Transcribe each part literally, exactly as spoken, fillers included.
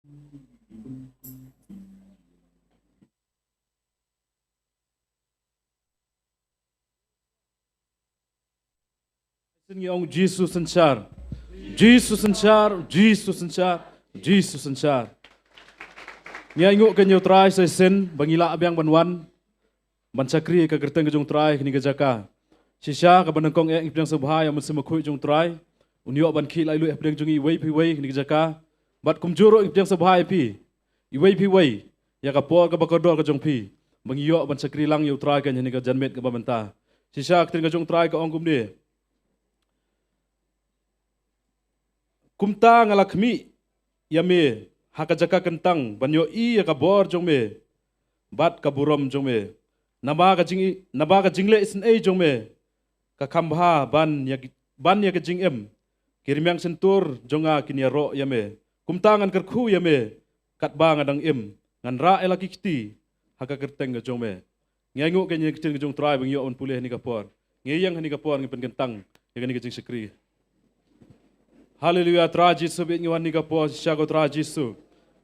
Shisien ngi ong Jisu synshar. Jisu synshar, Jisu synshar, Jisu synshar. Ngi ainguh kein ïa u Trai sa shisien ba ngi lah biang ban wan ban shakri ha ka kyrteng ka jong u Trai ha kane ka jaka. Shisha kaba nyngkong eh ngi pdiang sngewbha ïa u Mynsiem Bakhuid jong u Trai un ïoh ban khih laitluid hapdeng jong ngi iwei pa iwei ha kane ka jaka. Bad kumjuh ruh ngi pdiang sngewbha ïa phi iwei pa iwei ïa ka por kaba kordor ka jong phi ba ngi ïoh ban shakri lang ïa u Trai kein ha kane ka janmiet kaba mynta. Shisha ka ktien ka jong u Trai ka ong kumne: Kumta nga la khmih ïa me ha ka jaka kyntang ban ïohi ïa ka bor jong me bad ka burom jong me. Naba ka jing, naba ka jingleh isynei jong me ka kham bha ban ïa ki, ban ïa ka jingim. Ki rmiang shyntur jong nga kin ïaroh ïa me. Kumta ngan kyrkhu ïa me katba nga dang im, ngan rah ïa la ki kti ha ka kyrteng ka jong me. Ngi ainguh kein ïa ka ktien ka jong u Trai ba ngi ïoh ban pule ha kane ka por. Ngi ïeng ha kane ka por, ngi pynkyntang ïa kane ka jingshakri. Haleluia, Trai Jisu beit, ngi wan ha kane ka por shisha ko Trai Jisu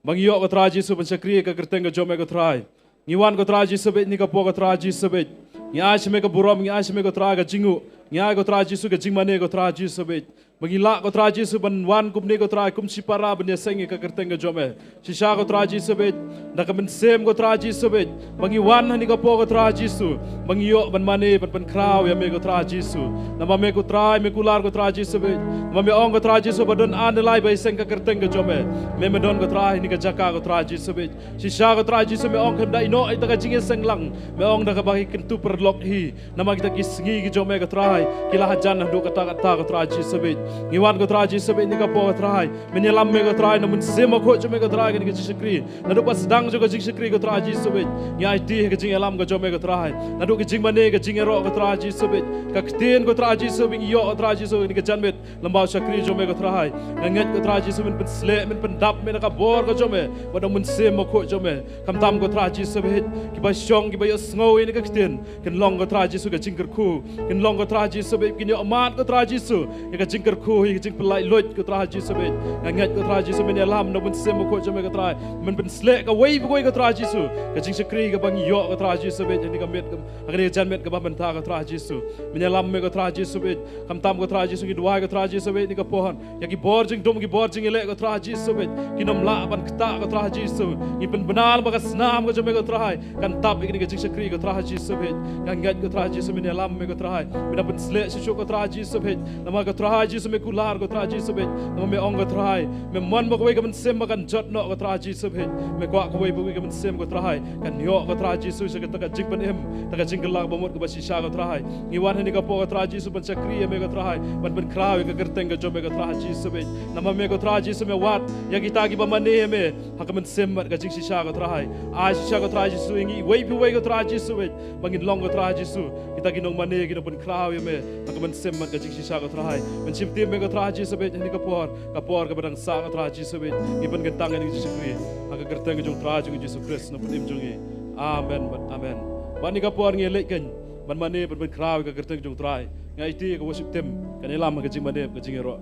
ba ngi ïoh ko Trai Jisu ban shakri ha ka kyrteng ka jong me ko Trai. Ngi wan ko Trai Jisu beit ha kane ka por ko Trai Jisu beit. Ngi ai sha me ka burom, ngi ai sha me ko Trai ka jingnguh. Ngi ai ko Trai Jisu ka jingmane ko Trai Jisu beit. Ba ngi lah ko Trai Jisu ban wan kumne ko Trai kum shipara ban ïaseng ïa ka kyrteng ka jong me. Shisha ko Trai Jisu beit, da ka mynsiem ko Trai Jisu beit, ba ngi wan ha kane ka por ko Trai Jisu ba ngi ïoh ban mane ban pynkhraw ïa me ko Trai Jisu. Naba me ko Trai me kular ko Trai Jisu beit. Naba me ong ko Trai Jisu ba don ar ne lai ba ïaseng ka kyrteng ka jong me, me me don ko Trai ha kane ka jaka ko Trai Jisu beit. Shisha ko Trai Jisu me ong khlem da ïehnoh ïa kata ka jingïaseng lang, me ong da kaba ki kyntu paralok hi. Namar kita ki sngi ki jong me ko Trai ki la hajan haduh katta katta ko Trai Jisu beit. Ngi wan ko Trai Jisu beit ha kane ka por ko Trai, men ïalam me ko Trai na u Mynsiem Bakhuid jong me ko Trai ha kane ka jingshakri. Naduh ba sdang jong ka jingshakri ko Trai Jisu beit, ngi aiti ha ka jingïalam ka jong me ko Trai. Naduh ka jingmane, ka jingïaroh ko Trai Jisu beit, ka ktien ko Trai Jisu beit, ngi ïoh ko Trai Jisu ha kane ka janmiet lem bad u shakri jong me ko Trai. Nga ngeit ko Trai Jisu men pynsleh, men pyndap me na ka bor ka jong me bad na u Mynsiem Bakhuid jong me. Khamtam ko Trai Jisu beit, kiba shong kiba ïohsngew ïa kane ka ktien, kin long ko Trai Jisu ka jingkyrkhu, kin long ko Trai Jisu beit, kin ïoh mad ko Trai Jisu ïa ka jingkyrkhu, ïa ka jingpynlaitluid ko Trai Jisu beit. Nga ngeit ko Trai Jisu men ïalam na u Mynsiem Bakhuid jong me ko Trai, men pynsleh kawei pa kawei ko Trai Jisu ka jingshakri kaba ngi ïoh ko Trai Jisu beit ha kane ka miet, ha kane ka janmiet kaba mynta ko Trai Jisu. Men ïalam me ko Trai Jisu beit. Khamtam ko Trai Jisu ngi duwai ko Trai Jisu beit ha kane ka por, ïa ki bor jingdum, ki bor jingïaleh ko Trai Jisu beit, kin ym lah ban ktah ko Trai Jisu. Ngi pynbna ba ka snam ka jong me ko Trai kan tap ïa kane ka jingshakri ko Trai Jisu beit. Nga ngeit ko Trai Jisu men ïalam me ko Trai, men da pynsleh shuh shuh ko Trai Jisu beit. Namar ko Trai Jisu me kular ko Trai Jisu beit. Namar me ong ko Trai, me mon ba kawei ka mynsiem ba kan jot noh ko Trai Jisu beit. Me kwah kawei pa kawei ka mynsiem ko Trai kan ïoh ko Trai Jisu sha kata ka jingpynim, kata ka jingkylla ba mut kaba shisha ko Trai. Ngi wan ha kane ka por ko Trai Jisu ban shakri ïa me ko Trai, ban pynkhraw ïa ka kyrteng ka jong me ko Trai Jisu beit. Namar me ko Trai Jisu me wad ïa kita kiba mane ïa me ha ka mynsiem bad ka jingshisha ko Trai. Ai shisha ko Trai Jisu ïa ngi iwei pa iwei ko Trai Jisu beit, ba ngin long ko Trai Jisu kita ki nongmane, ki nongpynkhraw ïa me ha ka mynsiem bad ka jingshisha ko Trai. Men shim tim me ko Trai Jisu beit ha kane ka por, ka por kaba dang sah ko Trai Jisu beit. Ngi pynkyntang ïa kane ka jingshakri ha ka kyrteng ka jong u Trai jong ngi Jisu Khrist, nongpynim jong ngi. Amen bad amen. Bad ha kane ka por ngi leit kein ban mane ban pynkhraw ïa ka kyrteng ka jong u Trai. Nga aiti ïa ka worship team kan ïalam ha ka jingmane, ka jingïaroh.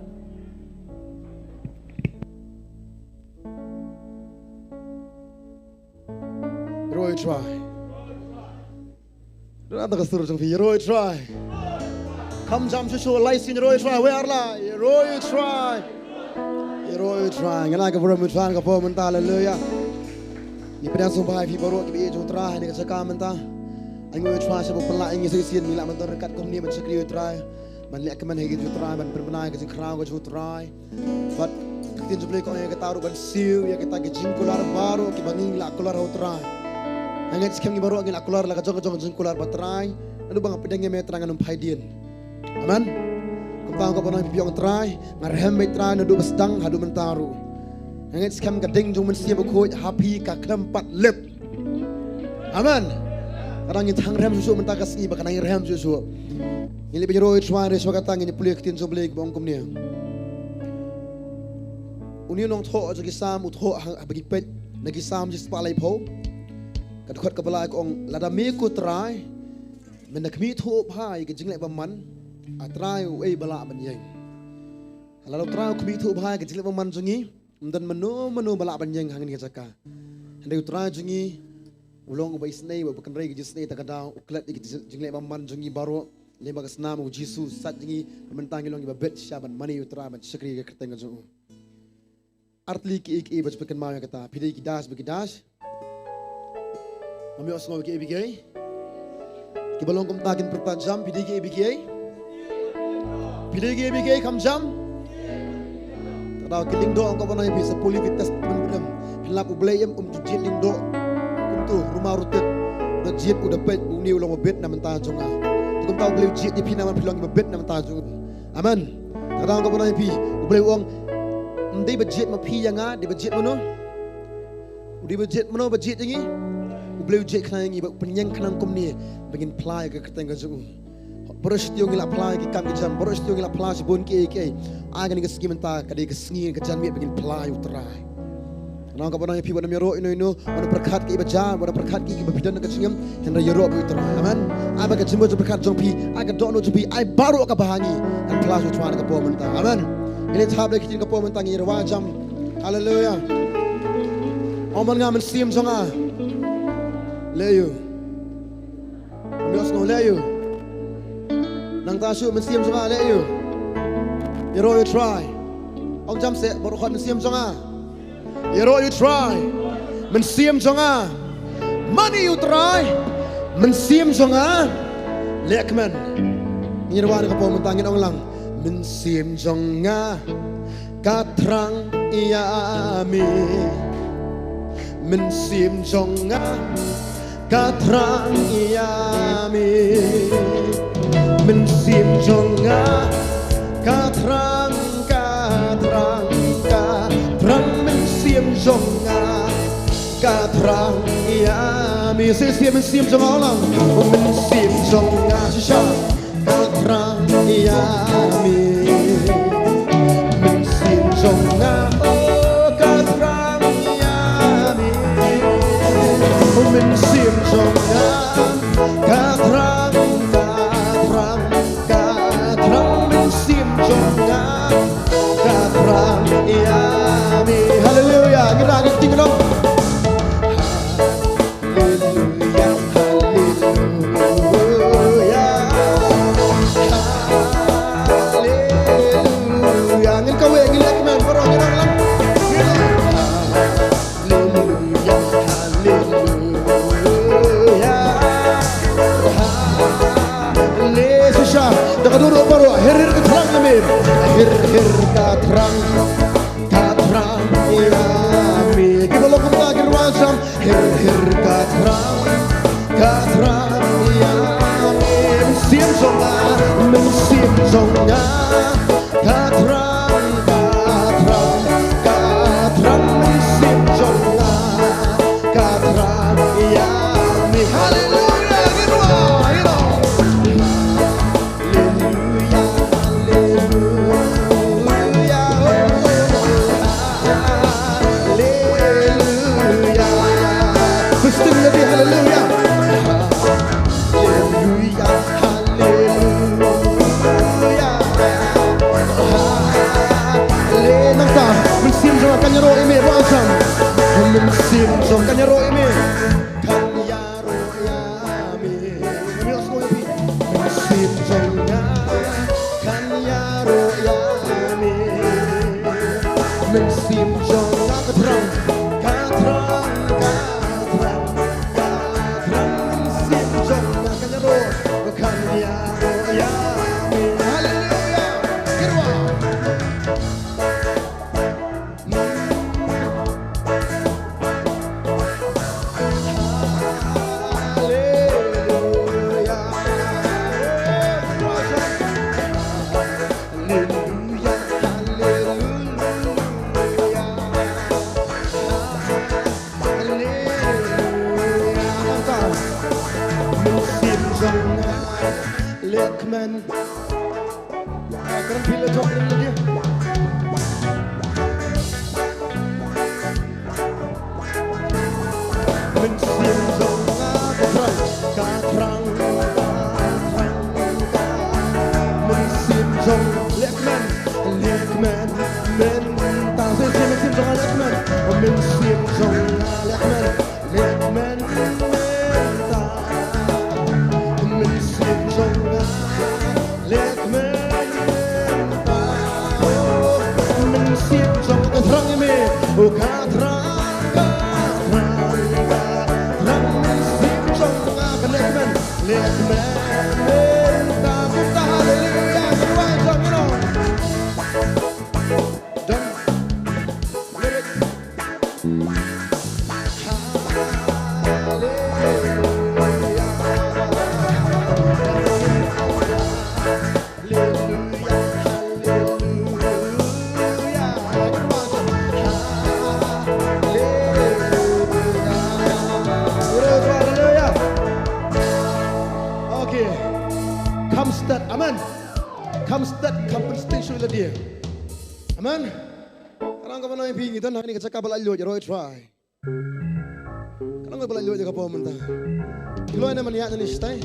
Ïaroh ïa u Trai. Don nangta ka sur jong phi, ïaroh ïa u Trai. Kham jam shuh shuh, lai sien ïaroh ïa u Trai, wei ar lai, ïaroh ïa u Trai. Ïaroh ïa u Trai, ngi ai ka burom ïa u Trai ha kane ka por mynta, haleluia. Ngi pdiang sngewbha ïa phi baroh kiba ïeit jong u Trai ha kane ka jaka mynta. Ainguh ïa u Trai shaba u pynlah ïa ngi sa shisien, ngi lah ban don ryngkat kumne ban shakri ïa u Trai, ban leh kmen ha ïing jong u Trai, ban pynbna ïa ka jingkhraw ka jong u Trai. Bad ka ktien jong u Blei ka ong ïa kata ruh ban siew ïa kita ki jingkular baroh kiba ngi la kular ha u Trai. Nga ngeit skhem ngi baroh ngi la kular la ka jong ka jong ka jingkular bad u Trai. Naduh ba nga pdiang ïa me Trai ngan ym phai dien. Amen. Kumta nga kwah ban ong ïa phi ong Trai, nga rhem beit Trai naduh ba sdang haduh mynta ruh. Nga ngeit skhem ka ding jong u Mynsiem Bakhuid ha phi ka khlem pat lip. Amen. Ka dang ïa thang rhem shuh shuh mynta ka sngi, ba ka dang ïa rhem shuh shuh. Ngi leit ban ïaroh ïa u Trai, hynrei shuwa kata ngin ïa pule ïa ka ktien jong u Blei kaba ong kumne. Une u nongthoh jong ki Salm u thoh ha, haba ngi peit na ki Salm shispah laiphew, ka dkhot kaba lai ka ong, lada me ko Trai men da khmih thuh bha ïa ka jingleh bymman, a Trai uei ba lah ban ïeng? Lada u Trai u khmih thuh bha ïa ka jingleh bymman jong ngi, Ym don mano mano ba lah ban ïeng hangne ha jaka. Hynrei U Trai jong ngi u long uba isynei, uba kynrei ka jingisynei, ta ka daw u klet ïa ki jingleh bymman jong ngi baroh. Lem bad ka snam U Jisu, sait jong ngi mynta ngi long kiba bit sha ban mane ïa U Trai, ban shakri ïa ka kyrteng ka jong u. Ar tylli kiei kiei ba ju pynkynmaw ïa kata. Phi dei ki dash ba ki dash. Ngam ïohsngew kiei kiei. Kiba long kumta kin pyrta jam, phi dei kiei kiei. Phi dei kiei kiei, kham jam. Ka daw ki lyngdoh ong ka ban ong ïa phi, sa pule phi test phin pyrem. Phin lap U Blei em, um ju jied lyngdoh. Kumto, ruh ma ruh tet. U da jied, u da peit, une u long ba bit na bynta jong nga. Te kumta U Blei u jied ïa phi namar phi long ba bit na bynta jong u. Amen. Ka daw ong ka ban ong ïa phi, U Blei u ong, ym dei ba jied ma phi ïa nga, dei ba jied mano? U dei ba jied mano ba jied ïa ngi? U Blei u jied khnang ïa ngi, ba u pynïeng khnang kumne ba ngin phla ïa ka kyrteng ka jong u. Baroh shi taïew ngi la phla ïa ki kam ki jam, baroh shi taïew ngi la phla shibun kiei kiei. Ai kane ka sngi mynta ka dei ka sngi ka janmiet ba ngin phla ïa U Trai. Nga ong ka ban ong ïa phi, wat nym ïaroh ïano ïano, wat nym pyrkhat kiei ba jia, wat nym pyrkhat kiei kiba phi don ha ka jingim, hynrei ïaroh bad U Trai. Amen. Ai ba ka jingmut jingpyrkhat jong phi, ai ka dohnud jong phi, ai baroh kaba ha ngi, kan phla sha U Trai ha ka por mynta. Amen. Ngi leit ha Blei ka ktien ka por mynta, ngi rwai jam. Haleluya. Ong bad nga, Mynsiem jong nga, leh ïa u. Ngam ïohsngew, leh ïa u. Nangta shu, Mynsiem jong nga, leh ïa u. Ïaroh ïa U Trai. Ong jam seh, baroh khot, Mynsiem jong nga, ïaroh ïa U Trai. Mynsiem jong nga, mane ïa U Trai. Mynsiem jong nga, leh kmen. Ngin rwai ha ka por mynta, ngin ong lang. Mynsiem jong nga ka thrang ïa me. Mynsiem jong nga ka thrang ïa me. Mynsiem jong nga ka thrang, ka thrang, ka thrang. Mynsiem jong nga ka thrang ïa me. Shisha, Mynsiem jong nga, ong lang. Mynsiem jong nga, shisha, ka thrang ïa me. Mynsiem jong nga, oh, ka thrang ïa me. Oh, Mynsiem jong nga ka thrang, ka thrang, ka thrang. Mynsiem jong nga ka thrang ïa me. Haleluya. Ngi rah ka ktien noh. Haleluya, haleluya, haleluya. Ngin kawei, ngin leh kmen, baroh ngin ong lang. Haleluya, haleluya. Haleluya. Shisha, da ka dur baroh, hir hir ka thrang ïa me. Hir hir ka thrang, ka thrang ïa me. Kiba long kumta ki rwai jam. Hir hir ka thrang, ka thrang ïa me. Mynsiem jong nga, Mynsiem jong nga ka thrang, ka thrang, ka thrang. Mynsiem jong nga ka thrang ïa me. Haleluya, ngin rwai, ngin rwai. Haleluya, haleluya, haleluya. Haleluya, haleluya. Haleluya. Hale-, nangta, Mynsiem jong nga kan ïaroh ïa me, rwai jam. Mynsiem jong nga kan ïaroh ïa me. Kan ïaroh ïa me. Mynsiem jong nga kan ïaroh ïa me. Mynsiem jong nga ka thrang, ka thrang, ka thrang, ka thrang. Mynsiem jong nga kan ïaroh, kan ïaroh ïa me. Haleluya. Ngin rwai. Haleluya. Mynsiem jong nga, leh kmen. Kren phi leh jong leh. Mynsiem jong nga ka thrang, ka thrang, ka thrang, ka thrang. Mynsiem jong, leh kmen, leh kmen, men. Ta se se mynsiem jong nga. Ka thrang, ka thrang, ka thrang mynsiem jong nga, ka leh kmen, leh kmen mynta. Kumta haleluya, ka rwai jong ngi noh. Done. Lyric. Haleluya. Haleluya, haleluya. Haleluya. Okay. Khamsted. Amen. Khamsted, kham pynsting shuh ïa lade. Amen. Ka nang kaba nang ïa phi ngi don ha kane ka jaka ba laitluid, ïaroh ïatrai. Ka nang ba laitluid ïa ka por mynta. Kloi ne man ïa ne stai.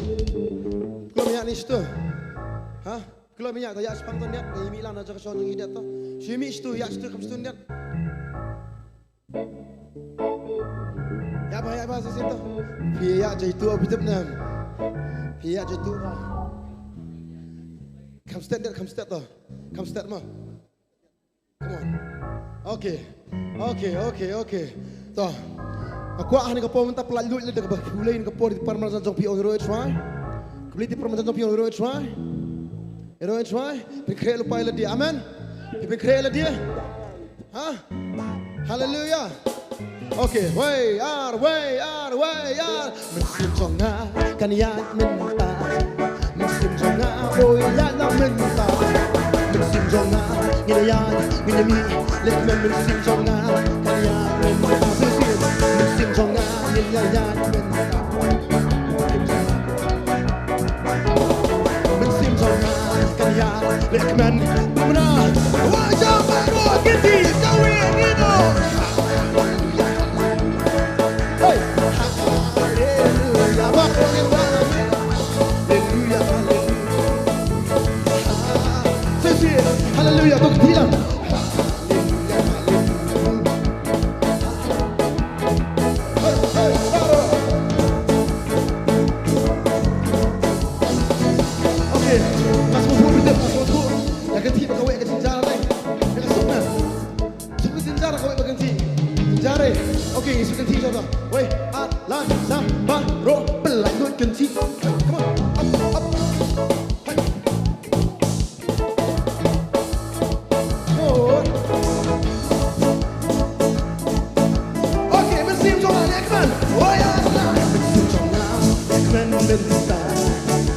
Kloi ïa ne stu. Ha? Kloi ïa ta ïa spang ton ïa. Ïa mi lan na jaka shon ïa dat to. Shi mi stu ïa stu kham stu ïa. Ïa ba ïa ba sa sin to. Phi ïa jai tu abi tip nam. Phi ïa jai tu ba. Khamsted, khamsted to. Khamsted mo. Come on. Okay. Okay, okay, okay. To. Nga kwah ha kane ka por mynta pynlait luid lade kaba pule ha kane ka por, ïa ki para marjan jong phi, ong ïaroh ïatrai. Khublei ïa ki para marjan jong phi, ong ïaroh ïatrai. Ïaroh ïatrai. Pynkhreh lypa ïa lade. Amen. Pynkhreh ïa lade. Ha? Haleluya. Okay, wei ar, wei ar, wei ar. Mynsiem jong nga kan ïaid mynta. Mynsiem jong nga, oh, ïaid lang mynta. Mynsiem jong nga, ngin ïaid, ngin ïa mih, leh kmen. Mynsiem jong nga kan ïaid mynta. Mynsiem, mynsiem jong nga, ngin ïa ïaid mynta. Mynsiem jong nga kan ïaid, leh kmen, bymna. Wa jong baroh kynti, kawei ngi noh. Hey! Haleluya, baroh ngi noh. Haleluya, haleluya. Sisi, haleluya, to kynti lang. Haleluya, haleluya. Hey, hey, baroh. Okay, nga sngewthuh, nga sngewthuh. Ïa ka kynti ba kawei ka jynjar, eh. Ïa ka suk na. Suk ka jynjar kawei ba kynti. Jynjar, eh. Okay, suk kynti jynjar. Wei, ar, lai, sa, baroh, pynlait luid kynti. Come on, up, up. Hey. Okay, mynsiem jong nga, leh kmen. Oh, yes, na. Mynsiem jong nga, leh kmen mynta.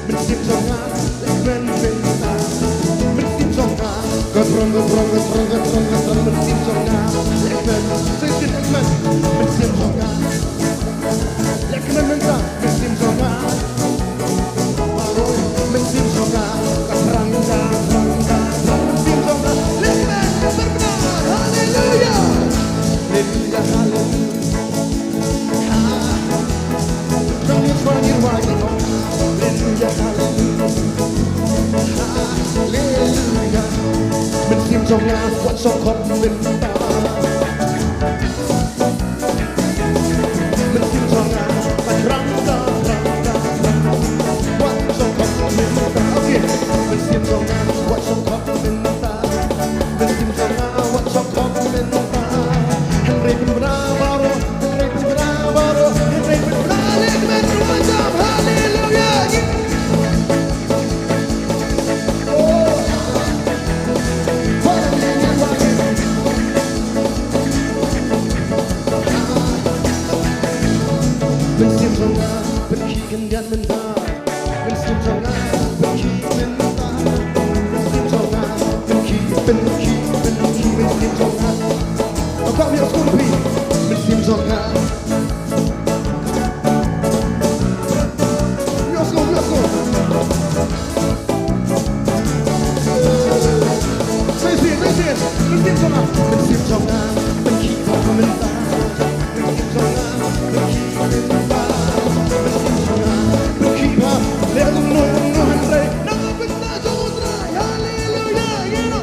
Mynsiem jong nga, leh kmen mynta. Mynsiem jong nga, ka trong, ka trong, ka trong, ka trong, ka trong. Mynsiem jong nga, leh kmen. Sa shisien, leh kmen. Mynsiem jong nga. Leh kmen mynta, mynsiem jong nga. Baroh, mynsiem jong nga. Ka thrang, ka thrang, ka thrang, mynsiem jong nga. Leh kmen, leh kmen, haleluya. Haleluya, haleluya. Haleluya, haleluya. Haleluya. Mynsiem jong nga, wat shong khop mynta. Mynsiem jong nga, wat rang ka, rang ka, rang ka. Wat shong khop mynta. Okay. Mynsiem jong nga, wat shong khop mynta. Mynsiem jong nga, wat shong khop mynta. Hynrei pynbna baroh, hynrei pynbna baroh, hynrei pynbna leh kmen rwai jam. Haleluya. Mynsiem jong nga, pynkhih khyndiat mynta. Mynsiem jong nga, pynkhih mynta. Mynsiem jong nga, pynkhih, pynkhih, pynkhih, mynsiem jong nga. Mynsiem jong nga. Mynsiem jong nga, mynsiem jong nga, pynkhih bha mynta. Mynsiem jong nga, pynkhih bha mynta. Mynsiem jong nga, pynkhih bha. Leh kumno, kumno hynrei na ka bynta jong U Trai. Haleluya, ïa no.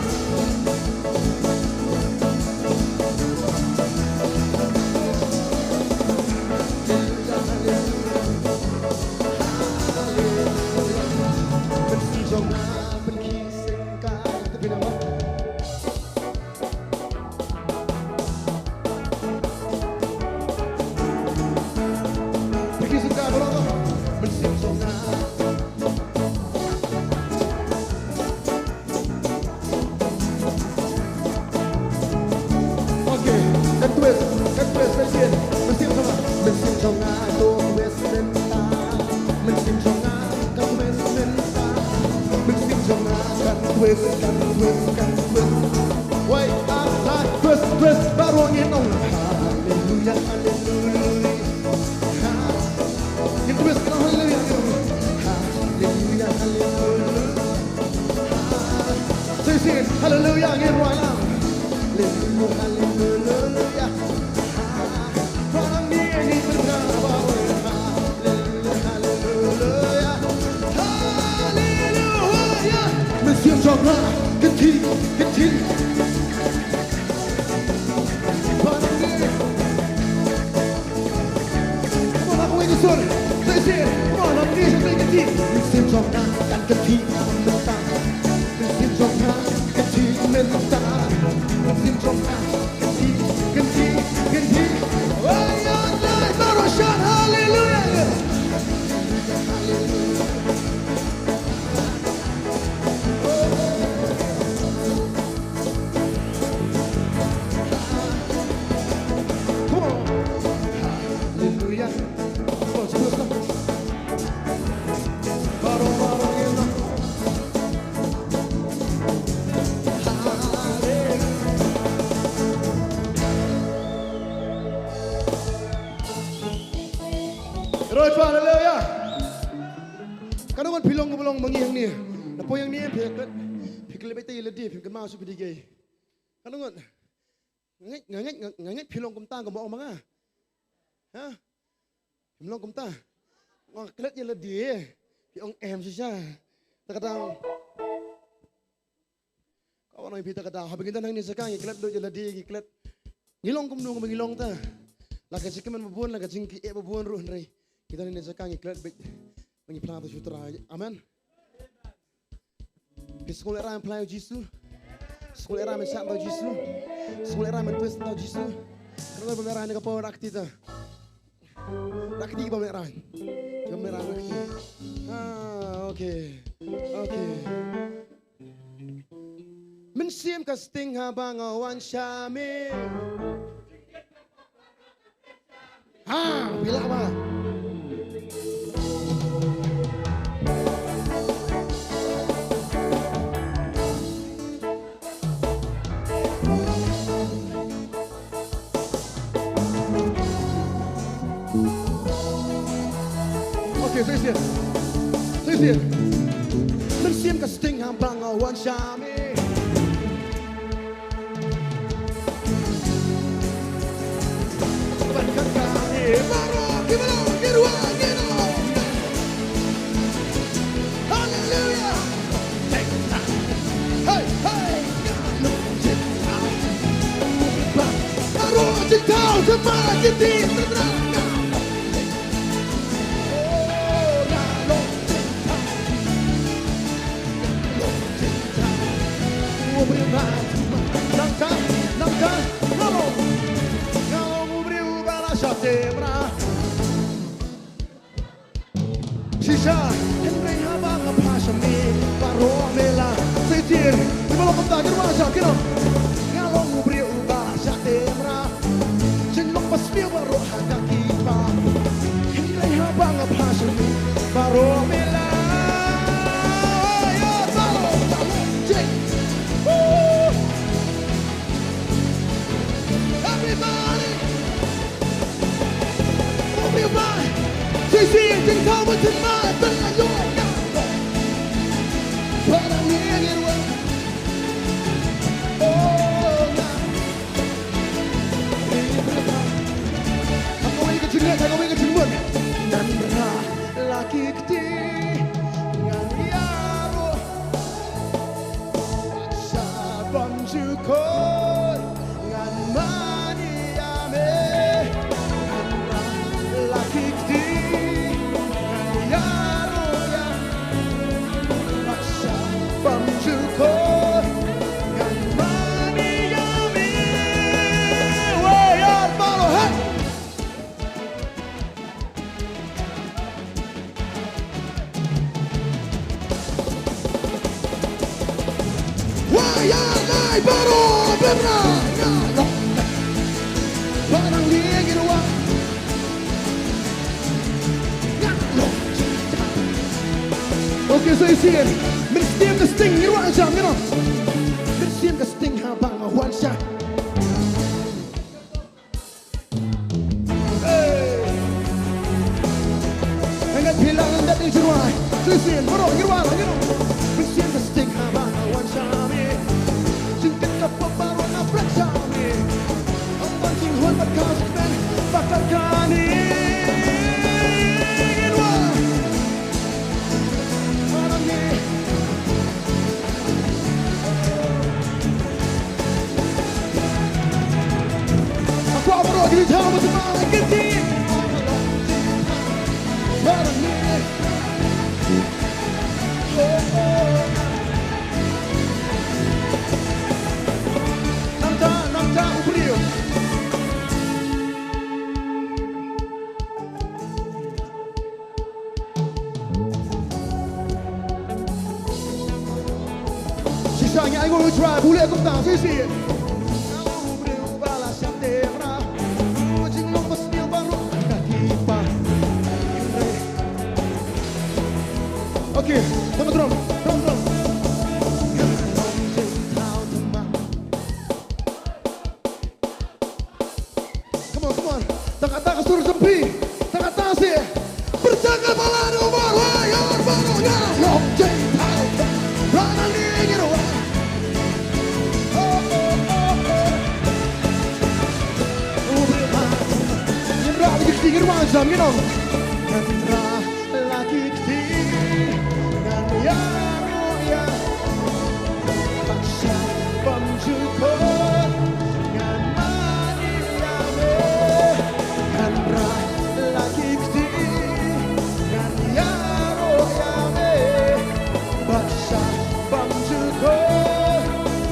Hallelujah. Come on. Hallelujah. Come on, sing this song. Baro, baro, you know. Hallelujah. Hallelujah. Ka nongon phi long kumno long ma ngi hangne. Na poi hangne phi klet, phi klet beit ïa lade, phi kynmaw shuh phi dei kiei. Ka nongon. Nga ngeit, nga ngeit, nga ngeit phi long kumta, kumno ong ma nga. Ha? Phim long kumta. Nga klet ïa lade. Phi ong em shisha. Ta ka dang. Ka wan ong phi ta ka dang. Haba ngi don hangne jaka ngi klet lut ïa lade, ngi klet. Ngi long kumno kumba ngi long ta. La ka jingkmen ba bun, la ka jingkieh ba bun ruh hynrei ngi don hangne jaka ngi klet beit. Ngi phla ta shu Trai. Amen. Phi sngewlehrain phla ïa u Jisu. Sngewlehrain ban shah bad u Jisu. Sngewlehrain ban twist bad u Jisu. Ka nongon ba mlehrain ne ka por rakti ta. Rakti ba mlehrain. Ba mlehrain rakti. Ah, okay. Okay. Mynsiem ka sting haba nga wan sha me. Ha, phi lah ba. Okay, sa shisien. Sa shisien. Mynsiem ka sting haba nga wan sha me. Hallelujah. Hey, hey. Shisha, hynrei haba nga phah sha me, baroh me la. Sa shisien, ki ba long kumta, ki rwai sha, ki long. Nga long u briew uba la shah tymmen. Jinglong ba sniew baroh ha ka ki kpa. Hynrei haba nga phah sha me, baroh me la. Ïa, baroh, baroh, jing. Woo! Everybody! Everybody! Shisien, jingthaw ba thymmai, tang ïoh ïa. Para ni ni ruh. Oh, na. Ha kawei ka jingngeit, ha kawei ka jingmut. Ngan rah la ki kti, ngan ïaroh. Sa bym ju khot, ngan mane ïa me. Ngan rah la ki kti, ngan ïaroh ïa. Sa bym ju khot, ngan mane ïa me. Wei, ïar baroh, hey! Wa ya lai baroh bymra. Nga long. Ba nang lieng ïa wa. Nga long. Okay, sa shisien. Mynsiem ka sting ïa wa jam, you know. Mynsiem ka sting haba nga wan sha. Hey! Ngan phi lah ngan dat ïa u jingrwai. Shisien, baroh, jingrwai lah, you know. Mynsiem ka sting haba nga wan sha me. Jingkit Can you tell me tomorrow? Get it. Nangta, nangta, u briew. Shisha ngi ai nguh ïa u Trai, bun leh kumta, shisha. Okay, tang drum, drum, drum. Come on, come on. Tang kata ka sur jong phi. Tang kata seh. Pyrshang ka balang umar wa ya baru ya. Long jai thai. Rana ni ngi ruwa. Oh, oh, oh, oh. Oh, ngi ruwa. Ngi ruwa jam ngi nong. Ngan ruwa. La ki kti ngan ïaroh ïa Baksa bym jukut ngan mane ïa me. Ngan rah la ki kti ngan ïaroh ïa me. Baksa bym jukut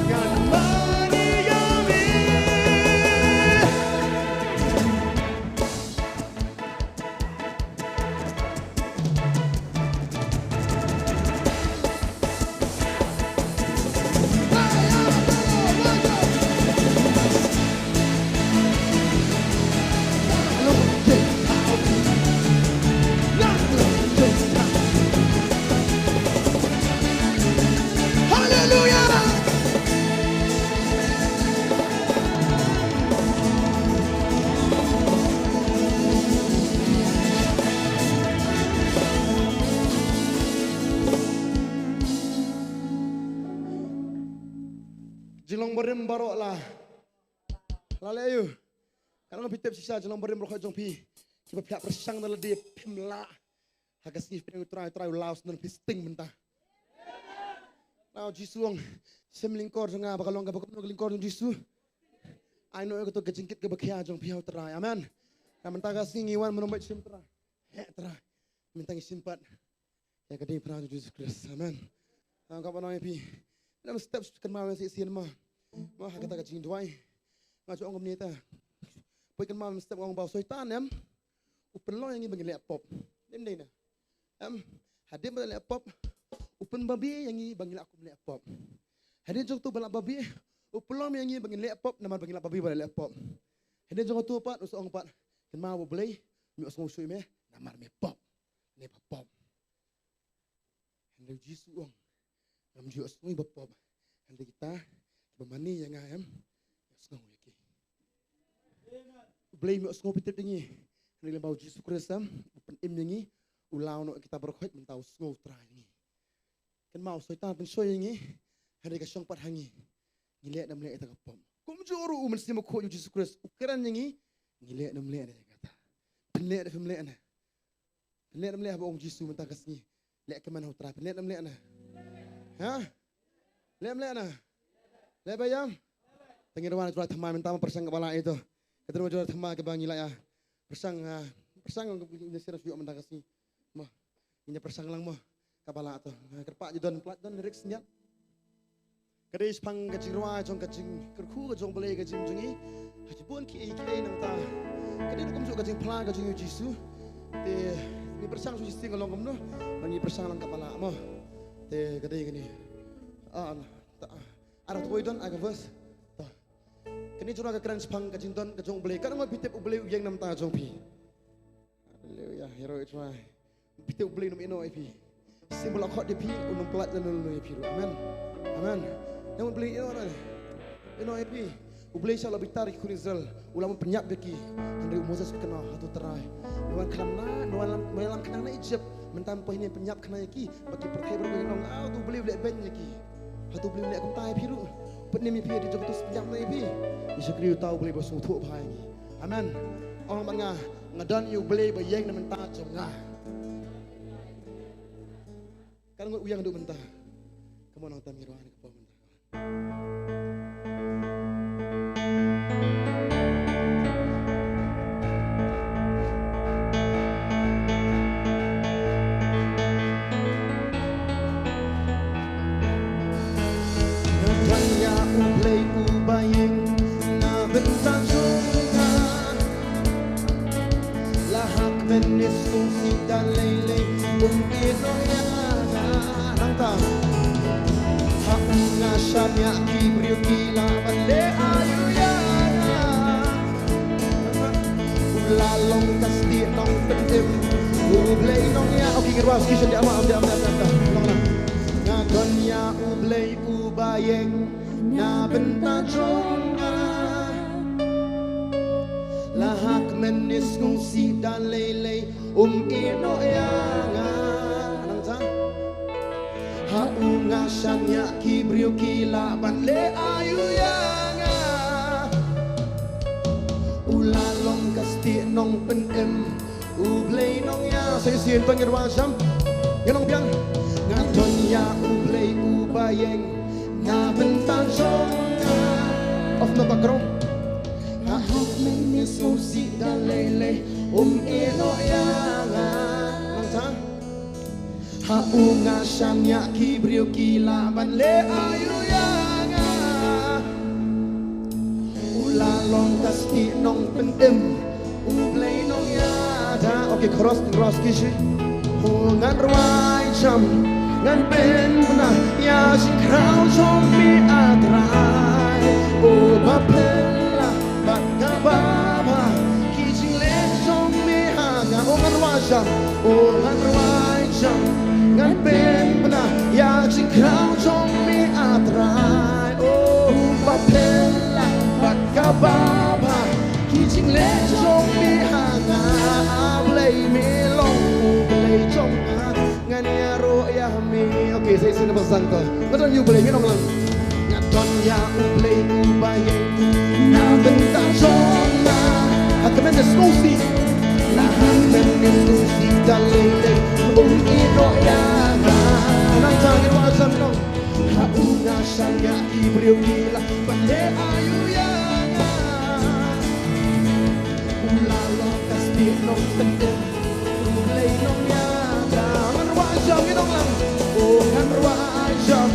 ngan mane ïa me. Haleluya. Jinglong barim baroh la. La leh aïu? Ka long phi tip shisha jinglong barim baroh jong phi. Kiba phi la pyrshang da lade phim lah. Ha ka sngi phi ong Trai, Trai u la u snem phi sting mynta. Nau Jisu ong, shem lyngkor jong nga ba ka long kaba kumno ka lyngkor jong Jisu. Ai noh ïa kato ka jingkit kaba khia jong phi ha u Trai. Amen. Na mynta ka sngi ngi wan mynno bad shim Trai. Heh Trai. Mynta ngi shim pat ïa ka diengphna jong Jisu Khrist. Amen. Nga kwah ban ong ïa phi. Mynta step kynmaw ïa shisien ma. Ma ha kata ka jingduwai. Nga ju ong kumne ta. Poi kynmaw step ong ba u Soitan em. U pynlong ïa ngi ba ngi leh pop. Dei ne em dei na. Em, hadien ba la leh pop, u pynbabe ïa ngi ba ngi lah kum leh pop. Hadien jong tu ba la babe, u pynlong ïa ngi ba ngi leh pop, namar ba ngi la babe ba la leh pop. Hadien jong tu pat, u sa ong pat, kynmaw ba U Blei, me ïohsngew shuh ïa me, namar me pop. Ne ba pop. Hynrei u Jisu u ong, ngam ju ïohsngew ba pop. Hynrei kita kiba mane ïa nga em, ïohsngew ïa ki. U Blei me ïohsngew phi tip ïa ngi. Hynrei lem bad u Jisu Khrist em, u pynim ïa ngi, u law noh kita baroh khoit mynta u sngew Trai ïa ngi. Kynmaw u Soitan pynshoi ïa ngi, hynrei ka shong pat ha ngi. Ngi leh ne ym leh ïa kata ka pop. Kumjuh ruh u Mynsiem Bakhuid u Jisu Khrist, u kren ïa ngi, ngi leh ne ym leh ne ïa kata. Phin leh ne phim leh ne. Phin leh ne ym leh haba ong Jisu mynta ka sngi. Leh kmen ha u Trai, phin leh ne ym leh ne. Ha? Leh ne ym leh ne. Leh ba ïam. Tang ïa wan u Trai thymmai mynta ma pyrshang kaba lah ito. Ka dei ma u Trai thymmai kaba ngi lah ïa. Pyrshang, ah, pyrshang ngi sngewsih ïoh mynta ka sngi. Mo. Ngin ïa pyrshang lang mo. Kaba lah to. Nga kyrpad ju don, pynlait don lyrics ngiat. Ka dei shaphang ka jingrwai jong ka jingkyrkhu ka jong U Blei ka jingim jong ngi. Ha shibun kiei kiei nangta. Ka dei ruh kumjuh ka jingphla ka jong ngi u Jisu. Te ngi pyrshang shu shisien ka long kumno. Ngi pyrshang lang kaba lah mo. Te ka dei kane. Ah, ta, ah, ara tu don ai ka verse. Ta. Kane jingrwai ka kren shaphang ka jingdon ka jong U Blei. Ka nang phi tip U Blei u ïeng namar jong phi. Haleluya. Hero it wai. Phi tip U Blei um ïehnoh ïa phi. Symbols khot ïa phi, um pynlait lano lano ïa phi ruh. Amen. Amen. Nang U Blei ïehnoh na. Ïehnoh ïa phi. U Blei sha la bitar ki khun Israel. U la pynïap ïa ki. Hynrei u Moses u kynmaw hato Trai. Me wan khnang na, me wan lam, me wan lam khnang na Egypt. Mynta me poi hangne pynïap khnang ïa ki. Ba ki pyrthei baroh ki ong, ah, to U Blei u leh beiñ ïa ki. Hato U Blei u leh kumta ïa phi ruh. Pynim ïa phi hadien jong kato ka jingpynïap na ïa phi. Ngi shakri ïa uta U Blei ba sngewthuh bha ïa ngi. Amen. Ong bad nga, nga don ïa U Blei ba ïeng na bynta jong nga. Kan ngut u ïeng haduh mynta. Come on, nangta ngi rwai na ka por mynta. Lei lei um ïehnoh ïa nga. Nangta. Ha u nga shaniah ki briew ki lah ban leh aïu ïa nga. U la long ka stieh nongpynim, U Blei nongïalam. Okay, ngin rwai ki sha, ym dei, ym dei, ym dei, ym dei, ym dei. Long lang. Nga don ïa U Blei uba ïeng na bynta jong nga. La ha kmen ne sngewsih da lei lei um ïehnoh ïa nga. Nangta. Ha u nga shaniah ki briew ki lah ban leh aïu ïa nga. U la long ka stieh nongpynim, U Blei nongïalam. Sa shisien to ngin rwai sham. Ngin ong biang. Nga don ïa U Blei uba ïeng na bynta jong nga. Of na background. Nga hap men ne sngewsih da lei lei um ïehnoh ïa nga. Nangta. Ha u nga shaniah ki briew ki lah ban leh aïu ïa nga. U la long ka stieh nongpynim, U Blei nongïada. Okay, chorus, chorus ki shi. Ho ngan rwai jam, ngan pynbna ïa jingkhraw jong me, A Trai. O ba phylla bad kaba bha ki jingleh jong me ha nga. O ngan rwai jam, o ngan rwai jam, ngan pynbna ïa jingkhraw jong me, A Trai. O ba phylla bad kaba bha ki jingleh jong me ha nga. A Blei me long U Blei jong nga. Ngan ïaroh ïa me. Okay, sa shisien ba sdang to. Nga don ïa U Blei, ngin ong lang. Nga don ïa U Blei uba ïeng na bynta jong nga. Ha kmen ne sngewsih. La ha kmen ne sngewsih da lei lei um ïehnoh ïa nga. Nangta ngin rwai jam noh. Ha u nga shaniah ki briew ki lah ban leh aïu ïa nga. U la long ka stieh nongpynim, U Blei nongïada. Ngan rwai jam, ngin ong lang. O ngan rwai jam,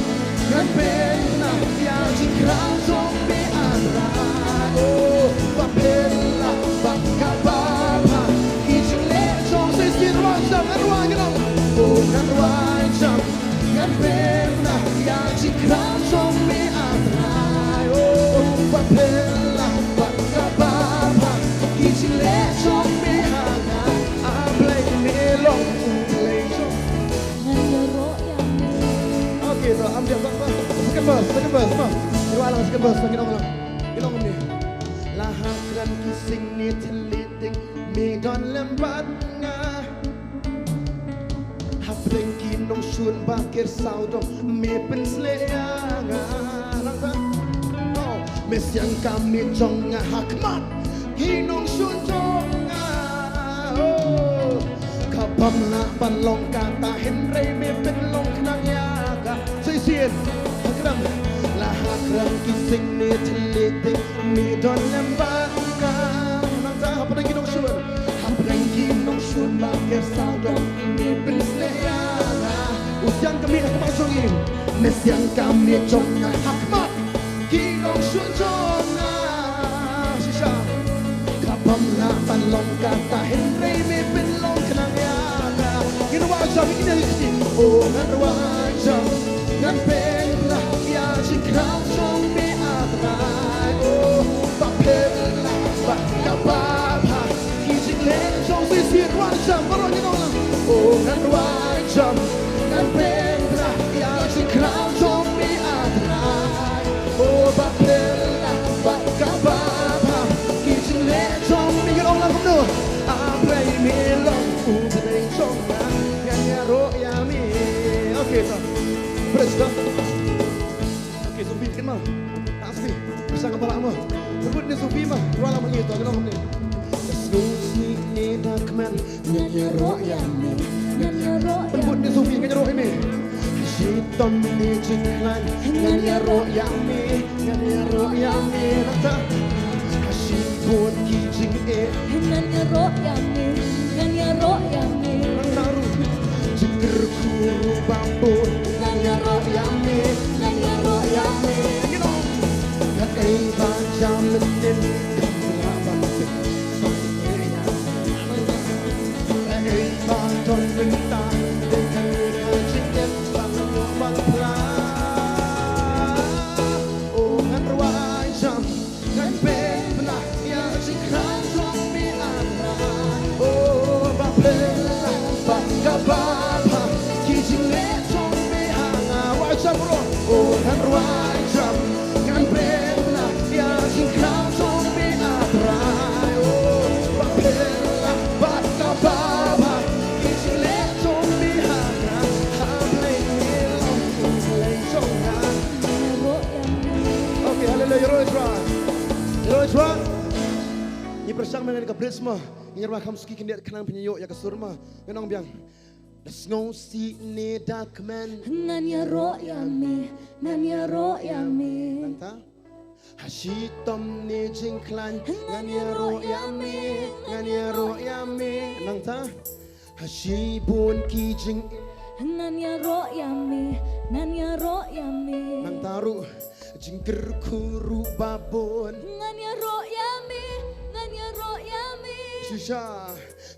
ngan pynbna ïa jingkhraw jong me, A Trai. O ba phylla bad kaba bha ki jingleh jong. Sa shisien rwai jam, ngan rwai, ngin ong. O ngan rwai jam, ngan pynbna ïa jingkhraw jong me, A Trai. O ba phylla bad kaba bha ki jingleh jong me ha nga. A Blei me long U Blei jong. Ngan ïaroh ïa me. Okay, to, ym dei, to, to. Second verse, second verse, ma. Rwai lang second verse, ngin ong lang. Ngin ong ne. La ha kren ki sing ne thylliej tieng, me don lem bad nga. Hapdeng ki nongshun ba ker sawdong, me pynsleh ïa nga. Nangta. Oh, me siang ka miej jong nga ha khmat ki nongshun jong nga. Oh, ka bym lah ban long kata, hynrei me pynlong khnang ïa ka. Sa shisien. Ha kren. La ha kren ki sing ne thylliej tieng, me don lem bad nga. Nangta hapdeng ki nongshun, hapdeng ki nongshun ba ker sawdong, me pynsleh ïa nga. U siang ka miej ha khmat jong ngi. Me siang ka miej jong nga ha khmat ki nongshun jong nga. Shisha. Ka bym lah ban long kata, hynrei me pynlong khnang ïa nga. Ngin rwai jam, ngin ïa ri. O ngan rwai jam, ngan pynbna ïa jingkhraw jong me, A Trai. O ba phylla bad kaba bha ki jingleh jong. Sa shisien rwai jam baroh, ngin ong lang. O ngan rwai jam, ngan pynbna ïa jingkhraw jong me, A Trai. O ba phylla bad kaba bha ki jingleh jong me. Ngin ong lang kumno. A Blei me long U Blei jong nga. Ngan ïaroh ïa me. Okay, to. Praise God. Okay, Sophie, kin ma. Ah, Sophie. Pisa ka parak ma. Pynbud ne Sophie ma. Rwai lang ma ngi to, ngin ong kumne. Sngewsih ne da kmen, ngan ïaroh ïa me. Ngan ïaroh ïa me. Pynbud ne Sophie, ngan ïaroh ïa me. Shitom ne jingkhlaiñ, ngan ïaroh ïa me. Ngan ïaroh ïa me. Nangta. Shibun ki jingeh, ngan ïaroh ïa me. Ngan ïaroh ïa me. Nangta ruh. Jingkyrkhu ruh ba bun, ngan ïaroh ïa me. Ngan ïaroh ïa me. Ngan ïaroh. Kaei ba jia mynnin, kam lah ban tip. Kaei ba don Tuan. Ngi pyrshang ma ngan ka bridge ma. Ngi rwai kham suki khyndiat khnang pynïoh ïa ka sur ma. Ngan ong biang. Da sngewsih ne da kmen. Ngan ïaroh ïa me, ngan ïaroh ïa me. Nangta. Ha shitom ne jingkhlaiñ. Ngan ïaroh ïa me, ngan ïaroh ïa me. Nangta. Ha shibun ki jing. Ngan ïaroh ïa me, ngan ïaroh ïa me. Nangta ruh. Jingkyrkhu ruh babun. Ngan ïaroh ïa me, ngan ïaroh ïa me. Shisha.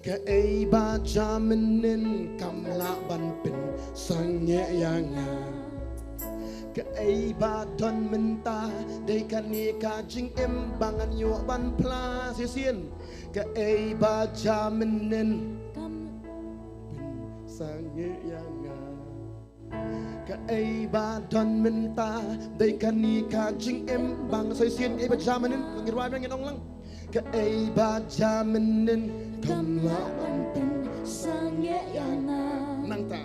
Kaei ba jia mynnin kam lah ban pynsangeh ïa nga. Kaei ba don mynta dei kane ka jingim ba ngan ïoh ban phla shisien. Kaei ba jia mynnin kam pynsangeh ïa nga. Kaei ba don mynta dei kane ka jingim ba ngan shisien, kaei ba jia mynnin, ngi rwai biang, ngan ong lang. Kaei ba jia mynnin kam lah ban pynsangeh ïa nga. Nangta.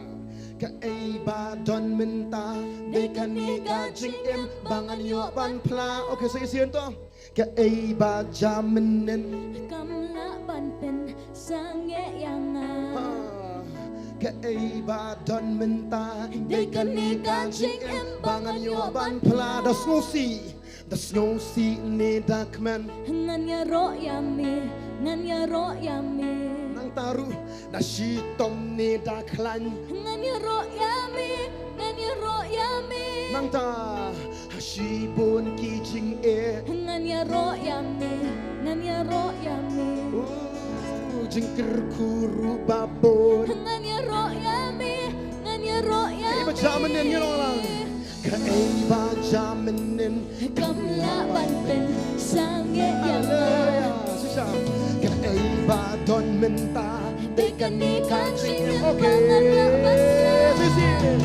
Kaei ba don mynta dei kane ka jingim ba ngan ïoh ban phla. Okay, shisien to. Kaei ba jia mynnin kam lah ban pynsangeh ïa nga. Ha. Kaei ba don mynta dei kane ka jingim ba ngan ïoh ban phla. Da sngewsih, da sngewsih ne da kmen. Ngan ïaroh ïa me, ngan ïaroh ïa me. Nangta ruh. Da shitom ne da khlaiñ. Ngan ïaroh ïa me, ngan ïaroh ïa me. Nangta ha shibun ki jingeh. Ngan ïaroh ïa me, ngan ïaroh ïa me. Oh, jingkyrkhu ruh babun. Ngan ïaroh ïa me, ngan ïaroh ïa me. Kaei ba jia mynnin ngi ong lang. Kaei ba jia mynnin kam lah ban pynsangeh ïa nga. Haleluya. Shisha. Kaei ba don mynta dei kane ka jingim. Okay. Shisien.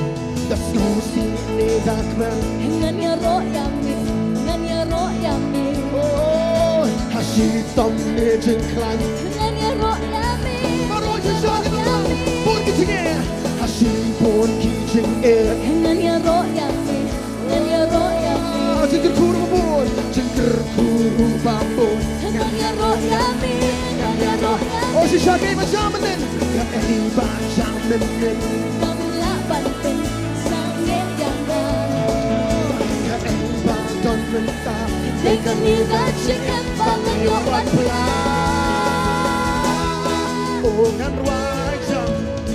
Da sngewsih ne da kmen. Ngan ïaroh ïa me, ngan ïaroh ïa me. Oh, ha shitom ne jingkhlaiñ. Ngan ïaroh ïa me. Baroh shisha, ngan ïaroh ïa me. Bun ki jingeh. Ha shibun ki jingeh. Ngan ïaroh ïa me. Ngan ïaroh ïa me. Ah, jingkyrkhu ruh babun. Jingkyrkhu ruh babun. Ngan ïaroh ïa me. Ngan ïaroh ïa me. Oh, shisha, kaei ba jia mynnin. Kaei ba jia mynnin kam lah ban pynsangeh ïa nga. Kaei ba don mynta dei kane ka jingim ba ngan ïoh ban phla. Oh, ngan rwai jam,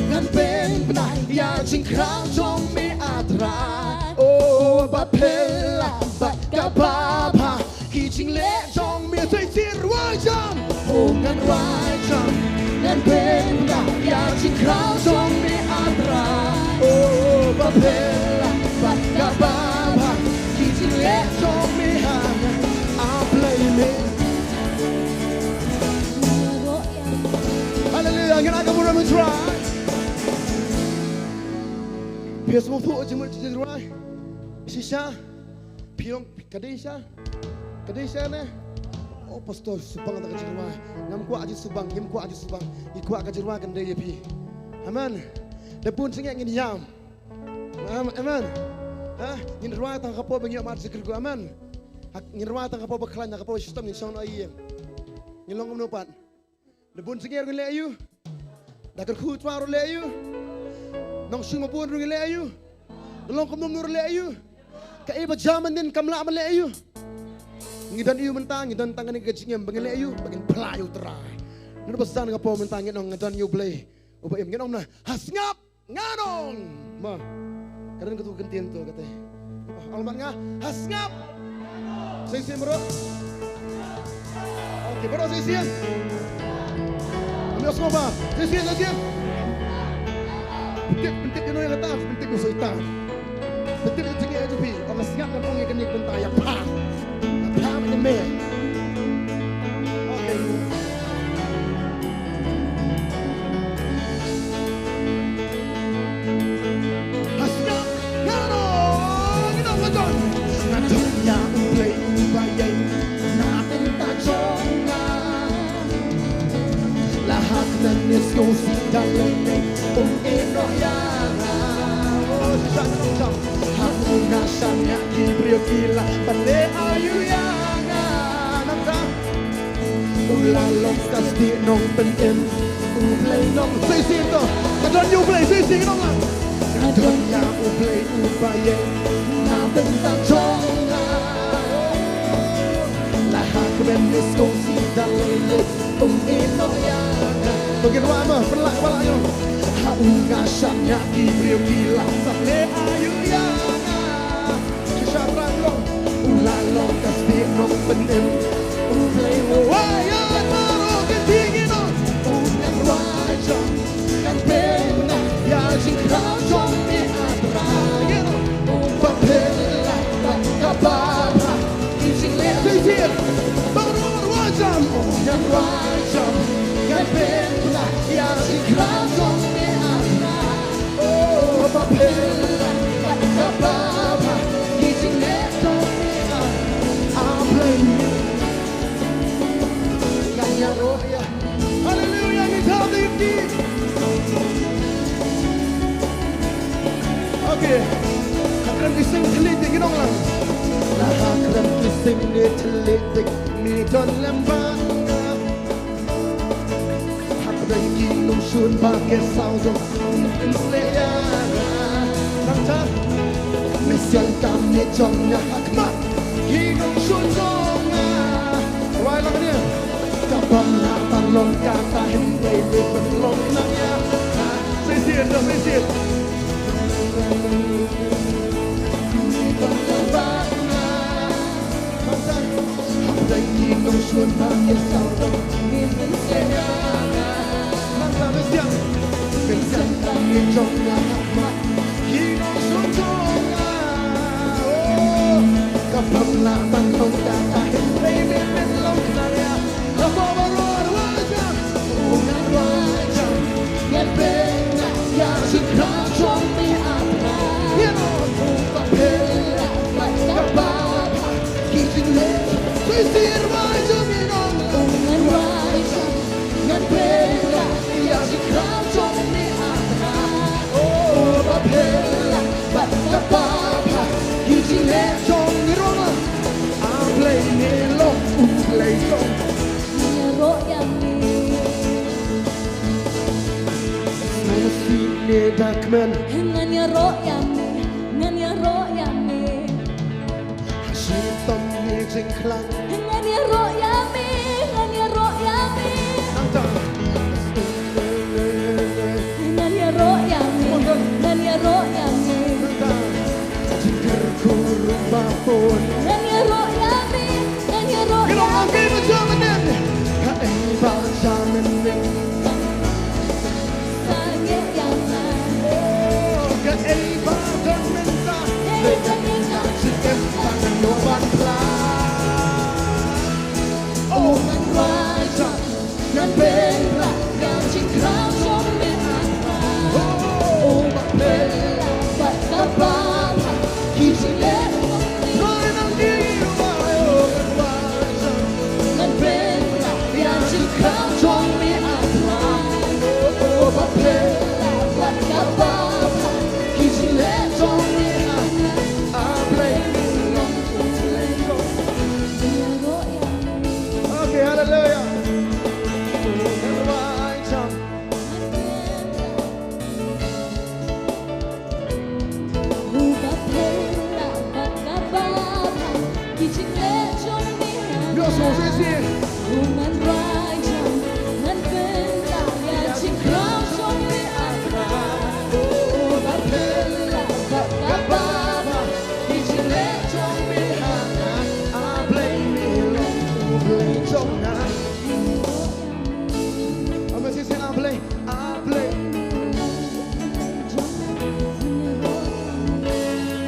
ngan pynbna ïa jingkhraw jong me, A Trai. Oh, ba phylla bad kaba bha ki jingleh jong me. Shisien, rwai jam. Oh, ngan rwai jam, ngan pynbna ïa jingkhraw jong me, A Trai. Oh, ba phylla bad kaba bha ki jingleh jong me ha nga. A Blei me. Haleluya, ngin ai ka burom ha U Trai. Phi sngewthuh jingmut jingmut. Shisha. Phi ong ka dei shisha. Ka dei shisha ne. Oh, pastor, shu bang da ka jingrwai. Ngam kwah jingshu bang, ngim kwah jingshu bang. Ngi kwah ka jingrwai kan dei ïa phi. Amen. Da bun jingeh ngin ïam. Am-, amen. Ha? Ngin rwai tang hapoh ba ngi ïoh mar jingkyrkhu. Amen. Ha, ngin rwai tang hapoh ba khlaiñ, hapoh ba shitom ngin shong noh ïing. Ngin long kumno pat. Da bun jingeh ruh ngi leh aïu? Da kyrkhu Trai ruh leh aïu? Nongshun ba bun ruh ngi leh aïu? Da long kumno ruh leh aïu? Kaei ba jia mynnin kam lah ban leh aïu? Ngi don aïu mynta, ngi don tang kane ka jingim ba ngin leh aïu? Ba ngin phla ïa U Trai. Ngi ba san ka por mynta ngin ong nga don ïa U Blei uba im, ngin ong na ha sngap. Ngan ong. Ma. Ka don katu ka kyntien tu kata. Ah, ong bad nga. Ha sngap. Sa shisien baroh. Okay, baroh sa shisien. Kami ong sngap ba. Sa shisien, sa shisien. Pyntip, pyntip ïa uno ïa kata, pyntip ïa uno ïa kata. Pyntip ïa jingeh jong phi. Ong ha sngap, ngan ong ïa kane ka bynta ïa pha. Ïa pha bad ïa me. Okay. Ha sngap, ngan ong, ngan ong, ngan ong. Nga don ïa U Blei uba ïeit na ka bynta jong nga. La ha kane ka sngewsih da lei lei um ïehnoh ïa nga. Oh, shisha, shisha. Ha u nga shaniah ki briew ki lah ban leh aïu ïa nga. Nangta La long ka stieh nongpynim, U Blei nong. Sa shisien to. Ka don ïa U Blei, sa shisien nong lang. Ka don ïa U Blei uba ïeng na bynta jong nga. La ha kmen ïa u sngewsih da lei lei, um ïehnoh ïa nga. To ngin wad mo, pynlah, pynlah ïa u. Ha u nga shaniah ki briew ki la sah leh aïu ïa nga. Shisha trai long, u la long ka stieh nongpynim. U Blei u wa ïa baroh ka jingïehnoh. U ngan wai jam, ngan pynlah ïa jingkhraw jong me, A Trai. Ïa u ba pynlah bad ka babha ki jingleh. Shisien baroh wai jam, u ngan wai jam, ngan pynlah ïa jingkhraw jong me, A Trai. Oh, ba pynlah bad ka babha ki jingleh jong me, A Blei. Ngan ïaroh ïa. Haleluia, ngi thaw ïa ki. Okay. Ha kren ki seng thylliej dik, ngi ong lang. La ha kren ki seng ne thylliej dik, me don lem bad nga. Hapdeng ki nongshun ba ki saw jong ngi, pynsleh ïa nga. Nangta me sian ka miej jong nga ha khmat ki nongshun jong nga. Wai lang ne. Ka bym lah ban long kata, hynrei me pynlong nang ïa nga. Sa shisien, sa shisien. Ngan ïaroh ïa me, ngan ïaroh ïa me. Ha shitom ne jingkhlang. Ngan ïaroh ïa me, ngan ïaroh ïa me. Nangta. Ngan ïaroh ïa me, ngan ïaroh ïa me. Nangta. Jingkyrkhu ruh ba bun. Ngan ïaroh ïa me, ngan ïaroh ïa me. Ngan ïaroh ïa me. Kaei ba jam mynnin. Sa ïa ïa nga. Oh, kaei ba don mynta. Kaei ba don mynta. Jingim ba ngan ïoh ban phla. Oh, ngan wai jam, ngan pynlah ïa jingkhraw jong me, A Trai. Oh, ba pynlah bad ka babha ki jingleh. Ngan pynlah ïa jingkhraw jong me, A Blei. Oh, oh, ba pynlah bad ka babha ki jingleh jong me, A Blei. Okay, hallelujah. Uba pynlah bad ka babha ki jingleh jong me. Yo, so, si, si. U ngan wai jam, ngan pynlah ïa jingkhraw jong me, A Trai. Uba pynlah bad ka babha ki jingleh jong me, A Trai. A Blei me long U Blei jong nga. Amen, si, si, A Blei. A Blei.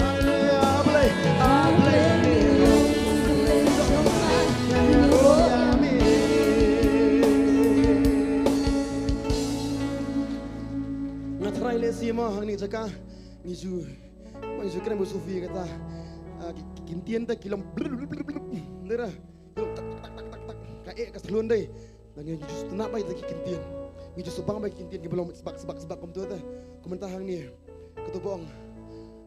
Haleluia, A Blei, A Blei. Nga tharai lehse mo hangne jaka ngi ju, ngi ju kren ba Sophie kata, ah, ki, ki ktien te ki long blub, blub, blub, blub. Nera. Tak, tak, tak, tak, tak. Ka eh ka shlun dei. Ngi ju sngewtynnat bha ïa ki ktien. Ngi ju sngewbang bha ïa ki ktien kiba long sbak, sbak, sbak kumto te. Kumta hangne. Kato ba ong.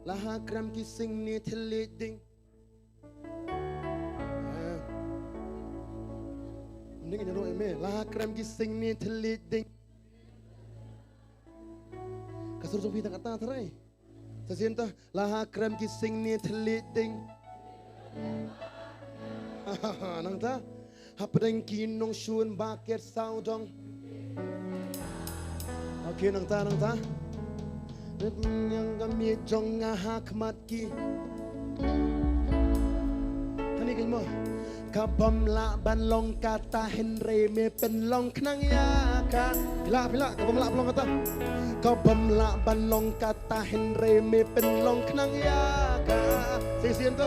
La ha kren ki seng ne thylliej ding. Eh. Ngin ïaroh ïa me. La ha krem ki sing ne thylliej ding. Ka sur jong phi tang katta tharai. Sa sien ta, la ha krem ki sing ne thylliej ding. Nangta, hapdeng ki nongshun ba ket sawdong. Okay, nangta, nangta. Rit nyang ka miej jong nga ha khmat ki. Hani ka mo. Ka bym lah ban long kata hynrei me pynlong khnang ïa ka. Phi lah, phi lah, ka bym lah ban long kata. Ka bym lah ban long kata hynrei me pynlong khnang ïa ka. Shisien to.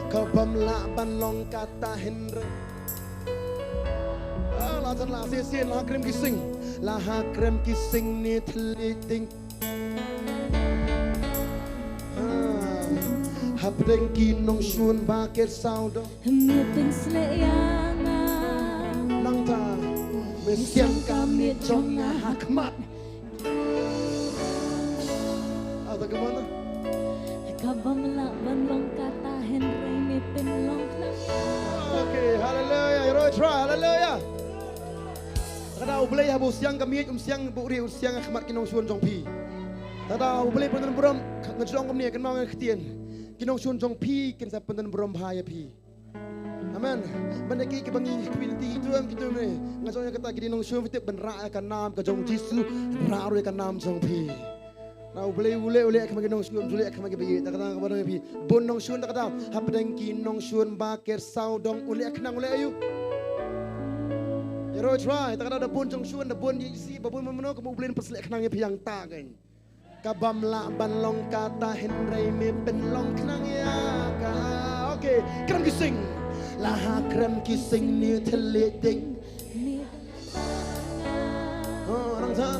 Ka bym lah ban long kata hynrei. Ah, la jan la shisien la ha krem ki sing. La ha krem ki sing ne thylliej ding. Ah, hapdeng ki nongshun ba ket sawdong. Me pynsleh ïa nga. Nangta, me siang ka miej jong nga ha khmat. Ah, ta ka mana? Ka bym lah ban long kata hynrei me pynlong khnang. Okay, hallelujah. Ïaroh try, hallelujah. Kata U Blei haba u siang ka miej, um siang buhrieh, u siang ha khmat ki nongshun jong phi. Kata U Blei pyndon burom, nga jong kumne, kynmaw nga ktien. Ki nongshun jong phi kin sa pyndon burom bha ïa phi. Amen. Mynta ki kiba ngi kwi lynti ki tuam ki tuam ne. Nga jong ïa kata ki dei nongshun, phi tip, ban rah ïa ka nam ka jong Jisu, rah ruh ïa ka nam jong phi. Na U Blei u leh, u leh khmat ki nongshun, u leh khmat ki ba ïeit. Ta kata kaba dang ïa phi. Bun nongshun ta kata, hapdeng ki nongshun ba ket sawdong, u leh khnang, u leh aïu. Ïaroh try, ta kata da bun nongshun, da bun ïa isi, ba bun mano, ka U Blei un pynsleh khnang ïa phi ïa kata kein. Ka bym lah ban long kata hynrei me pynlong khnang ïa ka. Okay, krem ki sing. La ha krem ki sing ne thylliej ding. Oh, nangta.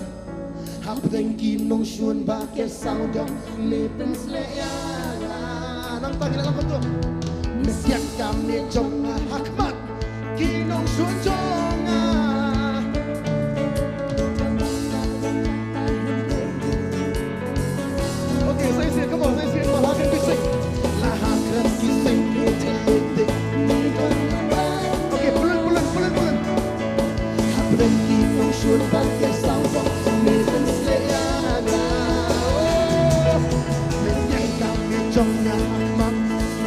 Hapdeng ki nongshun ba ket sawdong me pynsleh ïa nga. Nangta ki la long kumto. Me siang ka miej jong nga ha khmat ki nongshun jong nga. Okay, sa shisien, come on, sa shisien, la ha krem ki sing. La ha krem ki sing, ki sing, ki sing. Okay, pulun, pulun, pulun, pulun. Hapdeng ki nongshun ba ket sawdong, me pynsleh ïa nga. Oh, me siang ka miej jong nga ha khmat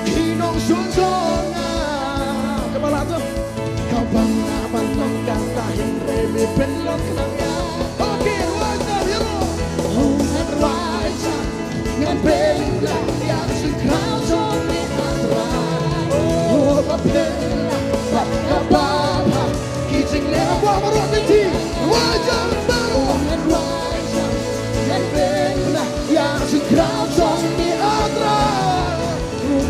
ki nongshun jong nga. Kaba lah to. Ka bym lah ban long kata hynrei me pynlong khnang ïa. Okay, rise up, hero. Oh, ngan rise up. Ngan pynlong ïa ka jingkraw jong me, A Trai. Oh, ba pynlong, ba ka ba ba. Ki jingleh ba baroh ki ti. Rise up, hero. Oh, ngan rise up. Ngan pynlong ïa ka jingkraw jong me, A Trai.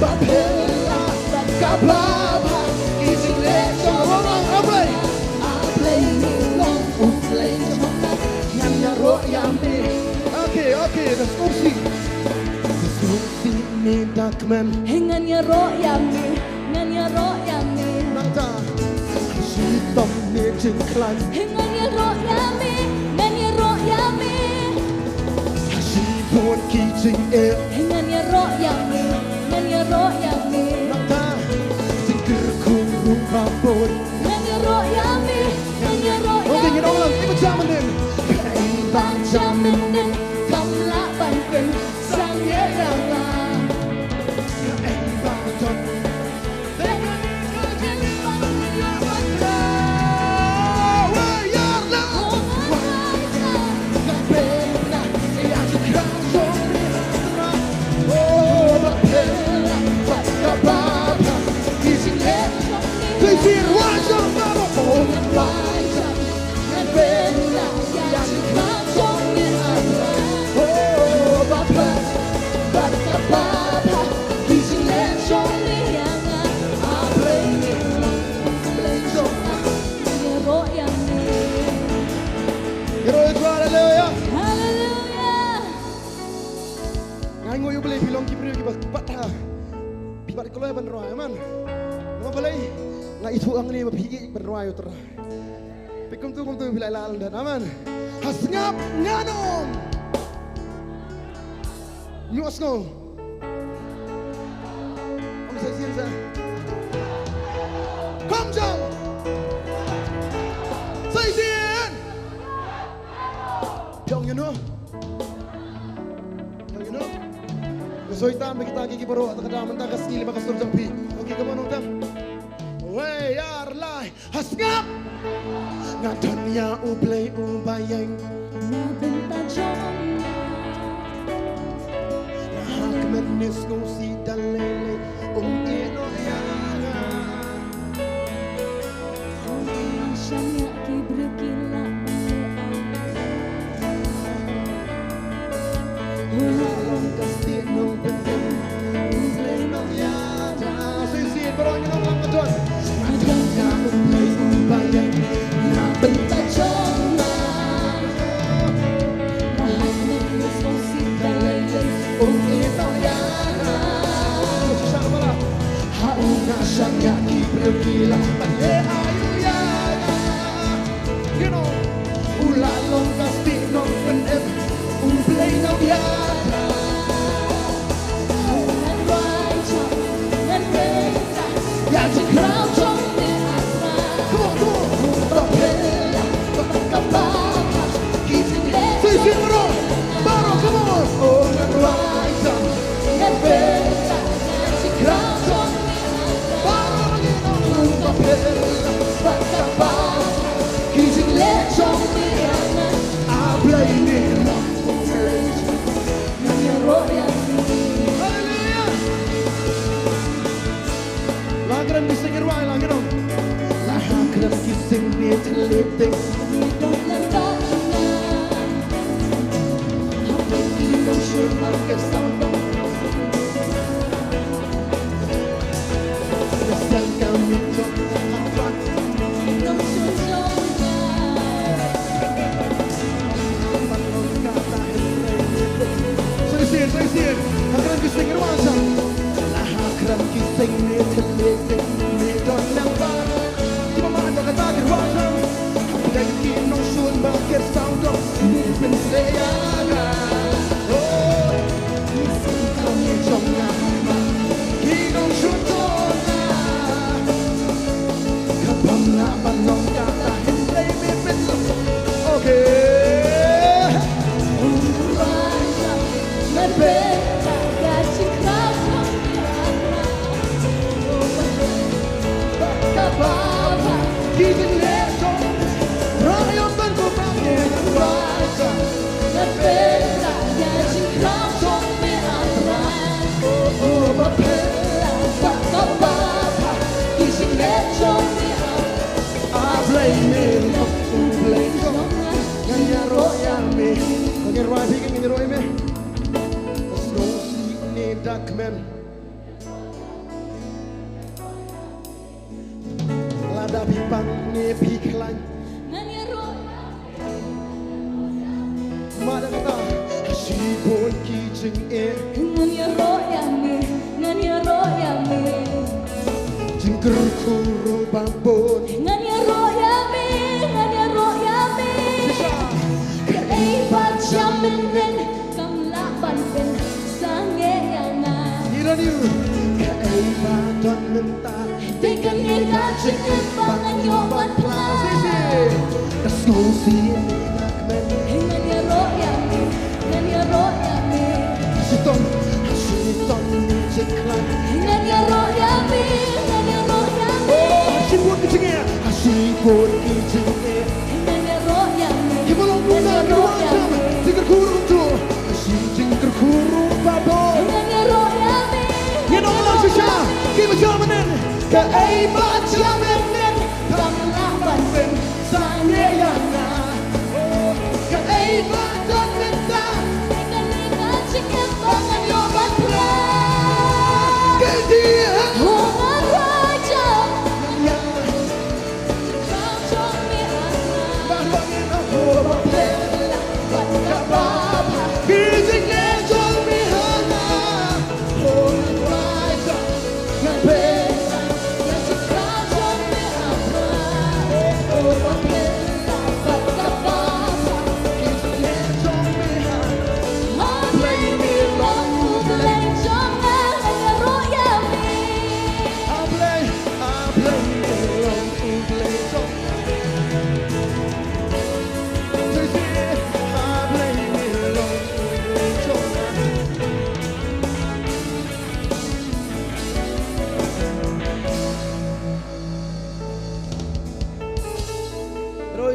Ba pynlong, ba ka ba ba. Ki jingleh jong baroh, A Blei. A Blei, me long U Blei jong nga. Ngan ïaroh ïa me. Okay, okay, da sngewsih. Da sngewsih me da kmen. Ngan ïaroh ïa me, ngan ïaroh ïa me. Nangta. Shitom me jingkhlaiñ. Ngan ïaroh ïa me, ngan ïaroh ïa me. Ha shibun ki jingeh. Ngan ïaroh ïa me, ngan ïaroh ïa me. Nangta. Jingkyrkhu ruh ba bun. Ngan ïaroh ïa me, ngan ïaroh ïa me. Okay, ngin ong lang, i Benjamin. Ka ei Benjamin, kam lah ban kren, sang ïa nga. Ka ei Benjamin. Hallelujah. Hallelujah. Nga ainguh ïa U Blei phi long ki briew kiba bat ha. Phi bat kloi ban rwai, amen. Namar balei? Nga ithuh hangne ba phi ïeit ban rwai ïa U Trai. Phi kumtu kumtu phi la ïa leh lyndet, amen. Ha sngap ngan ong. Ngi ïohsngew. Ong sa shisien sa. Kham jam. Soi tam bad kita ki baroh, ta ka dam mynta ka sngi lem bad ka sur jong phi. Okay, come on, Nongtam. Wei, ar, lai, ha sngap. Nga don ïa U Blei uba ïeng na bynta jong nga. Nga ha kmen ne sngewsih da lei lei, um ïehnoh ïa nga. Shaniah ki briew ki lah ban leh ai. U la long ka stieh nongpynim, U Blei nongïada. Shisien baroh ngi nong lang ka don. Nga don ïa U Blei uba ïeng na bynta jong nga. Nga hap nang ïa sngewsih da lei lei, um ïehnoh ïa nga. Shisha ka bala. Ha u nga shaniah ki briew ki lah ban leh aïu ïa nga. You know, u la long ka stieh nongpynim, U Blei nongïada. Ngan rai jam, ngan bynta ïa ka jingkyrkhu jong me, ah Trai. Come on, come on. Uba phylla bad kaba bha ki jingleh. Shisien baroh, baroh, come on. Oh, ngan rai jam, ngan bynta ïa ka jingkyrkhu jong me, ah Trai. Baroh ngi nong long. Uba phylla bad kaba bha ki jingleh jong me, ah Trai. Ah Blei, me long U Blei jong nga. Ngan ïaroh ïa me. Haleluia. La kren ki seng, ïa rwai la kren. La kren ki seng ne thylliej teng. Shisien, shisien. Ha kren ki seng, ïa rwai sa. La ha kren ki seng ne thylliej teng, me don lang bad. Ki mama da kata ki rwai sa. Ha kren ki nongshun ba ki sound of me pynsleh ïa nga. Oh, ki seng kam ne jong nga. Ki nongshun jong nga. Kaba ym lah ban long kata hynrei me pynlong. Okay. Ki jingleh jong nga. Ngan bynta ïa ka jingkyrkhu jong me, ah Trai. Oh, oh, ba phylla bad kaba bha ki jingleh jong me, ah Blei, me long U Blei jong nga. Ngan ïaroh ïa me. Ngan ïaroh ïa me. Sngewsih ne da kmen. Lada phi pang ne phi khlaiñ. Ngan ïaroh. Mada kata, ha shibun ki jingeh. Ngan ïaroh ïa me, ngan ïaroh ïa me. Jingkyrkhu ruh ba bun. Ngan ïaroh ïa me, ngan ïaroh ïa me. Kaei ba jia mynnin kam lah ban pynsangeh ïa nga. Ngi la niu. Kaei ba don mynta. Te kane ka jingim ba ngan ïoh ban phla. Shisien. Da sngewsih ne da kmen. Ngan ïaroh ïa me, ngan ïaroh ïa me. Ha shitom, ha shitom ne jingkhlaiñ. Ngan ïaroh ïa me, ngan ïaroh ïa me. Oh, ha shibun ki jingeh, ha shibun ki jingeh. Ngan ïaroh ïa me. Ki ba long kumta, ngan ïaroh ïa me. Jingkyrkhu ruh kumjuh. Ka shi jingkyrkhu ruh ba bun. Ngan ïaroh ïa me. Ngan ong lang shisha. Kaei ba jia mynnin. Kaei ba jia mynnin kam lah ban pynsangeh ïa nga. Oh, kaei ba don mynta. Kane ka jingim ba ngan ïoh ban phla. Kaei, oh, ngan rai jam. Ïa.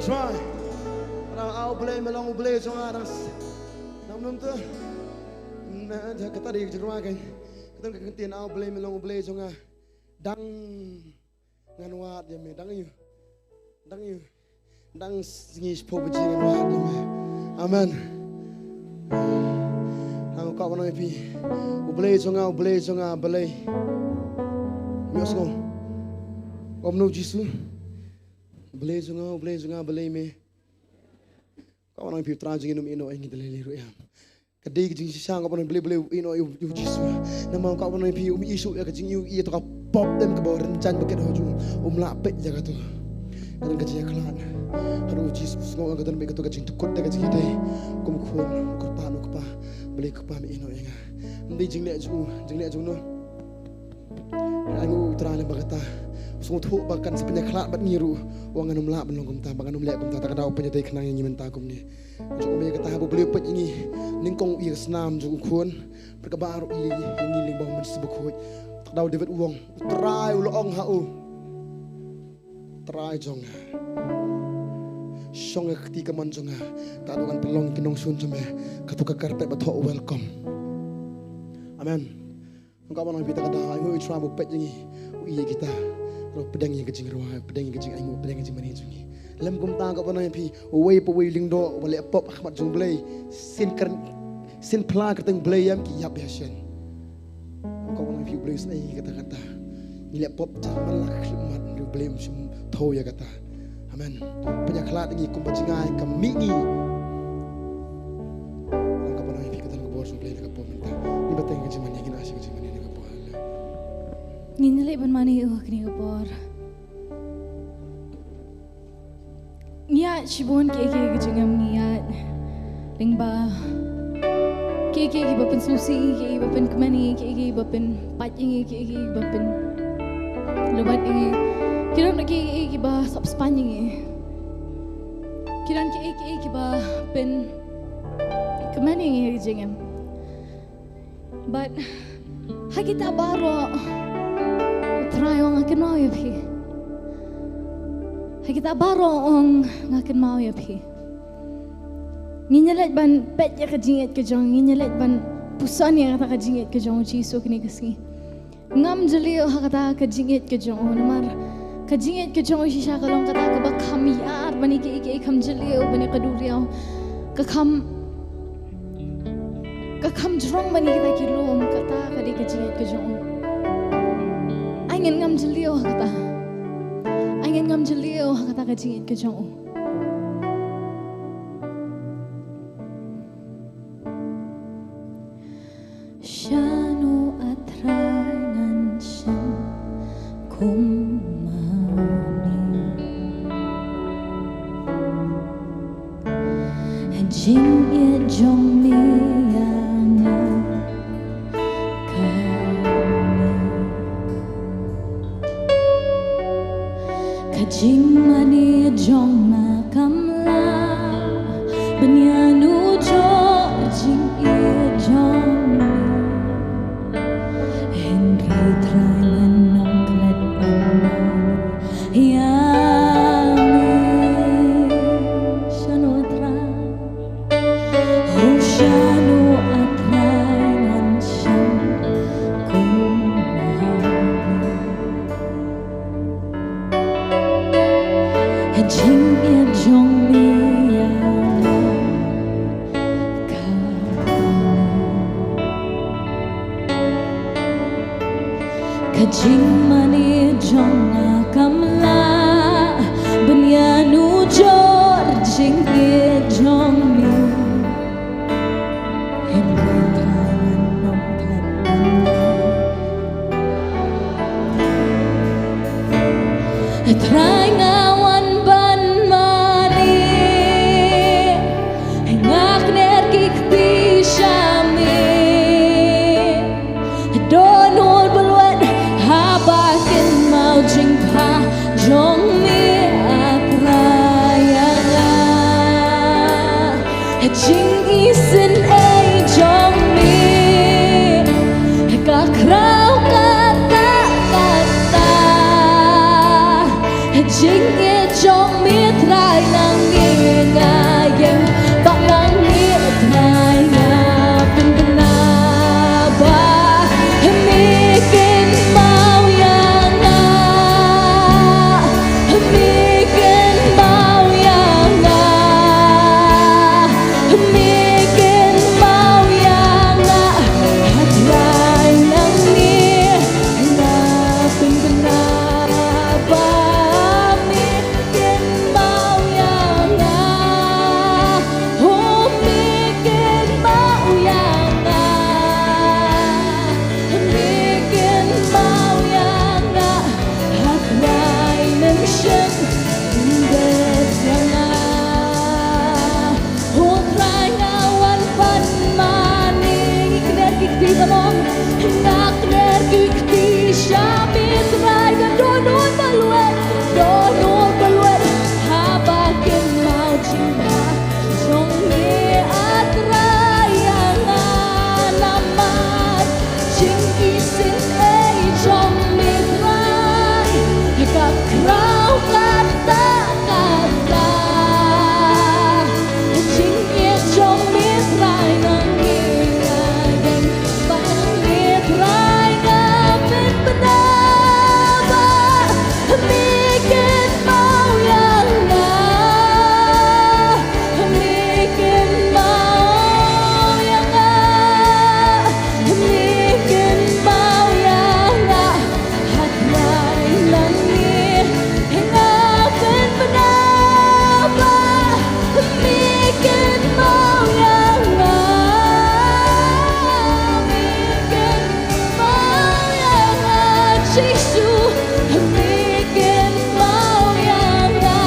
Try. Nang, "A U Blei me long U Blei jong nga," nang s-, nang mem tu. Na, ja kata dei ka jingrwai ka. Kata ka ktien, "A U Blei me long U Blei jong nga. Dang ngan wad ïa me, dang ïa. Dang ïa. Dang sngi shiphew baje ngan wad ïa me." Amen. Nang ka wan ïa phi. "U Blei jong nga, U Blei jong nga, balei me ïohsngew? Ym no Jisu. U Blei jong nga, U Blei jong nga, balei me." Ka wan ïa phi, Trai jong ngi, um ïehnoh ïa ngi da lei lei ruh ïa. Ka dei ka jingshisha, ka wan ïa phi, balei, balei ïehnoh ïa u Jisu. Namar ka wan ïa phi, um ïehnoh ïa ka jing, ïehnoh ïa to ka pop, em, kaba rynsan ba kit ha u jong, um lah peit ïa kato. Ka don ka jingïakhlad. Haduh u Jisu u sngew ka don beit kato ka jingdukut da ka jingïadei. Kum u khun, u kyrpad, u kpa. Balei kpa me ïehnoh ïa nga. Ym dei jingleh jong u, jingleh jong no. Ai nguh U Trai lem bad kata. U sngewthuh ba kan sa pynïakhlad bad ngi ruh. Ba ngan ym lah ban long kumta, ba ngan ym leh kumta, ta ka daw u pynïadei khnang ïa ngi mynta kumne. Jong u mei kata haba u Blei u peit ïa ngi. Nyngkong u ïa ka snam jong u khun. Bad kaba ar u ïa ngi lyngba u Mynsiem Bakhuid. Ta ka daw David u ong, U Trai u la ong ha u, Trai jong nga, shong ha ka kti kamon jong nga. Tad haduh ngan pynlong ki nongshun jong me. Kato ka carpet ba thoh welcome. Amen. Ngan kwah ban ong ïa phi ta ka daw, ai nguh U Trai ba u peit ïa ngi, u ïeit ïa kita. Ruh pdiang ïa ka jingrwai, pdiang ïa ka jingainguh, pdiang ïa ka jingmane jong ngi. Lem kumta kwah ban ong ïa phi, uwei pa uwei u lyngdoh uba leh pop ha khmat jong U Blei, sien kren, sien phla kyrteng U Blei ïa ki ïap ïa shen. Ngan kwah ban ong ïa phi, U Blei u sngew ïa kata kata. Ngi leh pop, jan man la ka khyllipmat, U Blei um shym thew ïa kata. Amen. Pynïakhlad ïa ngi kumba jngai ka mih ngi. Ngan kwah ban ong ïa phi, ka don ka bor jong U Blei na ka por mynta. Ngi bteng ka jingmane, ngin ai sha ka jingmane na ka por. Ngin ïaleh ban mane ïa u ha kane ka por. Ngi ïaid shibun kiei kiei ki jingim, ngi ïaid lyngba kiei kiei kiba pynsngewsih ïa ngi, kiei kiei ba pynkmen ïa ngi, kiei kiei ba pynpait ïa ngi, kiei kiei ba pynlwet ïa ngi. Ki don kiei kiei kiba sop spah ïa ngi. Ki don kiei kiei kiba pynkmen ïa ngi ha ka jingim. But ha kita baroh, Trai, ong nga kynmaw ïa phi. Ha kita baroh, ong nga kynmaw ïa phi. Ngin ïaleh ban peit ïa ka jingïeit ka jong, ngin ïaleh ban puson ïa kata ka jingïeit ka jong U Jisu kane ka sngi. Ngam jylliew ha kata ka jingïeit ka jong u, namar ka jingïeit ka jong u shisha ka long kata kaba kham ïar ban ïa kiei kiei, kham jylliew ban ïa ka duriaw, ka kham, ka kham jrong ban ïa kita ki lum, kata ka dei ka jingïeit ka jong u. Ai ngin ngam jylliew ha kata. Ai ngin ngam jylliew ha kata ka jingïeit ka jong u. Shano, A Trai, ngan shong kum ma me? Jingïeit jong me ïa nga ka mih. Ka jingmane jong nga kam lah ban ïanujor jingïeit jong me. Hynrei Trai ngan ym klet ban ïa me. Shano, A Trai. Oh, shano, A Trai, ngan shong kum ma me? Jingïeit jong me ïa nga ka mih. Ka jingmane jong nga kam lah ban ïanujor jingïeit jong me. Hynrei Trai ngan ym klet ban ïa me. Trai nga wan ban mane, nga kner ki kti sha me. Don u bluit haba kynmaw jingpha jong me, A Trai, ïa nga. Jingisynei jong me ka khraw katta katta. Jingïeit jong me Trai nangne nga ïeng, bad nangne Trai nga pynbna ba me kynmaw ïa nga, me kynmaw ïa nga, me kynmaw ïa nga, ha Trai nangne nga pynbna ba me kynmaw ïa nga. Oh, me kynmaw ïa nga, me kynmaw ïa nga, ha Trai men shen pynbeit ïa nga. Oh Trai, nga wan pan mane, ngi kner ki kti ban ong, nga kner ki kti sha me Trai, ka dohnud ba lwet, dohnud ba lwet, haba kynmaw jingbha jong me, ah Trai, ïa nga namar jingisynei jong me Trai, ka khraw katta katta. Jingïeit jong me Trai nangne nga ïeng, bad nangne Trai nga pynbna ba me kynmaw ïa nga, me kynmaw ïa nga, me kynmaw ïa nga. Ha Trai nangne nga pynbna ba me kynmaw ïa nga, me kynmaw ïa nga, Jisu, me kynmaw ïa nga.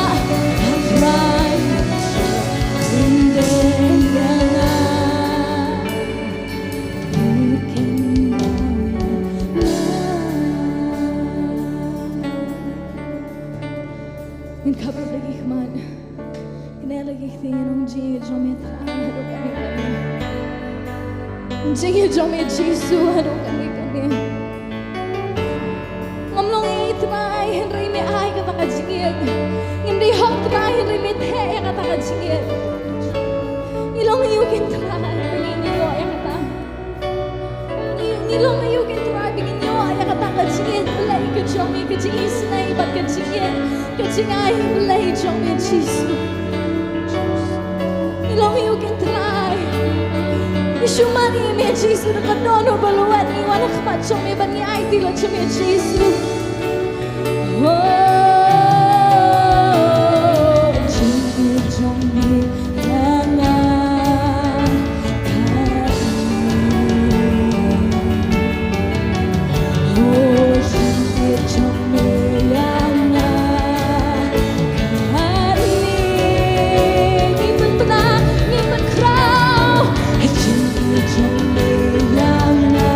Ha Trai pynbna ïa nga. Ngin khap lut la ki khmat. Kane la ki ktien, ong jingïeit jong me Trai haduh katta katta. Ong jingïeit jong me Jisu haduh katta katta. Ngam long ei Trai hynrei me ai kata ka jingïeit. Ngim dei hok Trai hynrei me theh ïa kata ka jingïeit. Ngi long aïu kin Trai ba ngin ïoh ïa kata. Ngi, ngi long aïu kin Trai ba ngin ïoh ïa kata ka jingïeit Blei ka jong me, ka jingisynei bad ka jingïeit, ka jingai Blei jong me Jisu. Ngi long aïu kin Trai. Ngi shu mane ïa me Jisu, da ka dohnud ba lwet ngi wan ha khmat jong me bad ngi aiti lut jong me Jisu. Oh, jingïeit jong me ïa nga. Oh, jingïeit jong me ïa nga. Ngi pynbna, ngi pynkhraw. Jingïeit jong me ïa nga.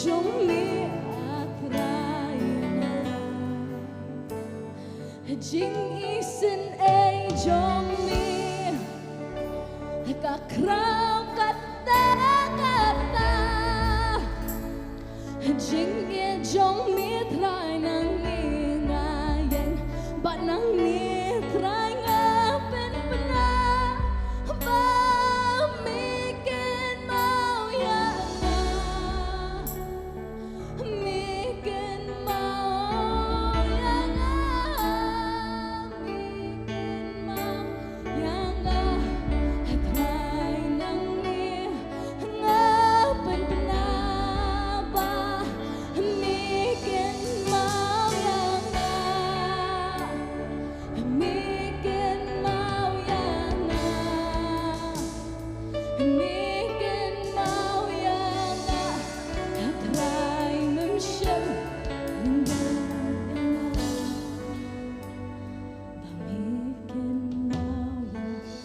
jong me, A Trai. Jingisynei jong me ka khraw katta katta. Jingïeit jong me, Trai, nangne nga ïeng, bad nangne, Trai, nga pynbna ba me kynmaw ïa nga. Me kynmaw ïa nga, me kynmaw ïa nga, Trai, nangne nga pynbna ba me kynmaw ïa nga, me kynmaw ïa nga. Me kynmaw ïa nga, A Trai, mem shym lyndet ïa nga. Ba me kynmaw ïa nga.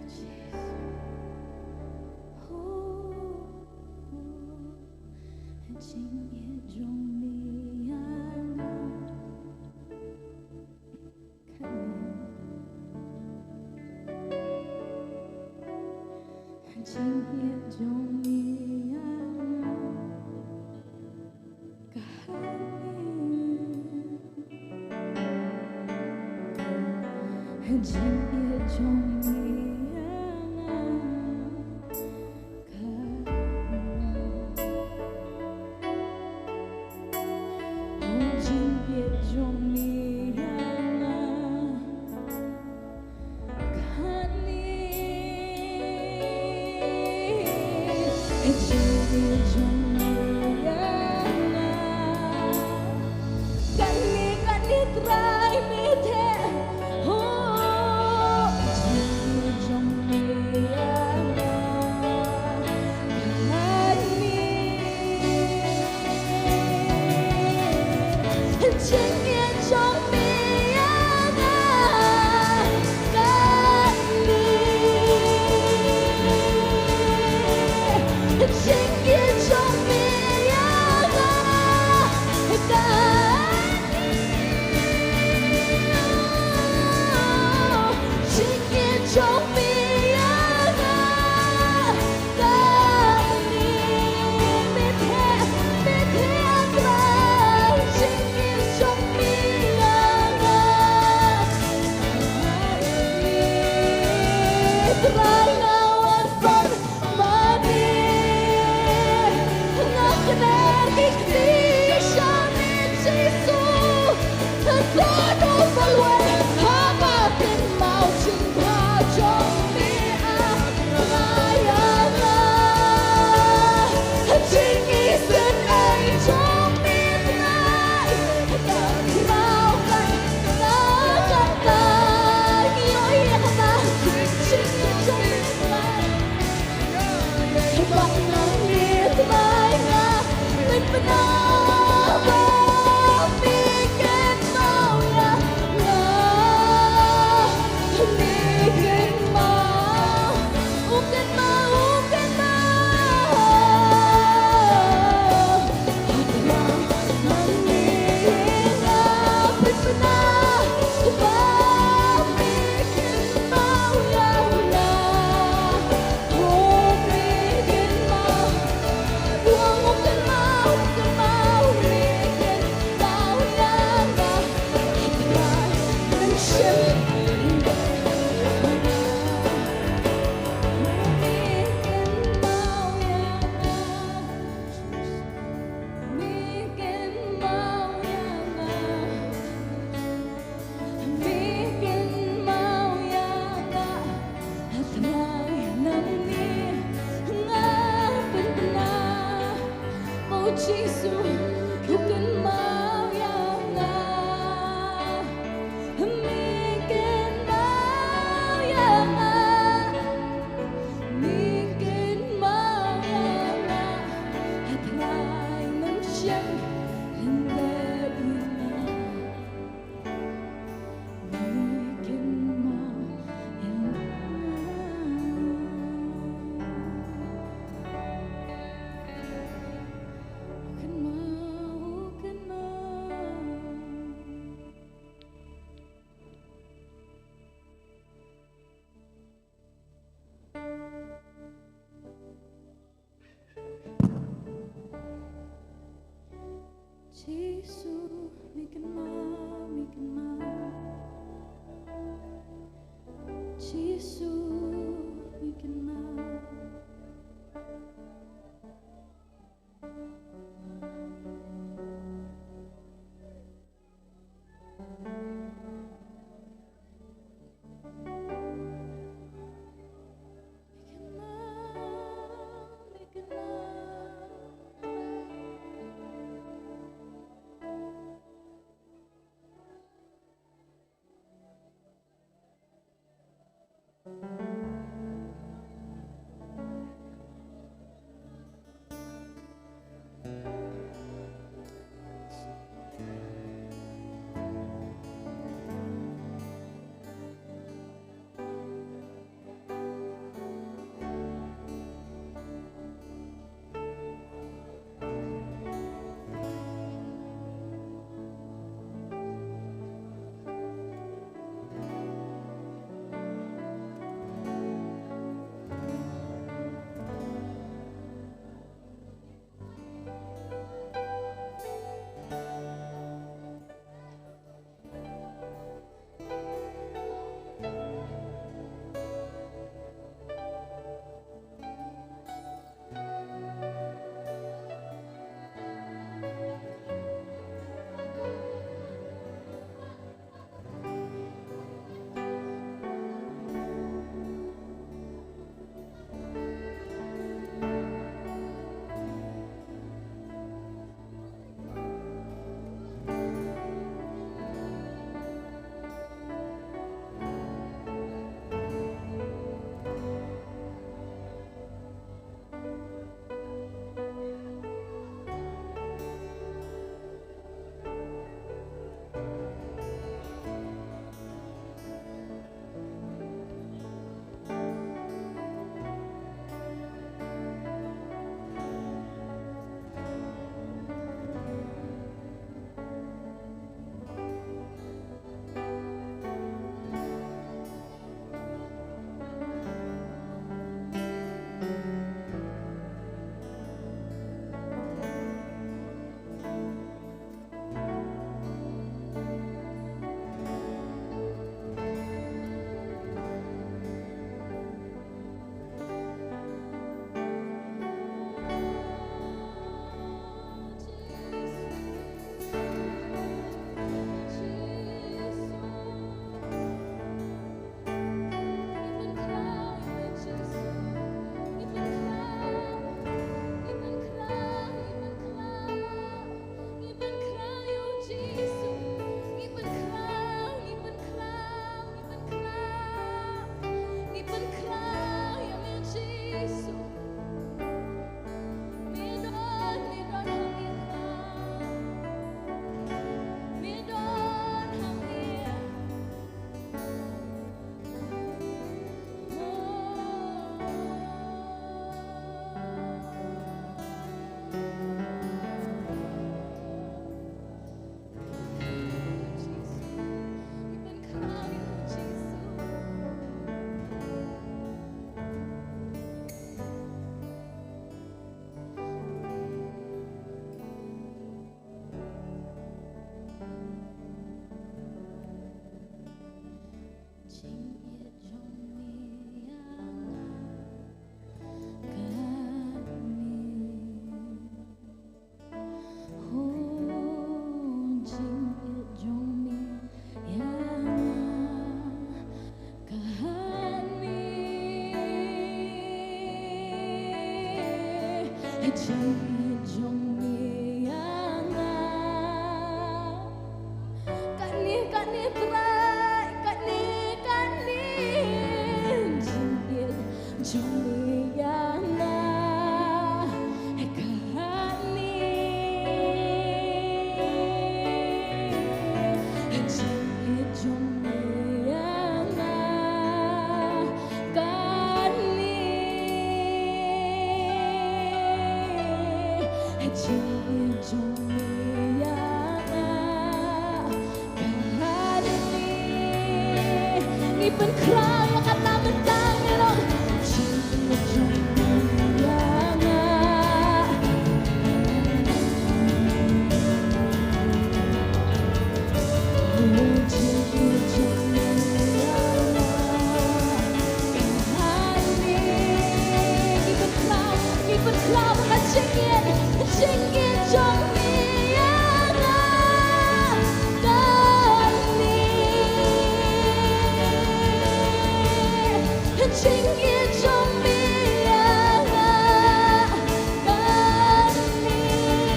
Jisu. Oh, oh, oh. Jingïeit jong me ïa nga. Jingïeit jong me ïa nga. Kane. Jingïeit jong me ïa nga. Kane, kane, Trai, me theh. Oh, jingïeit jong me ïa nga. Kane. Jingïeit jong me ïa nga. Kane. Jingïeit jong me ïa nga. Kane. Jingïeit jong me ïa nga. Kane. Me theh, me theh, A Trai, jingïeit jong me ïa nga. Trai, nga wan ban ma me. Nga kner ki kti sha me, Jisu. Ka don u balweh ha ka kynmaw jingpha jong me, A Trai, ïa nga. Jingïeit jong me, Trai. Ka khraw katta katta. Ïohi ïa kata. Jingïeit jong me, Trai. Bad nangne, Trai, nga pynbna ba me kynmaw ïa nga. Me kynmaw, u kynmaw, u kynmaw. Bad nangne nga pynbna ba me kynmaw ïa nga. Me kynmaw ïa nga, A Trai, nangne nga pynbna. O Jisu, u kynmaw ïa nga. Me kynmaw ïa nga. Me kynmaw ïa nga. A Trai, mem shym lyndet ïa nga. Me kynmaw ïa nga. Jingïeit jong me ïa nga. Kane, kane Trai, kane, kane. Jingïeit jong me ïa nga. Kane. Jingïeit jong me ïa nga. Kane. Jingïeit jong me ïa nga. Kane. Ngi pynkhraw ïa kata mynta ngi ong. Jingïeit jong me ïa nga. Kane,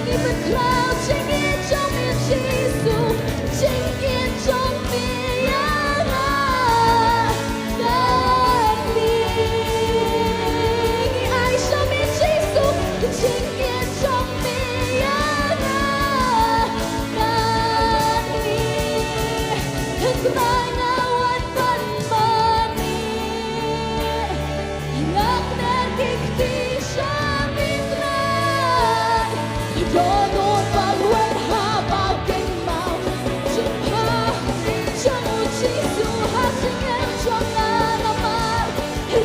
ngi pynkhraw jingïeit jong me Jisu, jingïeit jong me ïa nga. Kane, ngi ai sha me Jisu, jingïeit jong me ïa nga. Kane, Trai nga wan ban mane. Nga kner ki kti sha me Trai. Dohnud ban wan ha ba kynmaw jingpha jong u Jisu ha jingim jong nga namar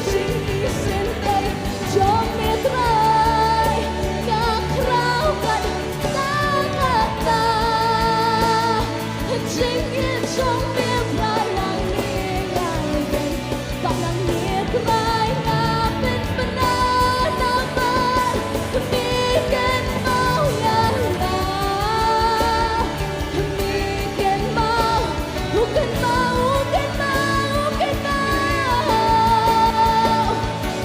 jingïaseng jong me Trai. Nga khraw kat na kata. Jingïeit jong me Trai lang ïa nga. Ba nang ïa Trai nga pynbna namar me kynmaw ïa nga. Me kynmaw, u kynmaw, u kynmaw, u kynmaw.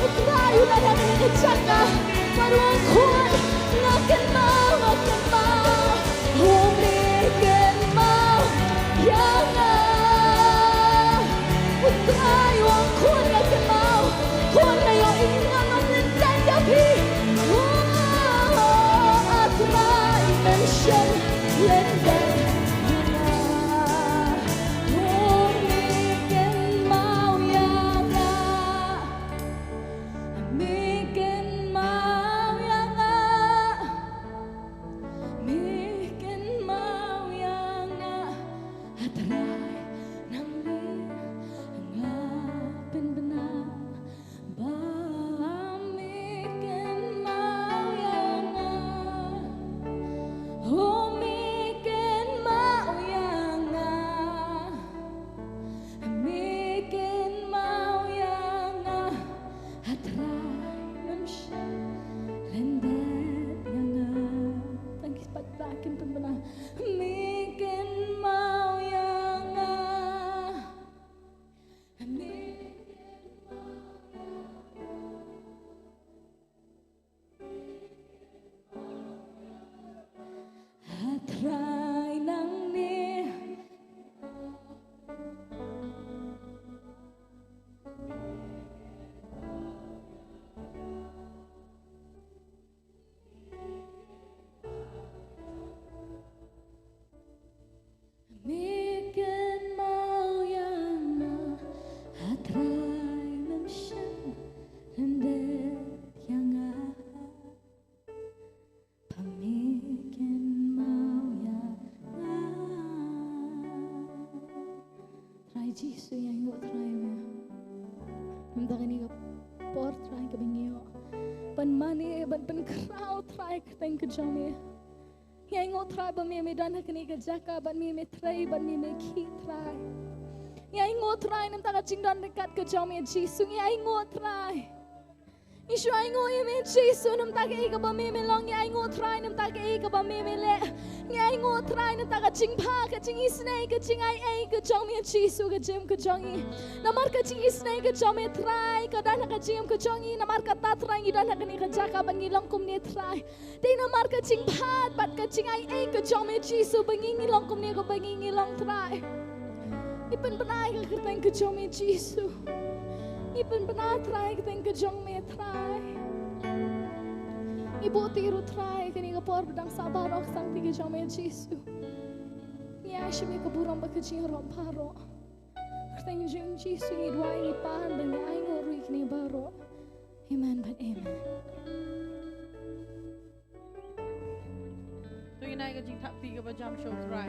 U Trai u la dang ïa ka jaka. Bad u ong khun nga kynmaw, nga kynmaw. U me kynmaw ïa nga. U Trai u ong khun nga kynmaw. Khun nga ïohi nga long lyndet ïa phi. Oh, oh, oh, ah, Trai mem shym lyndet ïa nga. U me kynmaw ïa nga. Me kynmaw ïa nga. Me kynmaw ïa nga. A Trai nangne nga pynbna ba me kynmaw ïa nga. Oh, me kynmaw ïa nga. Me kynmaw ïa nga. A Trai mem shym lyndet ïa nga. Tang ki pat ba kin pynbna. Me kynmaw ïa nga. Me kynmaw ïa nga. A Trai nangne. Me kynmaw ïa nga, a Trai mem shym lyndet ïa nga. Ba me kynmaw ïa nga. Trai Jisu, ngi ainguh Trai me. Mynta kane ka por Trai kaba ngi ïoh ban mane, ban pynkhraw Trai ka kyrteng ka jong me. Ngi ainguh Trai ba me me don ha kane ka jaka, bad me me trei, bad me me khih Trai. Ngi ainguh Trai namar ka jingdon ryngkat ka jong me Jisu, ngi ainguh Trai. Ngi shu ainguh ïa me Jisu namar kaei kaba me me long, ngi ainguh Trai namar kaei kaba me me leh. Ngi ainguh Trai na kata ka jingbha, ka jingisynei, ka jingai ei ka jong me Jisu ka jingim ka jong ngi. Namar ka jingisynei ka jong me Trai ka don ha ka jingim ka jong ngi, namar kata Trai ngi don ha kane ka jaka ba ngi long kumne Trai. Dei namar ka jingbha bad ka jingai ei ka jong me Jisu ba ngi ngi long kumne kaba ngi ngi long Trai. Ngi pynbna ïa ka kyrteng ka jong me Jisu. Ngi pynbna Trai ka kyrteng ka jong me Trai. Ngi buh ïa u Trai kane ka por ba dang sah baroh ka sangti ka jong me Jisu. Ngi ai sha me ka burom bad ka jingïaroh baroh. Kyrteng jong Jisu ngi duwai ngi pan ba ngi ainguh ruh ïa kine baroh. Amen bad amen. To ngin ai ka jingthap kti kaba jam sha u Trai.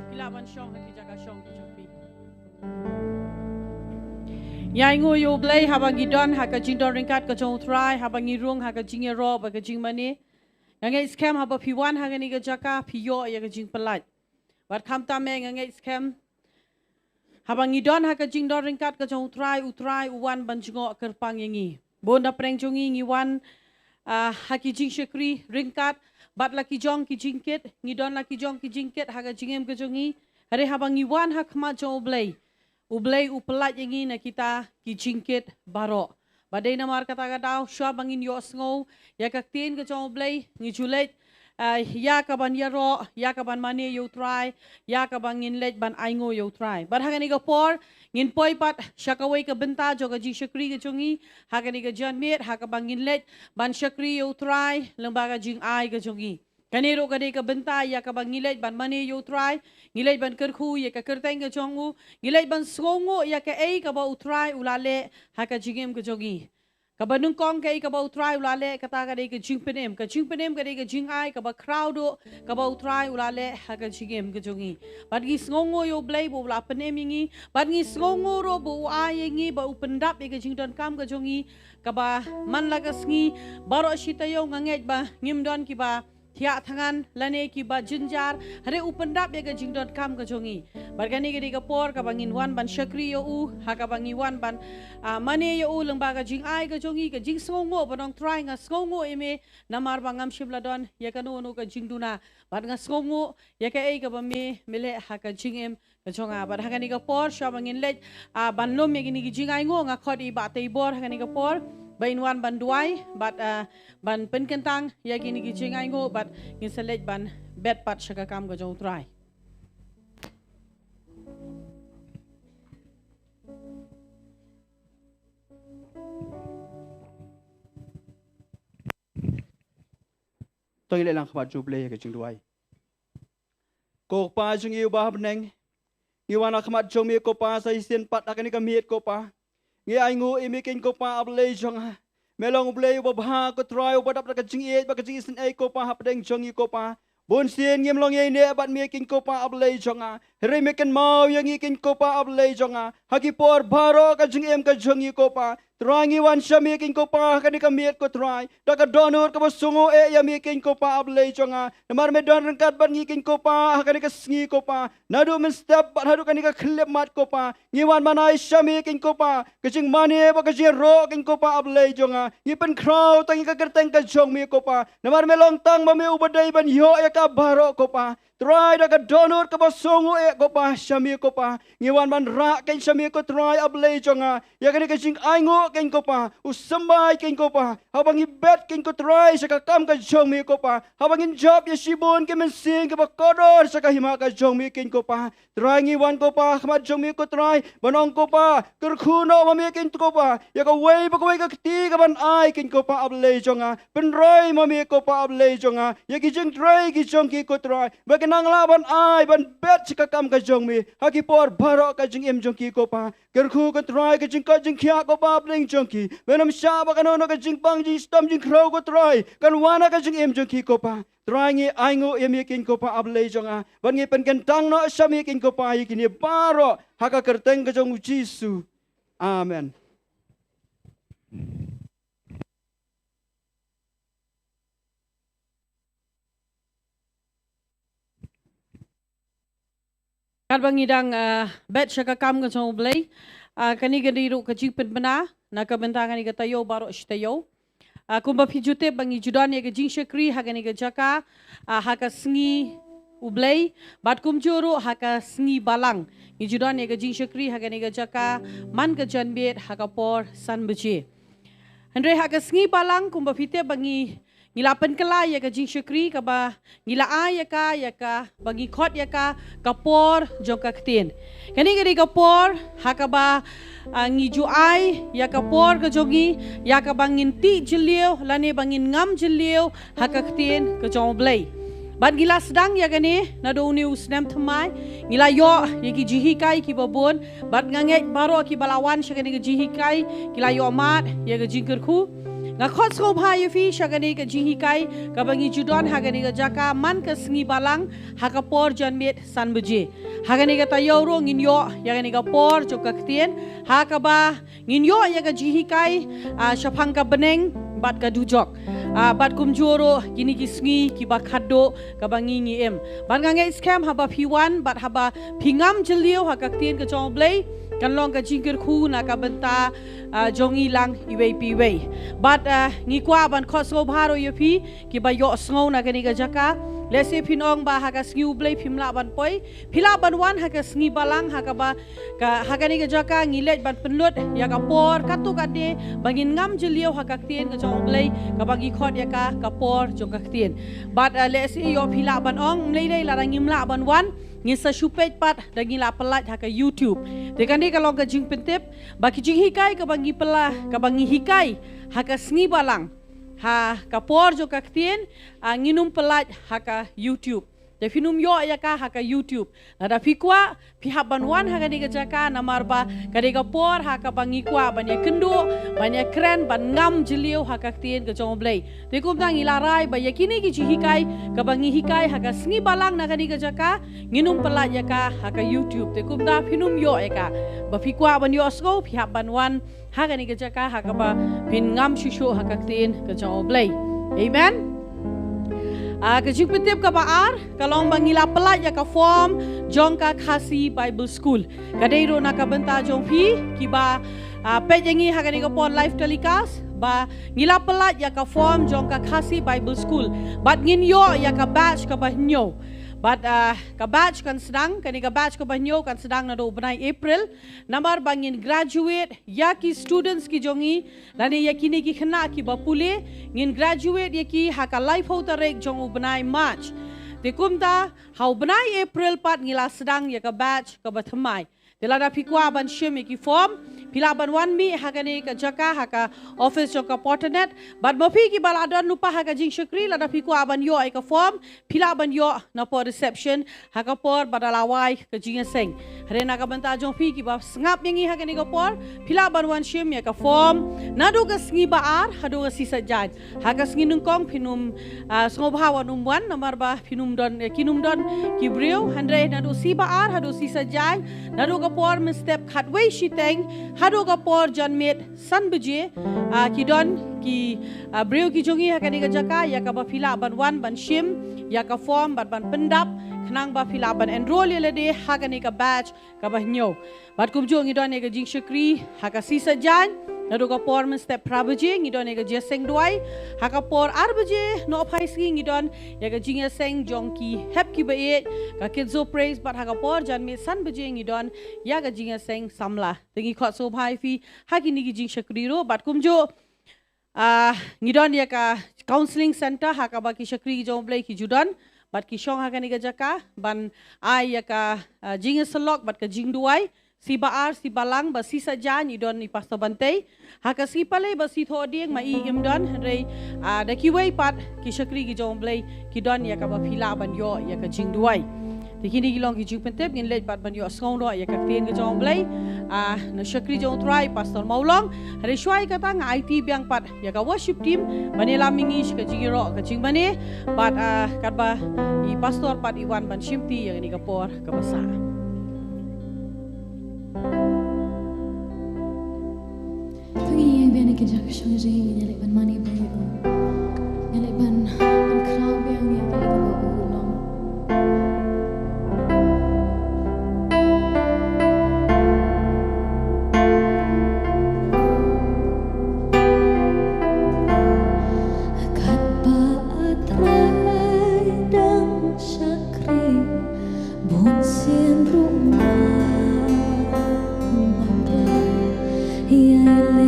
Phi lah ban shong ha ki jaka shong ki jong phi. Ïa ainguh ïa u Blei haba ngi don ha ka jingdon ryngkat ka jong u Trai, haba ngi rung ha ka jingïaroh bad ka jingmane. Nga ngeit skhem haba phi wan ha kane ka jaka phi ïoh ïa ka jingpyllait. Bad khamtam eh nga ngeit skhem haba ngi don ha ka jingdon ryngkat ka jong u Trai, u Trai u wan ban jngoh kyrpang ïa ngi. Bun na pdeng jong ngi ngi wan, ah, ha ki jingshakri ryngkat bad la ki jong ki jingkit, ngi don la ki jong ki jingkit ha ka jingim ka jong ngi. Hynrei haba ngi wan ha khmat jong u Blei, u Blei u pyllait ïa ngi na kita ki jingkit baroh. Bad dei namar kata ka daw shuwa ba ngin ïohsngew ïa ka ktien ka jong u Blei, ngi ju leit, ah, ïa ka ban ïaroh, ïa ka ban mane ïa u Trai, ïa ka ba ngin leit ban ainguh ïa u Trai. Bad ha kane ka por ngin poi pat sha kawei ka bynta jong ka jingshakri ka jong ngi ha kane ka janmiet, ha ka ba ngin leit ban shakri ïa u Trai lyngba ka jingai ka jong ngi. Kane ruh ka dei ka bynta ïa ka ba ngi leit ban mane ïa u Trai, ngi leit ban kyrkhu ïa ka kyrteng ka jong u, ngi leit ban sngewnguh ïa kaei ka ba u Trai u la leh ha ka jingim ka jong ngi. Ka ba nyngkong kaei ka ba u Trai u la leh, kata ka dei ka jingpynim. Ka jingpynim ka dei ka jingai ka ba khraw duh ka ba u Trai u la leh ha ka jingim ka jong ngi. Bad ngi sngewnguh ïa u Blei ba u la pynim ïa ngi, bad ngi sngewnguh ruh ba u ai ïa ngi, ba u pyndap ïa ka jingdonkam ka jong ngi, ka ba man la ka sngi baroh shi taïew nga ngeit ba ngim don ki ba thiah thngan lane ki ba jynjar, hynrei u pyndap ïa ka jingdonkam ka jong ngi. Bad kane ka dei ka por ka ba ngin wan ban shakri ïa u, ha ka ba ngi wan ban, ah, mane ïa u lyngba ka jingai ka jong ngi, ka jingsngewnguh ba nong Trai nga sngewnguh ïa me, namar ba ngam shym la don ïa kano kano ka jingduna. Bad nga sngewnguh ïa kaei ka ba me, me leh ha ka jingim ka jong nga. Bad ha kane ka por shuwa ba ngin leit, ah, ban lum ïa kine ki jingainguh, nga khot ïa i Bah Teibor ha kane ka por ba in wan ban duwai bad, ah, ban pynkyntang ïa kine ki jingainguh, bad ngin sa leit ban bet pat sha ka kam ka jong u Trai. To ngin leit lang ha khmat jong u Blei ha ka jingduwai. Ko Kpa jong ngi uba ha bneng, ngi wan ha khmat jong me ko Pa sa shisien pat ha kane ka miet ko Pa. Ngi ainguh ïa me keiñ ko Pa A Blei jong nga. Me long U Blei uba bha ko Trai, uba dap da ka jingïeit bad ka jingisynei ko Pa hapdeng jong ngi ko Pa. Bun sien ngim long ïaineh bad me keiñ ko Pa A Blei jong nga. Hynrei me kynmaw ïa ngi keiñ ko Pa A Blei jong nga ha ki por baroh ka jingim ka jong ngi ko Pa. Trai ngi wan sha me keiñ ko Pa ha kane ka miet ko Trai, da ka dohnud kaba sngewnguh eh ïa me keiñ ko Pa A Blei jong nga. Namar me don ryngkat bad ngi keiñ ko Pa ha kane ka sngi ko Pa, naduh mynstep bad haduh kane ka khyllipmat ko Pa. Ngi wan ban ai sha me keiñ ko Pa ka jingmane bad ka jingïaroh keiñ ko Pa A Blei jong nga. Ngi pynkhraw tang ïa ka kyrteng ka jong me ko Pa, namar me long tang ba me uba dei ban ïoh ïa ka baroh ko Pa. Trai da ka dohnud kaba sngewnguh eh ko Pa sha me ko Pa, ngi wan ban rah keiñ sha me ko Trai A Blei jong nga. Ïa kane ka jingainguh keiñ ko Pa, u symbai keiñ ko Pa, haba ngi bet keiñ ko Trai sha ka kam ka jong me ko Pa, haba ngin jop ïa shibun ki mynsiem kiba kordor sha ka hima ka jong me keiñ ko Pa. Trai ngi wan ko Pa ha khmat jong me ko Trai ban ong ko Pa, kyrkhu noh ma me keiñ ko Pa ïa kawei pa kawei ka kti kaban ai keiñ ko Pa A Blei jong nga. Pynroi ma me ko Pa A Blei jong nga ïa ki jingtrei ki jong ki ko Trai, ba kin nang lah ban ai ban bet sha ka kam ka jong me ha ki por baroh ka jingim jong ki ko Pa. Kyrkhu ko Trai ka jingkoit jingkhiah ko Pa hapdeng jong ki, me nym shah ba kano kano ka jingpang jingshitom jingkhraw ko Trai kan wan ha ka jingim jong ki ko Pa. Trai ngi ainguh ïa me keiñ ko Pa A Blei jong nga, bad ngi pynkyntang noh sha me keiñ ko Pa ïa kine baroh ha ka kyrteng ka jong u Jisu. Amen. Katba ngi dang, ah, bet sha ka kam ka jong u Blei, ah, kane ka dei ruh ka jingpynbna na ka bynta kane ka taïew baroh shi taïew. Ah, kumba phi ju tip ba ngi ju don ïa ka jingshakri ha kane ka jaka, ah, ha ka sngi U Blei, bad kumjuh ruh ha ka sngi Balang. Ngi ju don ïa ka jingshakri ha kane ka jaka man ka janmiet ha ka por san baje. Hynrei ha ka sngi Balang kumba phi tip ba ngi, ngi la pynkylla ïa ka jingshakri kaba ngi la ai ïa ka, ïa ka, ba ngi khot ïa ka, ka por jong ka ktien. Kane ka dei ka por ha kaba, ah, ngi ju ai ïa ka por ka jong ngi, ïa kaba ngin tih jylliew lane ba ngin ngam jylliew ha ka ktien ka jong U Blei. Bad ngi la sdang ïa kane naduh une u snem thymmai, ngi la ïoh ïa ki jinghikai kiba bun, bad nga ngeit baroh kiba la wan sha kane ka jinghikai ki la ïoh mad ïa ka jingkyrkhu. Nga khot sngewbha ïa phi sha kane ka jinghikai kaba ngi ju don ha kane ka jaka man ka sngi Balang ha ka por janmiet san baje. Ha kane ka taïew ruh ngin ïoh ïa kane ka por jong ka ktien ha kaba ngin ïoh ïa ka jinghikai, ah, shaphang ka bneng bad ka dujok. Ah, bad kumjuh ruh kine ki sngi kiba khatduh kaba ngi ngi im. Bad nga ngeit skhem haba phi wan bad haba phi ngam jylliew ha ka ktien ka jong U Blei, kan long ka jingkyrkhu na ka bynta, ah, jong ngi lang iwei pa iwei. Bad, ah, ngi kwah ban khot sngewbha ruh ïa phi kiba ïohsngew na kane ka jaka. Lehse phin ong ba ha ka sngi U Blei phim lah ban poi, phi lah ban wan ha ka sngi Balang ha kaba ka, ha kane ka jaka ngi leit ban pynlut ïa ka por katto katne ba ngin ngam jylliew ha ka ktien ka jong U Blei kaba ngi khot ïa ka, ka por jong ka ktien. Bad, ah, lehse ïoh phi lah ban ong, ym lei lei, lada ngim lah ban wan, ngin sa shu peit pat da ngi la pyllait ha ka YouTube. Te kane ka long ka jingpyntip ba ki jinghikai kaba ngi pylla, kaba ngi hikai ha ka sngi Balang ha ka por jong ka ktien, ah, ngin ym pyllait ha ka YouTube. Te phin ym ïoh ïa ka ha ka YouTube. Lada phi kwah, phi hap ban wan ha kane ka jaka namar ba ka dei ka por ha kaba ngi kwah ban ïakynduh, ban ïakren, ban ngam jylliew ha ka ktien ka jong U Blei. Te kumta ngi la rai ba ïa kine ki jinghikai kaba ngi hikai ha ka sngi Balang na kane ka jaka, ngin ym pyllait ïa ka ha ka YouTube. Te kumta phin ym ïoh ïa ka. Ba phi kwah ban ïohsngew, phi hap ban wan ha kane ka jaka ha kaba phin ngam shuh shuh ha ka ktien ka jong U Blei. Amen. Ah, ka jingpyntip kaba ar ka long ba ngi la pyllait ïa ka form jong ka Khasi Bible School. Ka dei ruh na ka bynta jong phi kiba, ah, peit ïa ngi ha kane ka por live telecast, ba ngi la pyllait ïa ka form jong ka Khasi Bible School. Bad ngin ïoh ïa ka batch kaba hynñiew. Bad, ah, ka batch kan sdang, kane ka batch kaba hynñiew kan sdang naduh u bnai April. Namar ba ngin graduate ïa ki students ki jong ngi, lane ïa kine ki khynnah kiba pule, ngin graduate ïa ki ha ka laiphew tarik jong u bnai March. Te kumta ha u bnai April pat ngi la sdang ïa ka batch kaba thymmai. Te lada phi kwah ban shim ïa ki form, phi lah ban wan mih ha kane ka jaka ha ka office jong ka Porternet. Bad ma phi kiba la don lypa ha ka jingshakri, lada phi kwah ban ïoh ïa ka form, phi lah ban ïoh na por reception ha ka por ba da la wai ka jingïaseng. Hynrei na ka bynta jong phi kiba sngap ïa ngi ha kane ka por, phi lah ban wan shim ïa ka form naduh ka sngi ba ar haduh ka sngi Saitjaiñ. Ha ka sngi Nyngkong phin ym, ah, sngewbha wan ym wan namar ba phin ym don, eh, kin ym don ki briew. Hynrei naduh sngi ba ar haduh sngi Saitjaiñ, naduh ka por mynstep khatwei shiteng haduh ka por janmiet san baje, ah, ki don ki, ah, briew ki jong ngi ha kane ka jaka ïa kaba phi lah ban wan ban shim ïa ka form bad ban pyndap khnang ba phi lah ban enroll ïa lade ha kane ka batch kaba hynñiew. Bad kumjuh ngi don ïa ka jingshakri ha ka sngi Saitjaiñ, naduh ka por mynstep phra baje ngi don ïa ka jingïaseng duwai, ha ka por ar baje nohphai sngi ngi don ïa ka jingïaseng jong ki hep kiba ïeit, ka Kids Zone Praise, bad ha ka por janmiet san baje ngi don ïa ka jingïaseng samla. Te ngi khot sngewbha ïa phi ha kine ki jingshakri ruh. Bad kumjuh, ah, ngi don ïa ka counselling center ha kaba ki shakri ki jong U Blei ki ju don bad ki shong ha kane ka jaka ban ai ïa ka, ah, jingïasyllok bad ka jingduwai. Sngi ba ar, sngi Balang bad sngi Saitjaiñ i don i Pastor Bantei. Ha ka sngi Palei bad sngi Thohdieng ma i im don, hynrei, ah, da kiwei pat ki shakri ki jong U Blei ki don ïa kaba phi lah ban ïoh ïa ka jingduwai. Te kine ki long ki jingpyntip, ngin leit pat ban ïohsngew noh ïa ka ktien ka jong U Blei, ah, na u shakri jong U Trai Pastor Mawlong. Hynrei shuwa ïa kata nga aiti biang pat ïa ka worship team ban ïalam ïa ngi sha ka jingïaroh ka jingmane, bad, ah, katba i Pastor pat i wan ban shimti ïa kane ka por kaba sah. To ngin ïa biang ïa ka jaka shong jong ngi, ngin ïa leit ban mane bad u. Ngin ïa leit ban, ban khraw biang ïa ka, ïa kaba u long.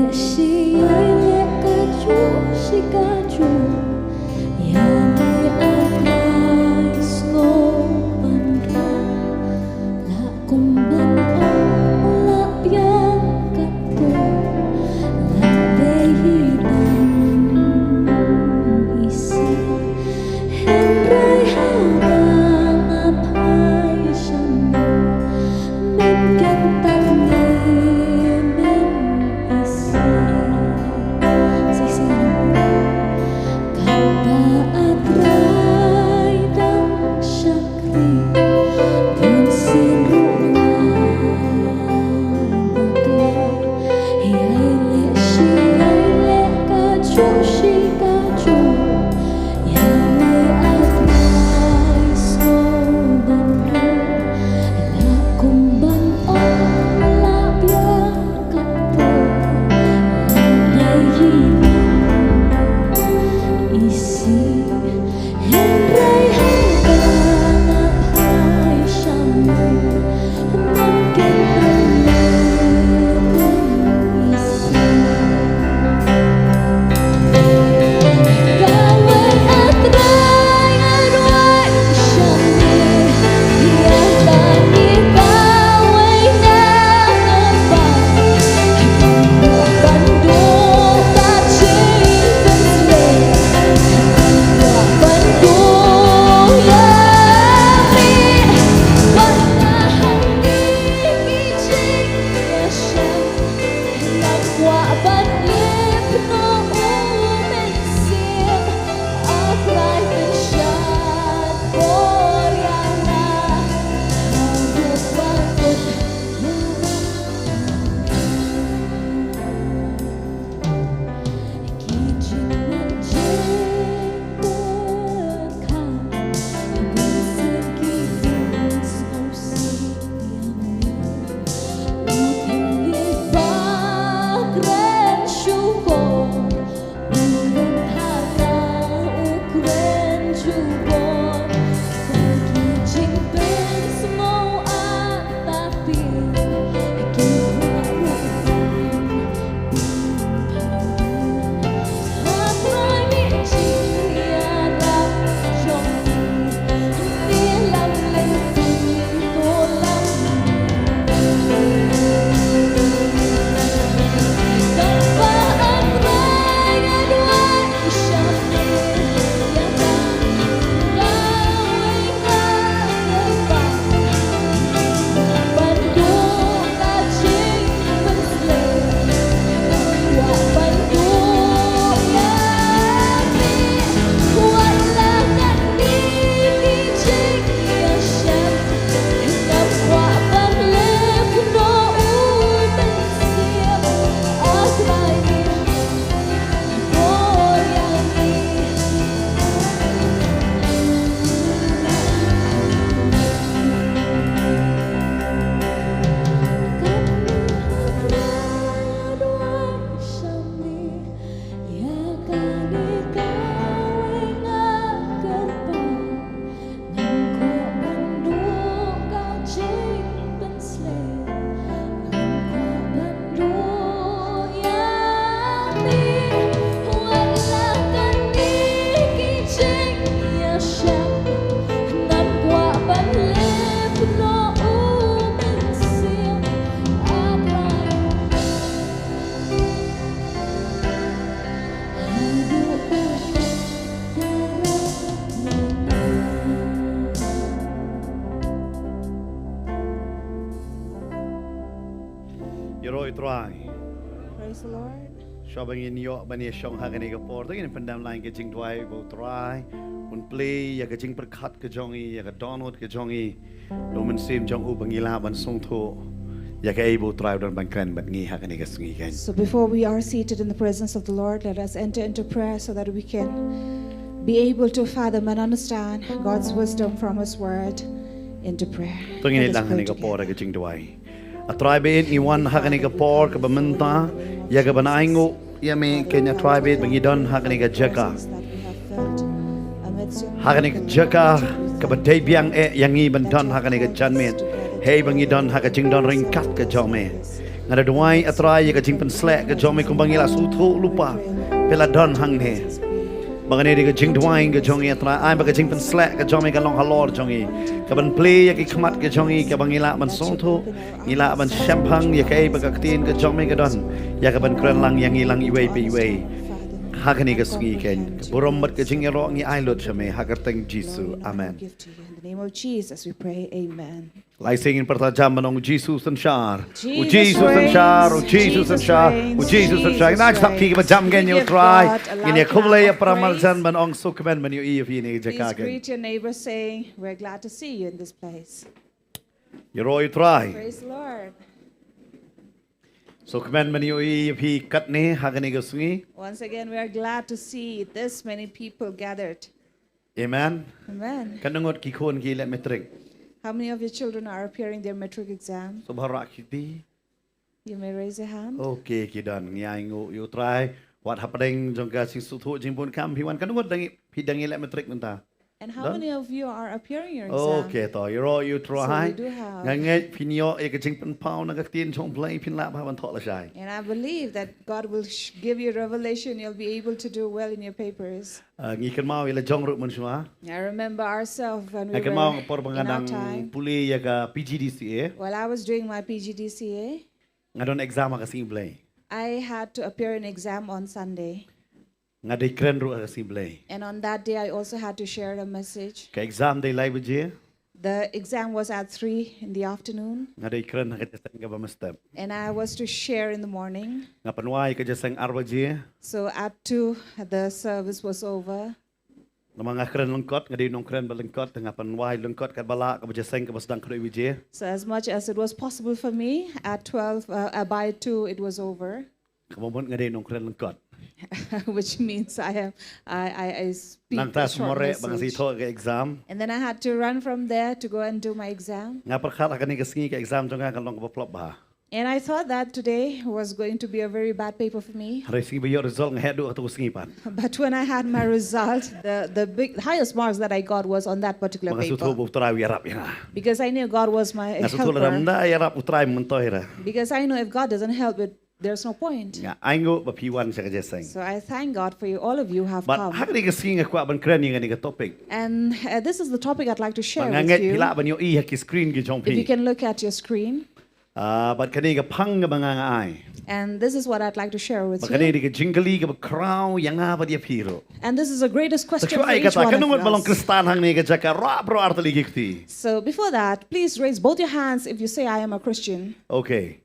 Shi ai leh kajuh shi kajuh ïa me, A Trai, sngewbha ban rah. La kum ban ong, la biang katto, la dei hi ban isih. Hynrei haba nga phai sha me, men kyntait ne men isih. Shisien, katba A Trai dang shakri, bunsien ruh nga bakla. Ïai leh shi ïai leh kajuh shi kajuh ïa me, A Trai, sngewbha ban rah. La kum ban ong, la biang katto, la dei hi ban isih. Hynrei haba nga phai sha me, men kyntait ne men isih. Kawei, A Trai, nga duwai sha me, ïa kane kawei nga kyrpad. Ban duh ka jingpynshlur, ban duh ïa me, wat la hangne ki jingïashem. Ngam kwah ban lip noh u Mynsiem, A Trai, pynshad bor ïa nga haduh ba kut. Ki jingmut jingpyrkhat, bun sien ki jingsngewsih ïa me. U thylliej ba kren shu bor, u kren thala, u kren jubor. Ki jingpynsngew ata phi, ki kwah ruh ban pynpait. Ha Trai, mih jingïarap jong phi, phi lam lynti, to lam. Katba A Trai nga duwai sha me, ïa kane kawei nga kyrpad. Ban duh ka jingpynshlur, kwah ban duh ïa me. Wat la katne ki jingïashem, ngam kwah ban lip noh u Mynsiem, A Trai, bor ïa me. Katne, A Trai, nga duwai sha me, ïa kane kawei nga kyrpad. Ngam kwah ban duh ka jingpynshlur, ngam kwah ban duh ïa me. Wat la katne ki jingïashem, ngam kwah ban lip noh u Mynsiem, A Trai. Ïaroh ïa u Trai. Praise the Lord. Shuwa ba ngin ïoh ban ïashong ha kane ka por, to ngin pyndem lang ka jingduwai ba u Trai un plie ïa ka jingpyrkhat ka jong ngi, ïa ka dohnud ka jong ngi. Da u Mynsiem jong u ba ngi lah ban sngewthuh ïa kaei ba u Trai u don ban kren bad ngi ha kane ka sngi kein. So before we are seated in the presence of the Lord, let us enter into prayer so that we can be able to fathom and understand God's wisdom from His word into prayer. To ngin ïa lang ha kane ka por ha ka jingduwai. A Trai, ba ngi wan ha kane ka por kaba mynta, ïa kaba ngi ainguh ïa me kein, A Trai, ba ngi don ha kane ka jaka, ha kane ka jaka kaba dei biang eh ïa ngi ban don ha kane ka janmiet, hei ba ngi don ha ka jingdon ryngkat ka jong me. Nga da duwai, A Trai, ïa ka jingpynsleh ka jong me kumba ngi la sngewthuh lypa phi la don hangne. Ba kane dei ka jingduwai ka jong ngi, A Trai, ai ba ka jingpynsleh ka jong me kan long halor jong ngi, ka ban plie ïa ki khmat ka jong ngi, kaba ngi lah ban sngewthuh, ngi lah ban shemphang ïa kaei ba ka ktien ka jong me ka don, ïa ka ban kren lang ïa ngi lang iwei pa iwei. Ha kane ka sngi keiñ, ka burom bad ka jingïaroh ngi ai lut sha me, ha ka kyrteng Jisu. Amen. Give to you. In the name of Jesus, we pray. Amen. Lai sing in pyrta jam ban ong, U Jisu synshar. U Jesus Jisu synshar, reigns. U Jisu Jesus synshar, reigns. U Jisu synshar. Jesus Ngin ai sap ki reigns. Ba jam ngen ïa U Trai. Give God a loud clap of praise. Ngin ïa khublei ïa para marjan ban ong, suk kmen ban ïohi ïa phi ha kane ka jaka. Please greet your neighbor saying, "We're glad to see you in this place." Ïaroh ïa U Trai. Praise the Lord. Suk kmen ban ïohi ïa phi katne ha kane ka sngi. Once again, we are glad to see this many people gathered. Amen. Amen. Katno ngut ki khun ki leh matric? How many of your children are appearing their matric exam? Sngewbha rah kti. You may raise your hand. Okay, ki don. Ngi ainguh ïa U Trai. Wat hapdeng jong ka jingsngewthuh jingpun kam phi wan. Katno ngut dang, phi dang ïaleh matric mynta? And how many of you are appearing your exam? Okay, to ïaroh ïa U Trai. So we do have. Nga ngeit phin ïoh ïa ka jingpynpaw na ka ktien jong U Blei, phin lah bha ban thoh lashai. And I believe that God will sh-, give you revelation, you'll be able to do well in your papers. Ah, ngi kynmaw ïa la jong ruh mynshuwa. I remember ourselves when we were in our time. Ngi kynmaw por ba nga dang pule ïa ka P G D C A. While I was doing my P G D C A, nga don exam ha ka Sngi Blei. I had to appear in exam on Sunday. Nga dei kren ruh ha ka Sngi Blei. And on that day, I also had to share a message. Ka exam dei lai baje. The exam was at three in the afternoon. Nga dei kren ha ka jingïaseng kaba mynstep. And I was to share in the morning. Nga pynwai ka jingïaseng ar baje. So at two, the service was over. Namar nga kren lyngkot, nga dei nongkren ba lyngkot, nga pynwai lyngkot katba lah ka jingïaseng kaba sdang khyndai baje. So as much as it was possible for me, at twelve, uh, uh, by two, it was over. Kaba mut nga dei nongkren lyngkot. Which means I am, I, I, I speak a short message. Nangta shu mareh ba nga shu thoh ka exam. And then I had to run from there to go and do my exam. Nga pyrkhat ha kane ka sngi ka exam jong nga kan long kaba flop bha. And I thought that today was going to be a very bad paper for me. Hynrei sngi ba ïoh result nga heh duh ha kato ka sngi pat. But when I had my result, the, the big, highest marks that I got was on that particular paper. Ba nga sngewthuh ba U Trai u ïarap ïa nga. Because I knew God was my helper. Nga sngewthuh lada ym da ïarap U Trai myntoi re. Because I know if God doesn't help it, there's no point. Nga ainguh ba phi wan sha ka jingïaseng. So I thank God for you, all of you have come. Bad ha kane ka sngi nga kwah ban kren ïa kane ka topic. And, uh, this is the topic I'd like to share with you. Bad nga ngeit phi lah ban ïohi ha ki screen ki jong phi. If you can look at your screen. Ah, bad kane ka phang kaba nga nga ai. And this is what I'd like to share with you. Bad kane dei ka jingkylli kaba khraw ïa nga bad ïa phi ruh. And this is the greatest question for each one of us. Te shuwa ïa kata, katno ngut ba long Khristan hangne ha ka jaka, rah baroh artylli ki kti. So before that, please raise both your hands if you say, "I am a Christian." Okay.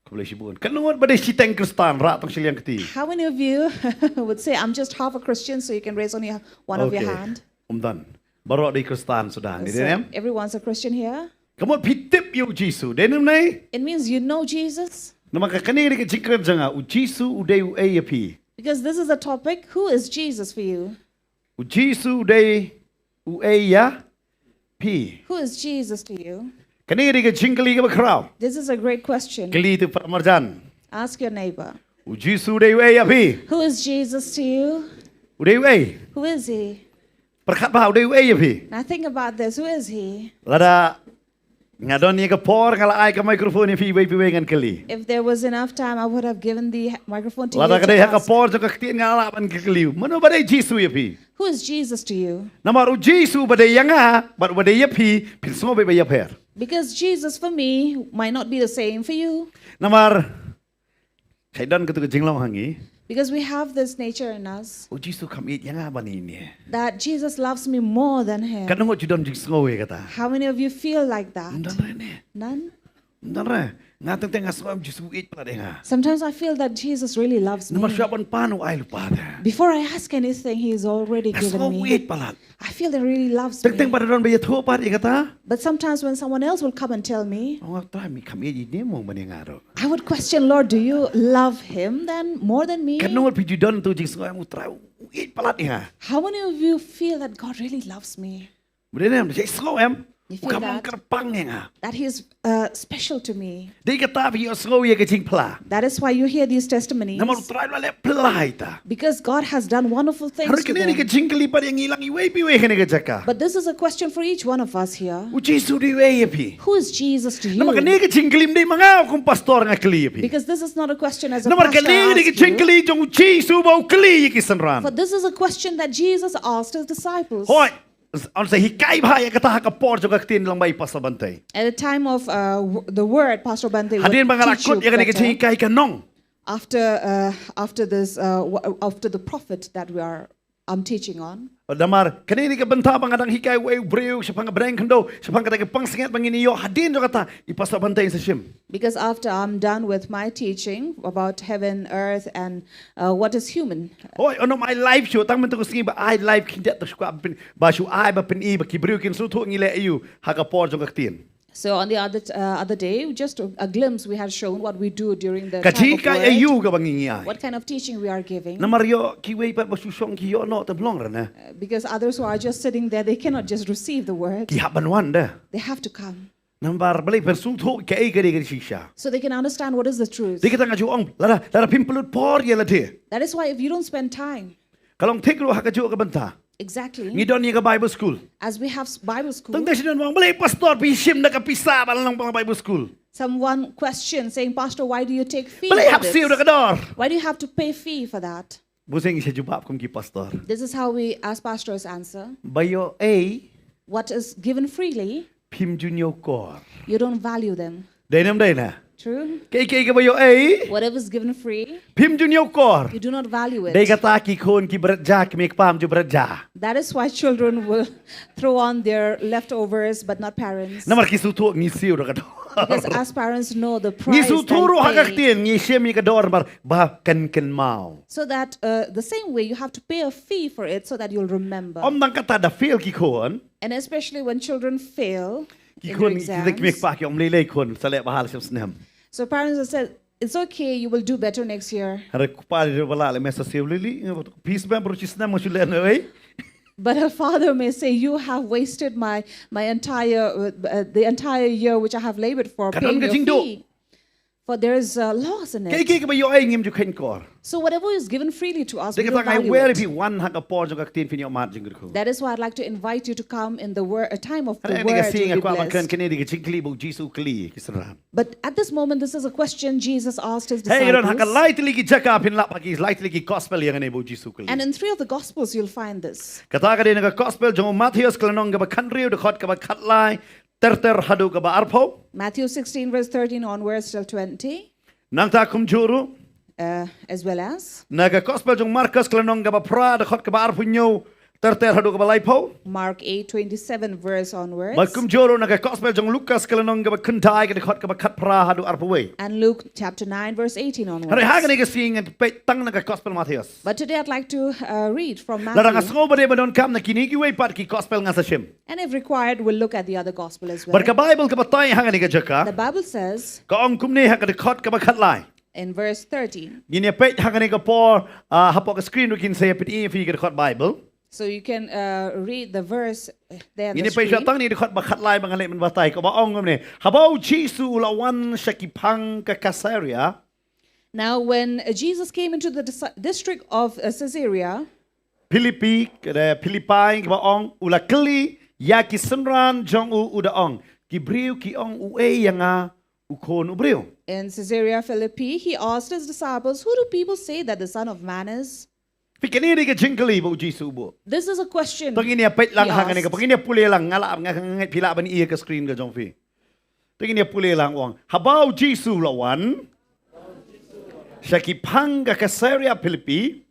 Khublei shibun. Katno ngut ba dei shiteng Khristan, rah tang shiliang kti. How many of you would say, "I'm just half a Christian," so you can raise only one of your hand? Okay. Ym don. Baroh dei Khristan suda hangne, dei ne em? So everyone's a Christian here? Ka mut phi tip ïa U Jisu, dei ne ym dei? It means you know Jesus. Namar ka kane dei ka jingkren jong nga, U Jisu u dei uei ïa phi? Because this is a topic, who is Jesus for you? U Jisu u dei uei ïa phi? Who is Jesus to you? Kane dei ka jingkylli kaba khraw. This is a great question. Kylli ïa u para marjan. Ask your neighbor. U Jisu u dei uei ïa phi? Who is Jesus to you? U dei uei? Who is he? Pyrkhat bha, u dei uei ïa phi? Now think about this. Who is he? Lada nga don ïa ka por, nga la ai ka microphone ïa phi iwei pa iwei ngan kylli. If there was enough time, I would have given the microphone to you to ask. Lada ka dei ha ka por jong ka ktien, nga lah ban kylli u, mano ba dei Jisu ïa phi? Who is Jesus to you? Namar U Jisu uba dei ïa nga bad uba dei ïa phi, phin sngew beit ba ïapher. Because Jesus for me might not be the same for you. Namar ka don katu ka jinglong ha ngi. Because we have this nature in us. U Jisu kham ïeit ïa nga ban ïa ine. That Jesus loves me more than him. Katno ngut ju don jingsngew ïa kata? How many of you feel like that? Ym don re ne? None? Ym don re. Nga teng teng nga sngew em Jisu u ïeit palat ïa nga. Sometimes I feel that Jesus really loves me. Namar shuwa ban pan u ai lypa te. Before I ask anything, he has already given me. Nga sngew u ïeit palat. I feel that he really loves me. Teng teng ba don ba ïathuh pat ïa kata. But sometimes when someone else will come and tell me, "Oh, nga Trai, me kham ïeit ïa ine mo ban ïa nga ruh." I would question, "Lord, do you love him then more than me?" Katno ngut phi ju don tu jingsngew em U Trai u ïeit palat ïa nga? How many of you feel that God really loves me? Ba dei ne em, jingsngew em. U kham long kyrpang ïa nga. That he is uh, special to me. Dei kata ba ïohsngew ïa ka jingphla. That is why you hear these testimonies. Namar U Trai u la leh phla ïa ta. Because God has done wonderful things to them. Hynrei kane ka jingkylli pat ïa ngi lang iwei pa iwei ha kane ka jaka. But this is a question for each one of us here. U Jisu dei uei ïa phi? Who is Jesus to you? Namar kane ka jingkylli ym dei ma nga kum pastor nga kylli ïa phi. Because this is not a question as a pastor I ask you. Namar kane ka jingkylli jong U Jisu ba u kylli ïa ki synran. For this is a question that Jesus asked his disciples. Hooid. Yn sa hikai bha ïa kata ha ka por jong ka ktien lyngba i Pastor Bantei. At the time of uh, w- the word, Pastor Bante would teach you better. Hadien ba nga la kut ïa kane ka jinghikai ka nong. After uh, after this uh, w- after the prophet that we are I'm teaching on. Namar kane ka dei ka bynta ba nga dang hikai uwei u briew shaphang ka bneng khyndew, shaphang kata ka pansngiat ba ngin ïoh, hadien jong kata i Pastor Bantei yn sa shim. Because after I'm done with my teaching about heaven, earth, and uh, what is human. Hooid, ong ym ai live shuh, tang mynta ka sngi ba ai live khyndiat, tang shu kwah ba pyn- ba shu ai ba pyni ba ki briew kin sngewthuh ngi leh aïu ha ka por jong ka ktien. So on the other uh, other day, just a, a glimpse we had shown what we do during the time of word. Ka jinghikai aïu kaba ngi ngi ai. What kind of teaching we are giving. Namar ïoh kiwei pat ba shu shong ki ïoh noh te ym long re ne. Uh, because others who are just sitting there, they cannot just receive the word. Ki hap ban wan de. They have to come. Namar balei, phin sngewthuh kaei ka dei ka jingshisha. So they can understand what is the truth. Dei kata nga ju ong, lada lada phim pynlut por ïa lade. That is why if you don't spend time. Ka long thik ruh ha kajuh ka bynta. Exactly. Ngi don ïa ka Bible school. As we have s- Bible school. Tang te shu don ong, balei pastor phi shim da ka pisa ba long Bible school? Someone question saying, Pastor, why do you take fee for this? Balei hap siew da ka dor? Why do you have to pay fee for that? Bun sien ngi sa jubab kum ki pastor. This is how we as pastors answer. Ba ïoh ei. What is given freely, phim ju ñiewkor. You don't value them. Dei ne ym dei ne? True. Kaei kaei kaba ïoh ei. Whatever is given free, phim ju ñiewkor. You do not value it. Dei kata ki khun ki bret ja, ki mei kpa ym ju bret ja. That is why children will throw on their leftovers, but not parents. Namar ki sngewthuh ngi siew da ka dor. Because as parents know the price. Ngi sngewthuh ruh ha ka ktien ngi shim ïa ka dor namar ba kan kynmaw. So that uh, the same way you have to pay a fee for it so that you'll remember. Ym tang kata, da fail ki khun. And especially when children fail in their exams. Ki khun ki dei ki mei kpa ki ong, lei lei khun, sa leh bha la snem. So parents have said, it's okay, you will do better next year. Hynrei kpa ruh ba lah leh, me sa siew lili, phi snem baroh shi snem nga shu leh nawei. But a father may say, you have wasted my my entire uh, uh, the entire year which I have labored for paying your fee. Ka don ka jingduh. For there is a loss in it. Kaei kaei kaba ïoh ei ngim ju kheiñkor. So whatever is given freely to us, we don't value it. Dei kata nga ai wer ïa phi wan ha ka por jong ka ktien phin ïoh mad jingkyrkhu. That is why I'd like to invite you to come in the wor- a time of the word to be blessed. Hynrei ha kane ka sngi nga kwah ban kren, kane dei ka jingkylli ba u Jisu u kylli ki synran. But at this moment, this is a question Jesus asked his disciples. Hei, ngi don ha ka lai tylli ki jaka phin lap ha ki lai tylli ki gospel ïa kane ba u Jisu u kylli. And in three of the gospels, you'll find this. Kata ka dei na ka gospel jong u Mathaios ka lynnong kaba khathynriew, dkhot kaba khatlai ter ter haduh kaba arphew. Matthew sixteen verse thirteen onwards till twenty. Nangta kumjuh ruh. Uh, as well as. Na ka gospel jong u Markos ka lynnong kaba phra, dkhot kaba arphew hynñiew ter ter haduh kaba laiphew. Mark eight twenty-seven verse onwards. Bad kumjuh ruh na ka gospel jong u Lukas ka lynnong kaba khyndai, ka dkhot kaba khatphra haduh arphew wei. And Luke chapter nine verse eighteen onwards. Hynrei ha kane ka sngi ngan peit tang na ka gospel Mathaios. But today I'd like to uh, read from Matthew. Lada nga sngew ba dei ba donkam na kine kiwei pat ki gospel ngan sa shim. And if required, we'll look at the other gospel as well. Bad ka Bible ka batai ha kane ka jaka. The Bible says, ka ong kumne ha ka dkhot kaba khatlai. In verse thirteen. Ngin ïa peit ha kane ka por, ah, hapoh ka screen ruh kin sa ïa pyni ïa phi ka dkhot Bible. So you can uh, read the verse uh, there on the screen. Ngin ïa peit sha tang ne dkhot ba khatlai ba nga leh mynbatai, kaba ong kumne. Haba u Jisu u la wan sha ki phang ka Caesarea. Now when uh, Jesus came into the dis- district of uh, Caesarea, Philippi, ka dei Philippi, kaba ong, u la kylli ïa ki synran jong u, u da ong, ki briew ki ong uei ïa nga, u Khun u briew. In Caesarea Philippi, he asked his disciples, who do people say that the Son of Man is? Phi, kane dei ka jingkylli ba u Jisu u buh. This is a question he asked. To ngin ïa peit lang ha kane ka, to ngin ïa pule lang, nga lah, nga, nga, phi lah ban i ha ka screen ka jong phi. To ngin ïa pule lang, u ong. Haba u Jisu u la wan sha ki phang ka Caesarea Philippi,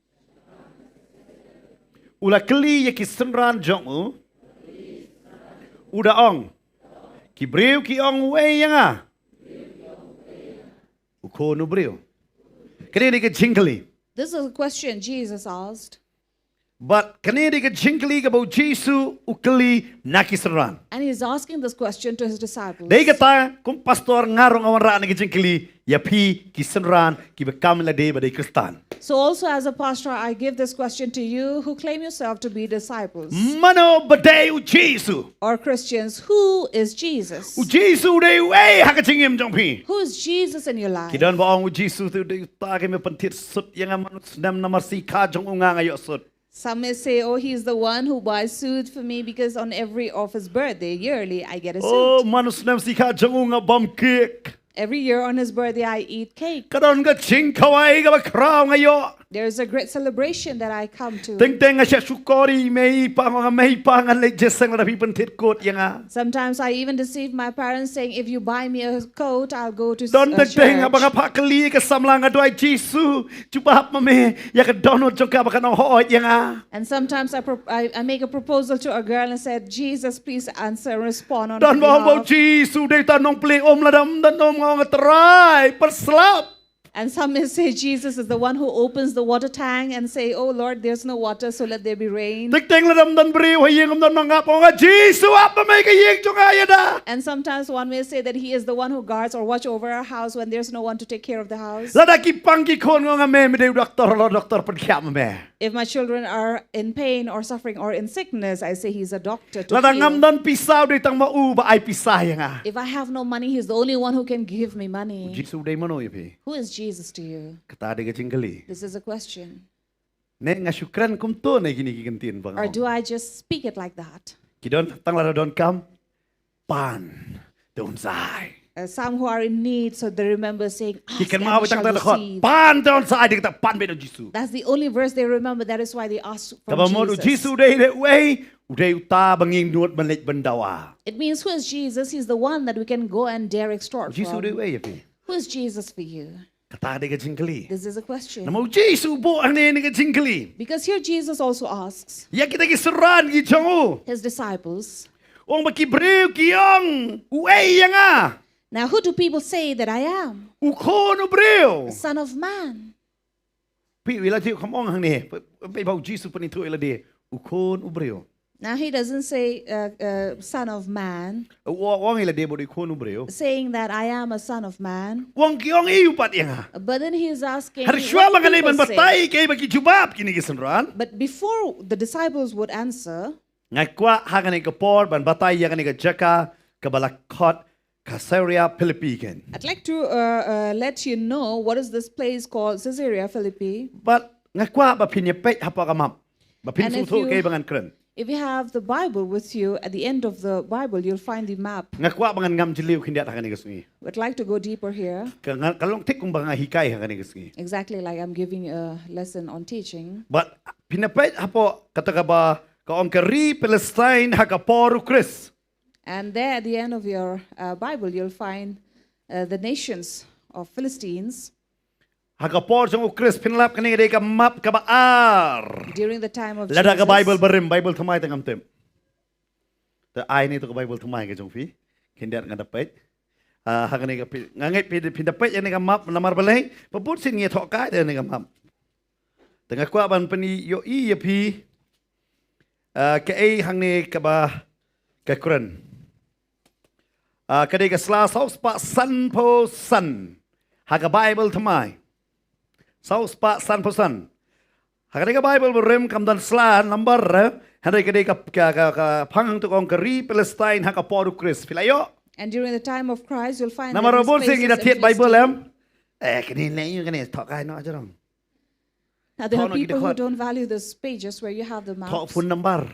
u la kylli ïa ki synran jong u, u da ong, ki briew ki ong uei ïa nga, u Khun u briew. Kane dei ka jingkylli. This is a question Jesus asked. But kane dei ka jingkylli kaba u Jisu u kylli na ki synran. And he's asking this question to his disciples. Dei kata kum pastor nga ruh nga wanrah na ka jingkylli ïa phi ki synran kiba kam lade ba dei Khristan. So also as a pastor, I give this question to you who claim yourself to be disciples Mano ba dei u Jisu? Or Christians. Who is Jesus? U Jisu u dei uei ha ka jingim jong phi? Who is Jesus in your life? Ki don ba ong u Jisu te u dei uta ka me pynthit sut ïa nga man u snem namar shi kha jong u nga nga ïoh sut. Some may say, oh, he's the one who buys suit for me because on every of his birthday, yearly, I get a suit. Oh, man u snem shi kha jong u nga bam cake. Every year on his birthday, I eat cake. Ka don ka jingkhawai kaba khraw nga ïoh. There's a great celebration that I come to. Teng teng nga shah shukor ïa i mei i pa, nga mei i pa ngan leit jingïaseng lada phi pynthit kot ïa nga. Sometimes I even deceive my parents saying, if you buy me a coat, I'll go to s- Don uh, teng teng ba nga church. phah kylli ka samla nga duwai Jisu, jubab ma me ïa ka dohnud jong ka ba kan ong hooid ïa nga. And sometimes I, pro- I, I make a proposal to a girl and said, Jesus, please answer, respond on Don my ba ong ba u behalf. Jisu u dei uta nongplie um, lada ym don um nga ong Trai, pynslap. And some may say Jesus is the one who opens the water tank and say, oh Lord, there's no water, so let there be rain. Teng teng lada ym don briew ha ïing, ym don nongap, ong nga Jisu ap ma me ka ïing jong nga ïa da. And sometimes one may say that he is the one who guards or watch over our house when there's no one to take care of the house. Lada ki pang ki khun nga ong nga me, me dei u doktor, la doktor pynkhiah ma me. If my children are in pain or suffering or in sickness, I say he's a doctor to Lada ngam heal. Don pisa u dei tang ma u ba ai pisa ïa nga. If I have no money, he's the only one who can give me money. Jisu u dei mano ïa phi? Who is Jesus to you? Kata dei ka jingkylli. This is a question. Ne nga shu kren kumto ne kine ki kyntien ba nga Or ong? Do I just speak it like that? Ki don tang lada donkam, pan te un sa ai. Uh, some who are in need, so they remember saying, Ki ask kynmaw and ba tang shall tang dkhot, receive. Pan te un sa ai, dei kata pan beit na u Jisu. That's the only verse they remember. That is why they ask from Kaba mut u Jesus. Jisu u dei, dei uei? U dei uta ba ngi nud ban leit ban dawa. It means who is Jesus? He's the one that we can go and dare extort Jisu u from. dei uei ïa phi? Who is Jesus for you? Kata dei ka jingkylli. This is a question. Namar u Jisu u buh hangne ne ka jingkylli. Because here Jesus also asks Ïa kita ki synran ki jong u. His disciples, Ong ba ki briew ki ong uei ïa nga? now who do people say that I am? U khun u briew. The Son of Man. Phi wi la ju kham ong hangne. Phi ba u Jisu pynithuh ïa lade u khun u briew. Now he doesn't say uh, uh, Son of Man, U ong ïa lade ba u dei u khun u briew. Saying that I am a Son of Man. U ong ki ong i u pat ïa nga. But then he is asking, Hynrei shuwa ba what do ngan leit ban people say? Batai ïa ki ba ki jubab kine ki synran. But before the disciples would answer, Nga kwah ha kane ka por ban batai ïa kane ka jaka kaba la khot Caesarea Philippi kan. I'd like to uh, uh, let you know what is this place called Caesarea Philippi. But nga kwah ba phin ïa peit hapoh ka map. Ba phin And if sngewthuh you- kaei ba ngan kren. If you have the Bible with you, at the end of the Bible, you'll find the map. Nga kwah ba ngan ngam jylliew khyndiat ha kane ka sngi. I'd like to go deeper here. Ka nga, ka long thik kumba nga hikai ha kane ka sngi. Exactly like I'm giving a lesson on teaching. But phin ïa peit hapoh kata kaba ka ong ka ri Palestine ha ka por u Khrist. And there at the end of your uh, Bible, you'll find uh, the nations of Philistines Ha ka por jong u Khrist, phin lap, kane ka dei ka map kaba ar. During the time of Lada ka Jesus. Bible barim, Bible thymmai te ngam tip. Te ai ne to ka Bible thymmai ka jong phi. Khyndiat ngan da peit. Ah, ha kane ka phi, nga ngeit phi, phin da peit ïa kane ka map namar balei. Ba bun sien ngi thoh kai te kane ka map. Te nga kwah ban pynïohi ïa phi. Ah, kaei hangne kaba ka kren. Ah, ka dei ka sla saw spah sanphew san ha ka Bible thymmai. Saw spah sanphew san. Ha ka dei ka Bible barim kam don sla number, eh? Hynrei ka dei ka, ka, ka, ka phang hangto ka ong ka ri Palestine ha ka por u Khrist. Phi la ïoh? And during the time of Christ, you'll find Namar that ba bun these sien ngi da places in thied Bible Philistine. Em. Eh, kane leh ïa kane thoh kai noh jrong. Now, there Thoh are noh ki people who dkhot. Don't value these pages where you have the maps. Thoh phone number.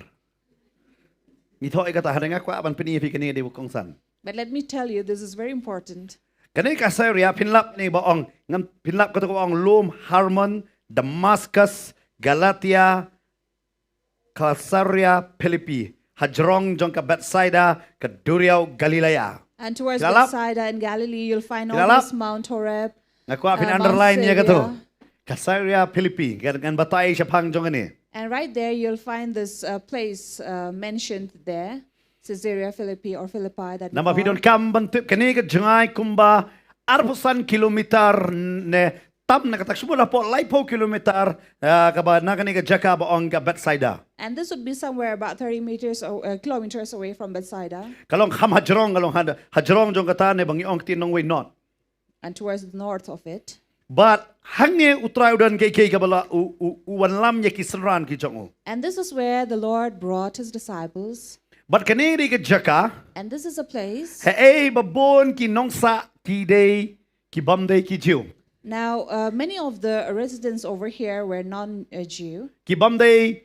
Ngi thoh ïa kata, hynrei nga kwah ban pyni ïa phi kane ka dei ba kongsan. But let me tell you, this is very important. Kane ka Caesarea, phin lap ne ba ong, ngan phin lap kato ka ba ong Lum, Hermon, Damascus, Galatia, Caesarea Philippi, hajrong jong ka Bethsaida, ka duriaw Galilea. And towards Phi la lap? Bethsaida in Galilee, you'll find Phi la all lap? this Mount Horeb, Nga kwah phin uh, Mount underline ïa kato. Seir. Caesarea Philippi, ngan, ngan batai shaphang jong kane. And right there, you'll find this uh, place uh, mentioned there, Caesarea Philippi or Philippi. That we Namar phi call. Donkam ban tip, kane ka jngai kumba arphew san kilometer ne tam na kata ka shnong, hapoh laiphew kilometer, ah, kaba na kane ka jaka ba ong ka Bethsaida. And this would be somewhere about thirty meters, o- uh, kilometers away from Bethsaida. Ka long kham hajrong, ka long ha, hajrong jong kata ne ba ngi ong ka ktien nongwei north. And towards the north of it. Bad hangne U Trai u don kiei kiei kaba la u, u, u wanlam ïa ki synran ki jong u. And this is where the Lord brought his disciples. Bad kane dei ka jaka, And this is a place. haei ba bun ki nongsah ki dei, ki bym dei ki Jiw. Now, uh, many of the residents over here were non-Jew, Ki bym dei,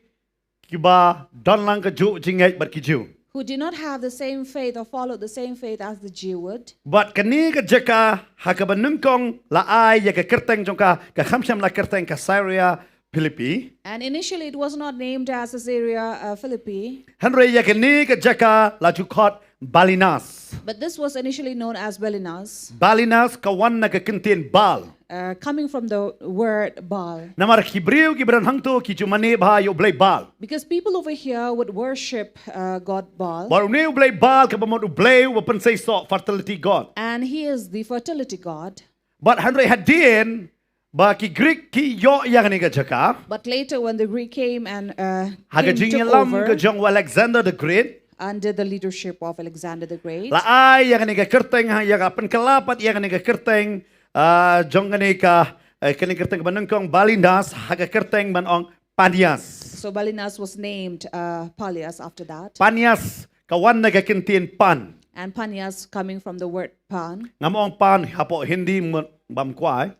kiba don lang ka juh jingngeit bad ki Jiw. who did not have the same faith or followed the same faith as the Jew would. Bad kane ka jaka ha kaba nyngkong la ai ïa ka kyrteng jong ka, ka kham shym la kyrteng Caesarea Philippi. And initially, it was not named as Caesarea uh, Philippi, Hynrei ïa kane ka jaka la ju khot Balinas. But this was initially known as Balinas, Balinas ka wan na ka kyntien Baal. Uh, coming from the word Baal. Namar ki briew kiba don hangto ki ju mane bha ïa u blei Baal. Because people over here would worship uh, God Baal. Bad une u blei Baal kaba mut u blei uba pynseisoh, fertility god. And he is the fertility god. Bad hynrei hadien ba ki Greek ki ïoh ïa kane ka jaka, But later, when the Greek came and uh, ha ka came, took jingïalam over ka jong u Alexander the Great, under the leadership of Alexander the Great, la ai ïa kane ka kyrteng, ha ïa ka pynkylla pat ïa kane ka kyrteng, ah, jong kane ka, eh, kane ka kyrteng kaba nyngkong Balinas, ha ka kyrteng ban ong Panias. So Balinas was named uh, Palias after that. Panias ka wan na ka kyntien pan. And Panias coming from the word pan. Ngam ong pan hapoh Hindi mut bam kwai.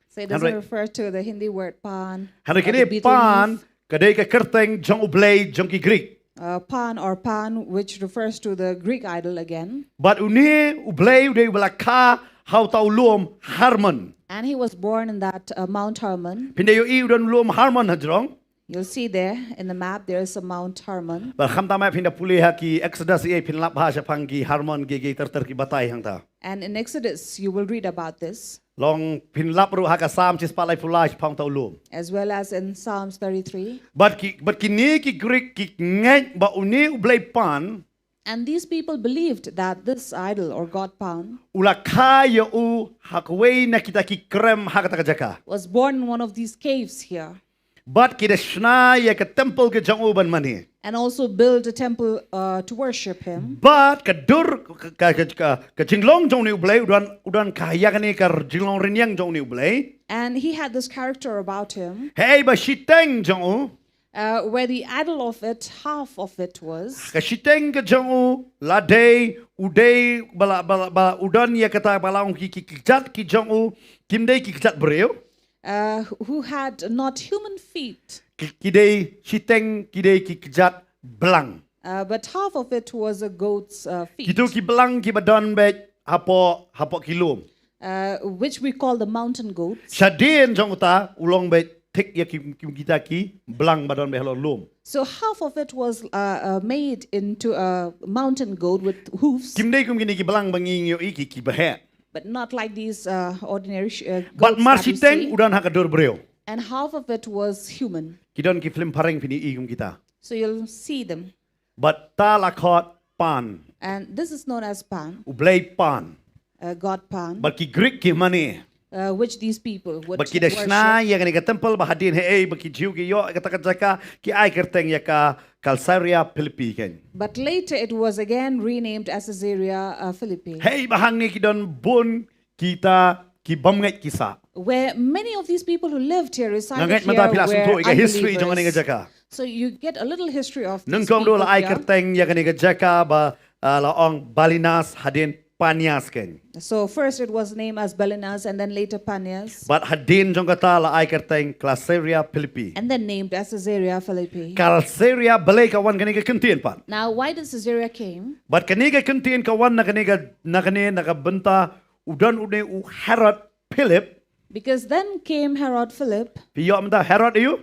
So it doesn't Hynrei- refer to the Hindi word pan. Hynrei Or the kane betel pan leaf. Ka dei ka kyrteng jong u blei jong ki Greek. Uh, pan or Pan, which refers to the Greek idol again. Bad une u blei u dei uba la kha ha uta u lum Hermon. And he was born in that uh, Mount Hermon. Phin da ïohi u don lum Hermon hajrong. You'll see there in the map, there is a Mount Hermon. Bad khamtam eh phin da pule ha ki Exodus eh phin lap bha shaphang ki Hermon ki ki ter ter ki batai hangta. And in Exodus, you will read about this, Long phin lap ruh ha ka Salm shispah laiphew lai shaphang uta u lum. As well as in Psalms thirty-three. Bad ki, bad kine ki Greek ki ngeit ba une u blei pan And these people believed that this idol or god Pan u la kha ïa u ha kawei na kita ki krem ha kata ka jaka. Was born in one of these caves here. Bad ki da shna ïa ka temple ka jong u ban mane. And also build a temple uh, to worship him. Bad ka dur ka, ka, ka, ka, ka jinglong jong une u blei u don, u don ka ïa kane ka jinglong rynïeng jong une u blei. And he had this character about him Hei ba shiteng jong u uh, where the idol of it, half of it was, ka shiteng ka jong u la dei, u dei ba la, ba la, ba la, u don ïa kata ba la ong ki, ki, ki kjat ki jong u kim dei ki kjat briew. Uh, who had not human feet, Ki, ki dei shiteng, ki dei ki kjat blang. Uh, but half of it was a goat's uh, feet, Kito ki blang kiba don beit hapoh, hapoh ki lum. Uh, which we call the mountain goats. Shadien jong uta u long beit thik ïa ki, ki, kita ki blang ba don beit halor lum. So half of it was uh, uh, made into a mountain goat with hoofs. Kim dei kum kine ki blang ba ngi ïohi ki, kiba heh. But not like these uh, ordinary sh- uh, goats. Bad mar That we shiteng see. U don ha ka dur briew. And half of it was human. Ki don ki film phareng phin ïohi kum kita. So you'll see them. Bad ta la khot pan. And this is known as Pan, U blei pan. Uh, god Pan, Bad ki Greek ki mane. Uh, which these people would Bad ki da worship. Shna ïa kane ka temple ba hadien hei ba ki Jiw ki ïoh kata ka jaka ki ai kyrteng ïa ka Caesarea Philippi kan. But later it was again renamed as Caesarea uh, Philippi. Hei ba hangne ki don bun kita ki bym ngeit ki sah. Where many of these people who lived here, resided Nga ngeit here, mynta phi lah were sngewthuh ïa ka history jong kane ka unbelievers. Jaka. So you get a little history of these Nyngkong people ruh la ai here. Kyrteng ïa kane ka jaka ba uh, la ong Balinas hadien Panias kan. So first it was named as Balinas and then later Panias. Bad hadien jong kata la ai kyrteng Caesarea Philippi. And then named as Caesarea Philippi. Caesarea balei ka wan kane ka kyntien pat. Now, why did Caesarea came? Bad kane ka kyntien ka wan na kane ka, na kane na ka bynta u don une u Herod Philip. Because then came Herod Philip. Phi ïoh mynta Herod ïa u?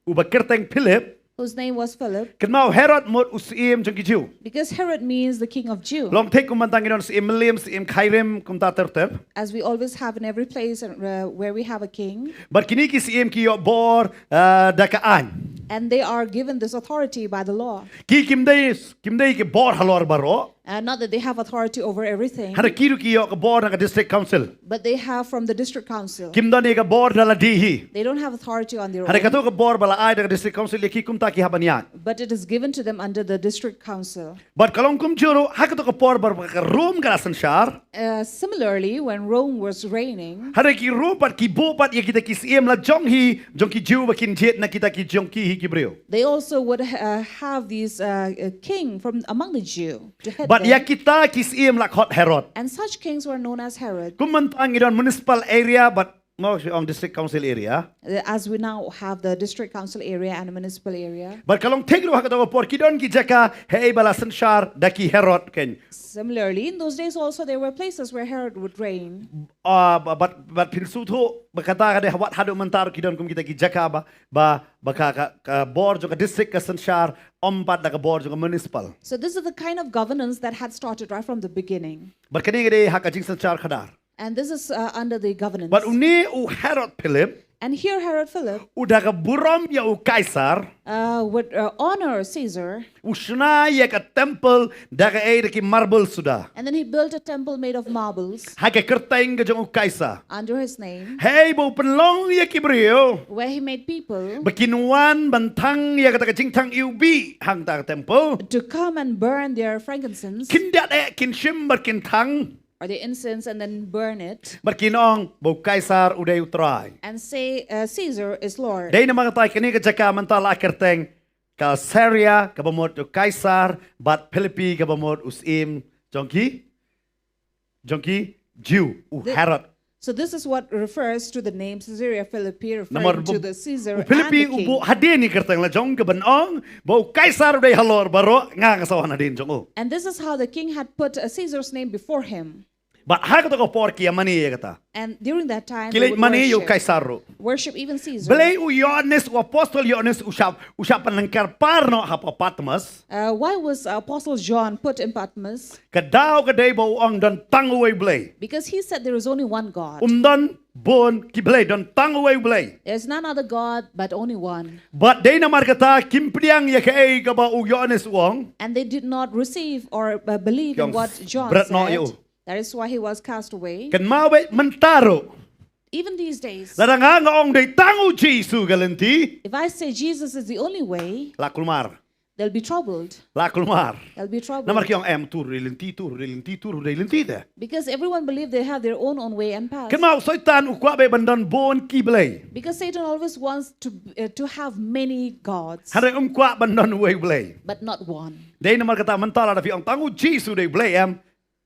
Uba kyrteng Philip. Whose name was Philip. Kynmaw Herod mut u syiem jong ki Jiw. Because Herod means the king of Jew. Long thik kum mynta ngi don syiem Mylliem, syiem Khyrim kumta ter ter. As we always have in every place uh, where we have a king. Bad kine ki syiem ki ïoh bor uh, da ka aiñ. And they are given this authority by the law. Ki kim dei, kim dei ki bor halor baroh. Uh, not that they have authority over everything, Hynrei ki ruh ki ïoh ka bor na ka district council. But they have from the district council. Kim don ïa ka bor da lade hi. They don't have authority on their Hynrei own. kato ka bor ba la ai da ka district council ïa ki kumta ki hap ban ïaid. But it is given to them under the district council. Bad ka long kumjuh ruh ha kato ka por ba ka Rom ka la synshar. Uh, similarly, when Rome was reigning, Hynrei ki ruh pat ki buh pat ïa kita ki syiem la jong hi jong ki Jiw ba kin jied na kita ki jong ki hi ki briew. They also would uh, have these uh, a king from among the Jew to head Bad ïa them. Kita ki syiem la khot Herod. And such kings were known as Herod. Kum mynta ngi don municipal area bad mo shi ong district council area. Uh, As we now have the district council area and a municipal area. Bad ka long thik ruh ha kato ka por ki don ki jaka hei ba la synshar da ki Herod ken. Similarly, in those days also there were places where Herod would reign. Ah, ba- bad bad phin sngewthuh ba kata ka dei ha wat haduh mynta ruh ki don kum kita ki jaka ba ba ba ka ka, ka bor jong ka district ka synshar ym pat da ka bor jong ka municipal. So this is the kind of governance that had started right from the beginning. Bad kane ka dei ha ka jingsynshar khadar. And this is uh, under the governance. Bad une u Herod Philip And here Herod Philip u da ka burom ïa u Kaisar. Uh, would uh, honor Caesar. U shna ïa ka temple da ka ei da ki marble suda. And then he built a temple made of marbles. Ha ka kyrteng ka jong u Kaisar. Under his name. Hei ba u pynlong ïa ki briew. Where he made people. Ba kin wan ban thang ïa kata ka jingthang iwbih hangta ka temple. To come and burn their frankincense. Kin diat eh kin shim bad kin thang. Or the incense and then burn it. Bad kin ong ba u Kaisar u dei u trai. And say uh, Caesar is Lord. Dei namar kata kane ka jaka mynta la kyrteng Caesarea kaba mut u Kaisar bad Philippi kaba mut u syiem jong ki jong ki Jiw u Herod. So this is what refers to the name Caesarea Philippi, referring to the Caesar and the Philippi u buh hadien ïa kyrteng la jong ka ban ong ba u Kaisar u dei halor baroh, nga nga sa wan hadien jong u. And this is how the king had put uh, Caesar's name before him. Bad ha kata ka por ki ïa mane ïa kata. And during that time, ki leit mane ïa u Kaisar ruh. Worship even Caesar. Balei u Ïoannis, u apostol Ïoannis u shah u shah pynlyngkar par noh ha Patmos? Uh, why was Apostle John put in Patmos? Ka daw ka dei ba u ong don tang uwei u Blei. Because he said there is only one God. Um don bun ki blei, don tang uwei u Blei. There's none other God but only one. Bad dei namar kata kim pdiang ïa kaei kaba u Ïoannis u ong. And they did not receive or uh, believe in what John said. That is why he was cast away. Kynmaw beit mynta ruh. Even these days. Lada nga nga ong dei tang u Jisu ka lynti. If I say Jesus is the only way. La kulmar. They'll be troubled. La kulmar. They'll be troubled. Namar ki ong em tu ruh dei lynti, tu ruh dei lynti, tu ruh dei lynti te. Because everyone believed they have their own own way and path. Kynmaw Soitan u kwah beit ban don bun ki blei. Because Satan always wants to uh, to have many gods. Hynrei um kwah ban don uwei u Blei. But not one. Dei namar kata mynta lada phi ong tang u Jisu dei u Blei em.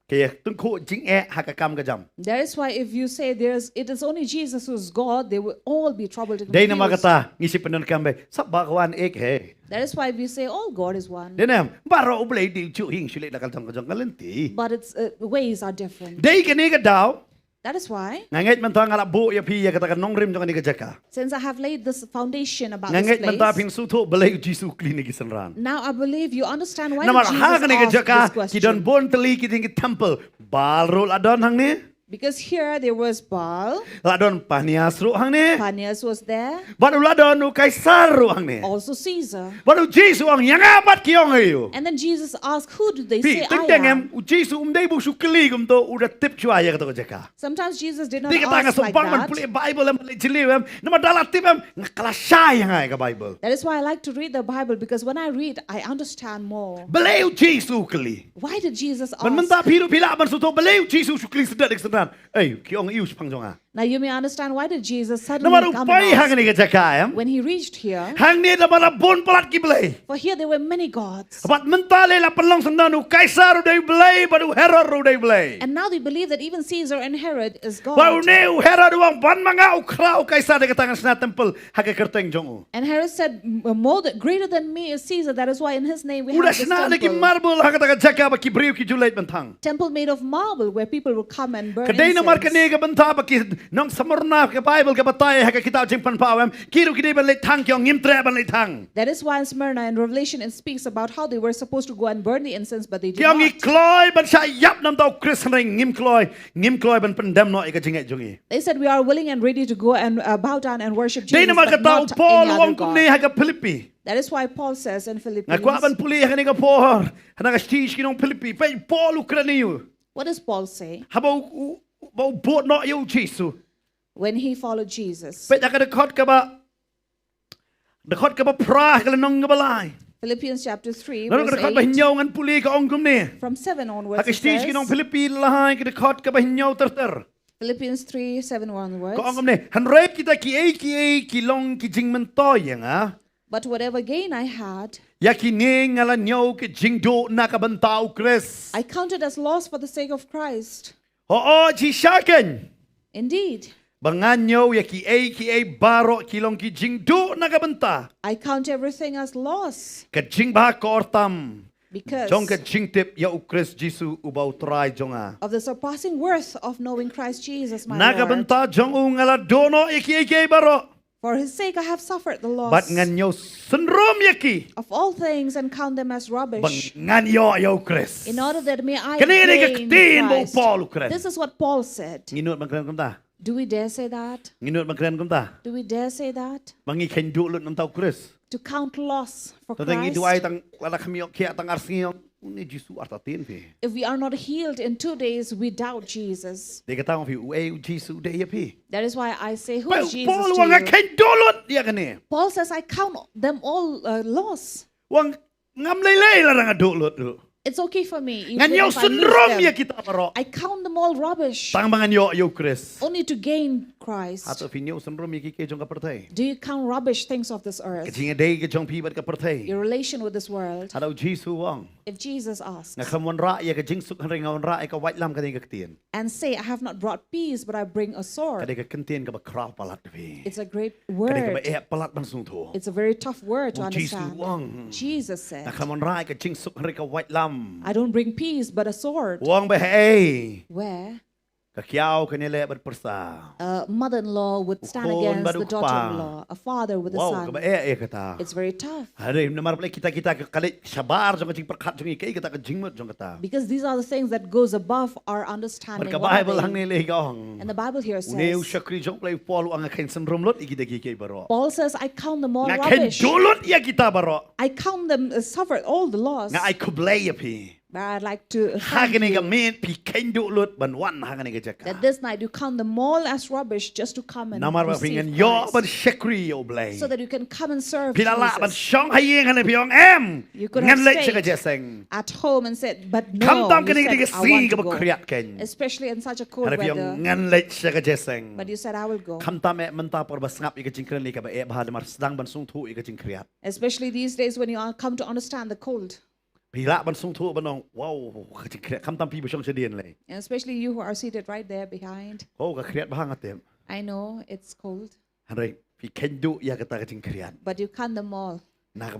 Ka ïa tyngkhuh jingeh ha ka kam ka jam. That is why if you say there's it is only Jesus who's God, they will all be troubled and Dei namar confused. Kata ngi shu pyndonkam beit. Sap ba ka wan ek he. That is why we say all God is one. Dei nam baroh u Blei dei u juh hi, shu leit la ka jong ka jong ka lynti. But its uh, ways are different. Dei kane ka daw. That is why. Nga ngeit mynta nga la buh ïa phi ïa kata ka nongrim jong kane ka jaka. Since I have laid this foundation about Nga this ngeit mynta place, phin sngewthuh balei u Jisu u kylli ïa ki synran. Now I believe you understand why Namar did ha Jesus kane ka asked jaka this question. Ki don bun tylli ki ding ki temple. Baal ruh la don hangne. Because here there was Baal. La don Panias ruh hangne. Panias was there. Bad u la don u Kaisar ruh hangne. Also Caesar. Bad u Jisu u ong ïa nga pat ki ong aïu. And then Jesus asked, "Who do they Phi say I teng teng em am?" U Jisu um dei ba u shu kylli kumto, u da tip shuwa ïa kata ka jaka. Sometimes Jesus did not Dei kata nga ask like sngewbang ban that. pule Bible em, pule jylliew em. Namar da la tip em nga kylla shai ïa nga ïa ka Bible. That is why I like to read the Bible, because when I read, I understand more. Balei u Jisu u kylli. Why did Jesus Ban mynta ask? Phi ruh phi lah ban sngewthuh balei u Jisu u shu kylli synran ïa ki synran. Ei, ki ong aïu shaphang jong nga. Now you may understand why did Jesus suddenly Namar u come poi and ha ask. Kane ka jaka em. When he reached here, Hangne da la bun palat ki blei. For here there were many gods. Bad mynta lei la pynlong synran u Kaisar u dei u blei bad u Herod ruh u dei u blei. And now they believe that even Caesar and Herod is Bad God. une u Herod u ong ban ma nga u khraw u Kaisar, dei kata ngan shna temple ha ka kyrteng jong u. And Herod said, "M- "More than, greater than me is Caesar. That is why in his name we U da have this shna da ki temple." marble ha kata ka jaka ba ki briew ki ju leit ban thang. Temple made of marble where people will come and burn Ka dei namar incense. Kane ka bynta ba ki nong Smyrna, ka Bible ka batai ha ka kitab Jingpynpaw em, ki ruh ki dei ban leit thang, ki ong ngim treh ban leit thang. That is why in Smyrna in Revelation it speaks about how they were supposed to go and burn the incense, but they did Ki ong ngi not. kloi ban shah ïap na u Khrist, hynrei ngim kloi, ngim kloi ban pyndem noh ïa ka jingngeit jong ngi. They said, "We are willing and ready to go and uh, bow down and worship Dei Jesus, namar but kata u not Paul any u other ong kumne God." ha ka Philippi. That is why Paul says in Philippians. Nga kwah ban pule ha kane ka por, ha kane ka shnong Philippi, peit Paul u kren ïa u. What does Paul say? Haba u, u, ba u bud noh ïa u Jisu. When he followed Jesus. Peit ha ka dkhot kaba, dkhot kaba phra ha ka lynnong kaba lai. Philippians chapter three, verse eight. Naduh ka dkhot ba hynñiew ngan pule, ka ong kumne. From seven onwards, it says. Ha ka shnong Philippi lai, ka dkhot kaba hynñiew ter ter. Philippians three, seven onwards. Ka ong kumne, hynrei kita kiei kiei ki long ki jingmyntoi ïa nga. But whatever gain I had, ïa kine nga la ñiew ki jingduh na ka bynta u Khrist. I counted as loss for the sake of Christ. Hooid, shisha keiñ. Indeed. Ba nga ñiew ïa kiei kiei baroh ki long ki jingduh na ka bynta. I count everything as loss. Ka jingbha kordor tam. Because jong ka jingtip ïa u Khrist Jisu uba u Trai jong nga. Of the surpassing worth of knowing Christ Jesus, my Lord. Na ka bynta jong u nga la duh noh ïa kiei kiei baroh. For his sake I have suffered the loss. Bad ngan ñiew syndrom ïa ki. Of all things and count them as rubbish. Ba ngan ïoh ïa u Khrist. In order that may I gain Christ. Kane ka ktien ba u Paul u kren. This is what Paul said. Ngi nud ban kren kumta? Do we dare say that? Ngi nud ban kren kumta? Do we dare say that? Ba ngi kheiñ duh lut namar u Khrist. To count loss for Christ. Tang ngi duwai tang lada kham ïoh khiah tang ar sngi, ong, une Jisu artatien phi. If we are not healed in two days, we doubt Jesus. Dei kata nga ong phi, uei u Jisu dei ïa phi. That is why I say, who is Jesus to you? Paul u ong nga kheiñ duh lut ïa kane. Paul says, I count them all, uh, loss. U ong ngam lei lei lada nga duh lut ruh. It's okay for me, even if I lose them. Ngan ïoh syndrom ïa kita baroh. I count them all rubbish. Tang ba ngan ïoh ïa u Khrist. Only to gain Christ. Hato phi ñiew syndrom ïa kiei kiei jong ka pyrthei? Do you count rubbish things of this earth? Ka jingïadei ka jong phi bad ka pyrthei. Your relation with this world. Hato u Jisu u ong, if Jesus asks, nga kham wanrah ïa ka jingsuk hynrei nga wanrah ïa ka waitlam, ka dei ka ktien. And say, I have not brought peace, but I bring a sword. Ka dei ka ktien kaba khraw palat phi. It's a great word. Ka dei kaba eh palat ban sngewthuh. It's a very tough word to understand. U Jisu u ong, Jesus said, nga kham wanrah ïa ka jingsuk hynrei ka waitlam. I don't bring peace, but a sword. U ong ba hei. Where? Ka kiaw kan ïaleh bad pyrsa. A mother-in-law would stand against the daughter-in-law. U khun bad u kpa. A father with a son. Wow, kaba eh ïa kata. It's very tough. Hynrei namar balei kita, kita ka leit shabar jong ka jingpyrkhat jong ngi, kaei kata ka jingmut jong kata. Because these are the things that goes above our understanding. Bad ka Bible hangne lei ka ong. And the Bible here says, une u shakri jong u Blei u Paul u ong nga kheiñ syndrom lut ïa kita kiei kiei baroh. Paul says, I count them all rubbish. Nga kheiñ duh lut ïa kita baroh. I count them, uh, suffer all the loss. Nga ai khublei ïa phi. But I'd like to thank you. Ha kane ka miet phi kheiñ duh lut ban wan ha kane ka jaka. That this night you count them all as rubbish just to come and receive Christ. Namar ba phi ngan ïoh ban shakri ïa u Blei. So that you can come and serve Jesus. Phi la lah ban shong ha ïing hangne phi ong em. You could have stayed at home and said, but no, you said, I want to go. Khamtam kane ka dei ka sngi kaba khriat keiñ. Especially in such a cold weather. Hangne phi ong ngan leit sha ka jingïaseng. But you said, I will go. Khamtam eh mynta por ba sngap ïa ka jingkren lei kaba eh bha namar sdang ban sngewthuh ïa ka jingkhriat. Especially these days when you are come to understand the cold. Phi lah ban sngewthuh ban ong, wow, ka jingkhriat, khamtam phi ba shong shadien lei. And especially you who are seated right there behind. Oh, ka khriat bha nga tip. I know it's cold. Hynrei phi kheiñ duh ïa kata ka jingkhriat. But you count them all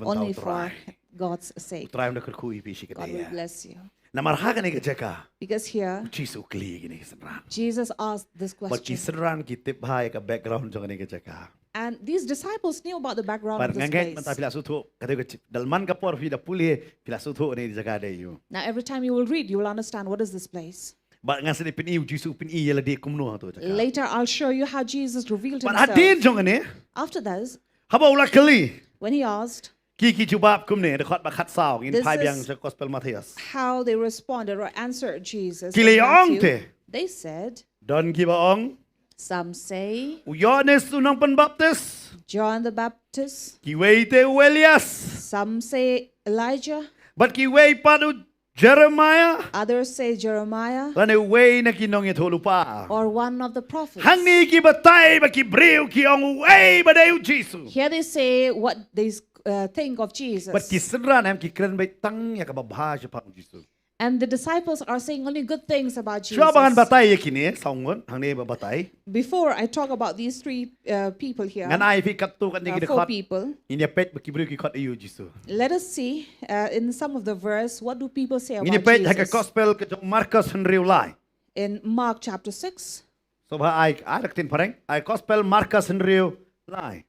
only for God's sake. Na ka bynta u Trai. U Trai un da kyrkhu ïa phi shikatdei. God will bless you. Namar ha kane ka jaka. Because here, u Jisu u kylli ïa kine ki synran. Jesus asked this question. Bad ki synran ki tip bha ïa ka background jong kane ka jaka. And these disciples knew about the background of this place. Bad nga ngeit mynta phi la sngewthuh, kata ka chi-, da la man ka por phi da pule, phi la sngewthuh kane ka jaka dei aiu. Now every time you will read, you will understand what is this place. Bad ngan sa pyni, u Jisu u pyni ïa lade kumno ha kata ka jaka. Later, I'll show you how Jesus revealed himself. Bad hadien jong kane, after this, haba u la kylli, when he asked, ki, ki jubab kumne, dkhot ba khatsaw, ngin phai biang sha Gospel Mathaios. This is how they responded or answered Jesus in Matthew. Ki la ong te. They said, don kiba ong, some say, u Ïoannis u nongpynbaptis. John the Baptist. Kiwei te u Elias. Some say Elijah. Bad kiwei pat u Jeremiah. Others say Jeremiah. Lane uwei na ki nongïathuhlypa. Or one of the prophets. Hangne ki batai ba ki briew ki ong uei ba dei u Jisu. Here they say what they, uh, think of Jesus. Bad ki synran em ki kren beit tang ïa kaba bha shaphang u Jisu. And the disciples are saying only good things about Jesus. Shuwa ba ngan batai ïa kine saw ngut, hangne ba batai. Before I talk about these three, uh, people here, ngan ai phi katto katne ki dkhot. There are four people. Ngin ïa peit ba ki briew ki khot aiu ïa u Jisu. Let us see, uh, in some of the verse, what do people say about Jesus? Ngin ïa peit ha ka Gospel ka jong u Markos hynriew lai. In Mark chapter six. Sngewbha ai, ai da ka ktien phareng, ai Gospel Markos hynriew lai.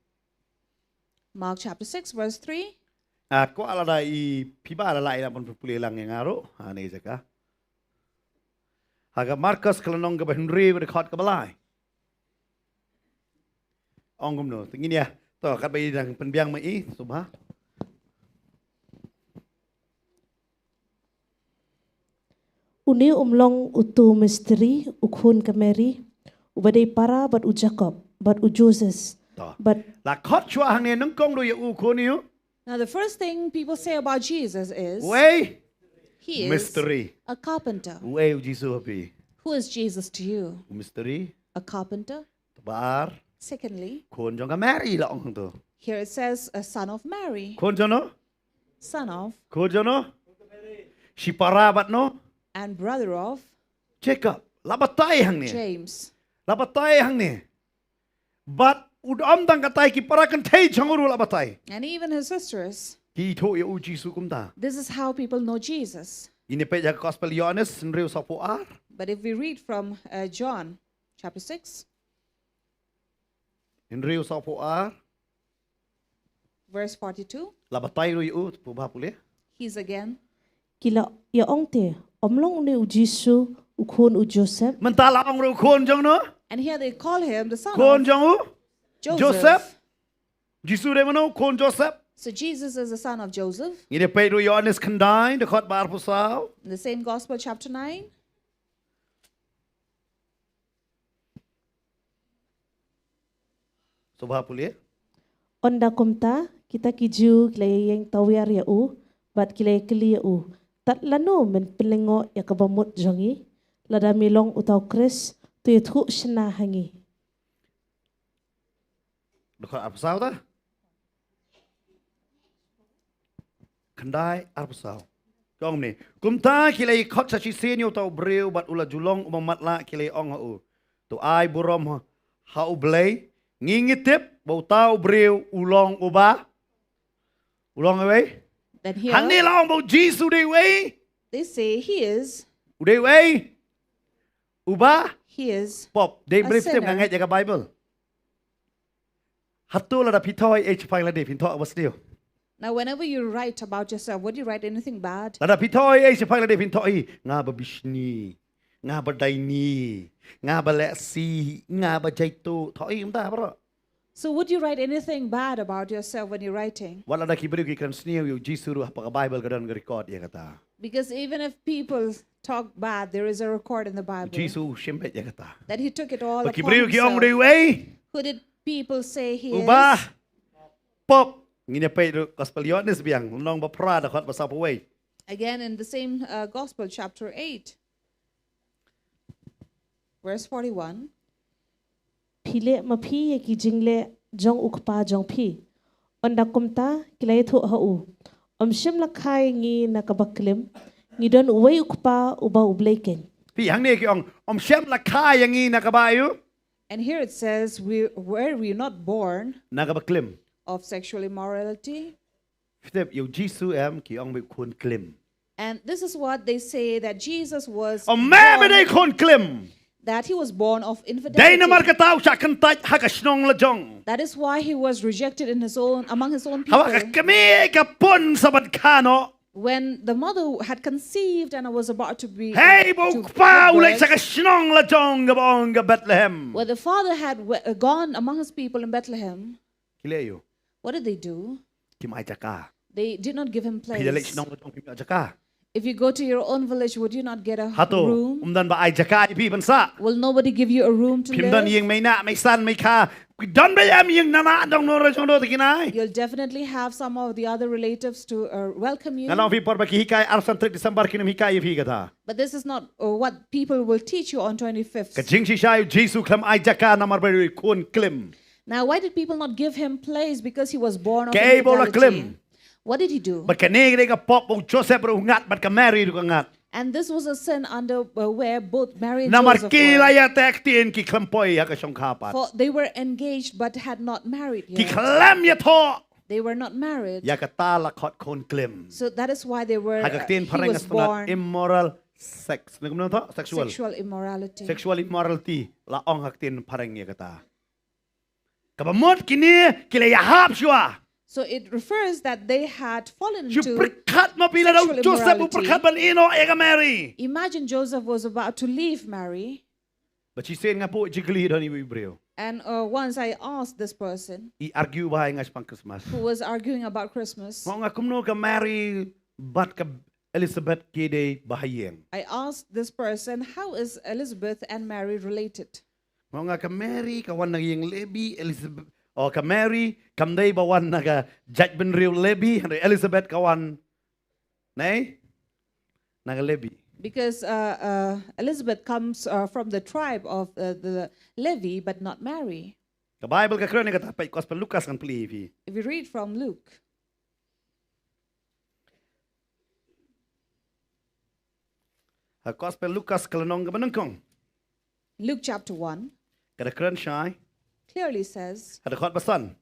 Mark chapter six, verse three. Ah, ko lada i phi ba la lah i nang pule lang ïa nga ruh, ha kane ka jaka. Ha ka Markos ka lynnong kaba hynriew, dkhot kaba lai. Ong kumno, te ngin ïa, to, katba i dang pynbiang ma i, sngewbha. Une um long uto u Misteri, u khun ka Mary, uba dei para bad u Jakob, bad u Joses, To. bad La khot shuwa hangne nyngkong ruh ïa u khun ïa u. Now, the first thing people say about Jesus is, Uei? He is Misteri. a carpenter. Uei u Jisu ha phi? Who is Jesus to you? U misteri. A carpenter. Ba ar. Secondly, Khun jong ka Mary la ong hangto. here it says, a son of Mary. Khun jong no? Son of. Khun jong no? Shipara bad no? And brother of Jacob. La batai hangne. James. La batai hangne. Bad u dom dang katai ki para kynthei jong u ruh la batai. And even his sisters. Ki thoh ïa u Jisu kumta. This is how people know Jesus. Ngin ïa peit ïa ka Gospel Ïoannis, hynriew sawphew ar. But if we read from, uh, John chapter six, Hynriew sawphew ar. verse forty-two, La batai ruh ïa u, pubha pule. He's again. Ki la ïa ong te, um long une u Jisu, u khun u Joseph? Mynta la ong ruh u khun jong no? And here they call him the son Khun of jong u? Joseph. Joseph. Jisu dei mano? Khun Joseph. So Jesus is the son of Joseph. Ngin ïa peit ruh Ïoannis khyndai, dkhot ba arphew saw. In the same gospel, chapter nine. Sngewbha pule. Ynda kumta, kita ki Jiw ki la ïeng tawiar ïa u, bad ki la kylli ïa u, tat lano men pynlyngngoh ïa kaba mut jong ngi? Lada me long uta u Khrist, to ïathuh shynna ha ngi. Dkhot arphew saw ta? Khyndai arphew saw. Ka ong kumne. Kumta ki la ïakhot sa shisien ïa uta u briew bad u la ju long uba matlah, ki la ong ha u, to ai burom ha, ha U Blei, ngi ngi tip ba uta u briew u long uba. U long uwei? Then here, Hangne la ong ba u Jisu u dei uwei? They say he is. U dei uwei? Uba? He is Pop. Dei a briew tip nga sinner. Ngeit ïa ka Bible. Hato lada phi thoh ei ei shaphang lade phin thoh ba sniew? Now, whenever you write about yourself, would you write anything bad? Lada phi thoh ei ei shaphang lade phin thoh hi, nga ba bishni, nga ba daini, nga ba lehsi, nga ba jaito, thoh hi kumta bro. So would you write anything bad about yourself when you're writing? Wat lada ki briew ki kren sniew ïa u Jisu ruh, ha ka Bible ka don ka record ïa kata. Because even if people talk bad, there is a record in the Bible Jisu u shim beit ïa kata. That he took it all Ba ki upon briew ki ong himself. Dei uwei? Who did people say he Uba is? Pop. Ngin ïa peit ruh Gospel Ïoannis biang, lynnong ba phra, dkhot ba sawphew wei. Again in the same, uh, gospel, chapter eight, verse forty-one. Phi leh ma phi ïa ki jingleh jong u kpa jong phi. Ynda kumta ki la ïathuh ha u, ym shym la kha ïa ngi na kaba klim, ngi don uwei u Kpa, uba U Blei keiñ. Phi, hangne ki ong, ym shym la kha ïa ngi na kaba ïa u. And here it says, we, were we not born Na kaba klim. Of sexual immorality? Phi tip ïa u Jisu em, ki ong ba u khun klim. And this is what they say, that Jesus was Ym me ba born, dei khun klim. That he was born of infidelity. Dei namar kata u shah kyntait ha ka shnong la jong. That is why he was rejected in his own, among his own people. Haba ka kmie ka pun sa ban kha noh. When the mother had conceived and was about to be, Hei ba u to kpa give u leit birth, sha ka shnong la jong kaba ong ka Bethlehem. Where the father had we-, uh, gone among his people in Bethlehem. Ki leh ïa u. What did they do? Kim ai jaka. They did not give him place. Phi da leit shnong la jong phim ïoh jaka. If you go to your own village, would you not get a Hato, room? Ym don ba ai jaka ïa phi ban sah. Will nobody give you a room to live? Phim don ïing mei nah, mei san, mei kha. Ki don ba ïa ïing na na dong no ra jong do te ki nai. You'll definitely have some of the other relatives to, uh, welcome you. Nga la ong phi por ba ki hikai arphew san tarik December kin ym hikai ïa phi kata. But this is not, uh, what people will teach you on twenty-fifth. Ka jingshisha ïa u Jisu khlem ai jaka namar ba u khun klim. Now, why did people not give him place? Because he was born of infidelity. Kaei ba u la klim? What did he do? Bad kane ka dei ka pop ba u Joseph ruh u ngat bad ka Mary ruh ka ngat. And this was a sin under, uh, where both Mary and Joseph were. Namar ki la ïa teh ktien ki khlem poi ha ka shongkha pat. For they were engaged but had not married yet. Ki khlem ïathoh. They were not married. Ïa kata la khot khun klim. So that is why they were, uh, he was born. Ha ka ktien phareng ka sngewtynnat immoral sex. Lei kumno thoh? Sexual. Sexual immorality. Sexual immorality. La ong ha ka ktien phareng ïa kata. Kaba mut kine ki la ïahap shuwa. So it refers that they had fallen into sexual immorality. Shu pyrkhat ma phi lada u Joseph u pyrkhat ban ïehnoh ïa ka Mary. Imagine Joseph was about to leave Mary. Bad shisien nga poi jingkylli don iwei i briew. And, uh, once I asked this person, I argue bha ïa nga shaphang Christmas. Who was arguing about Christmas. Nga ong kumno ka Mary bad ka Elizabeth ki dei ba ha ïing? I asked this person, how is Elizabeth and Mary related? Nga ong ka Mary ka wan na ïing Levi, Elizabeth, oh ka Mary kam dei ba wan na ka jaitbynriew Levi, hynrei Elizabeth ka wan na, na ka Levi. Because uh, uh, Elizabeth comes uh, from the tribe of uh, the Levi, but not Mary. Ka Bible ka kren ïa kata, peit Gospel Lukas ngan pule ïa phi. If we read from Luke, Ha Gospel Lukas ka lynnong kaba nyngkong. Luke chapter one Ka da kren shai. Clearly says Ha dkhot ba san.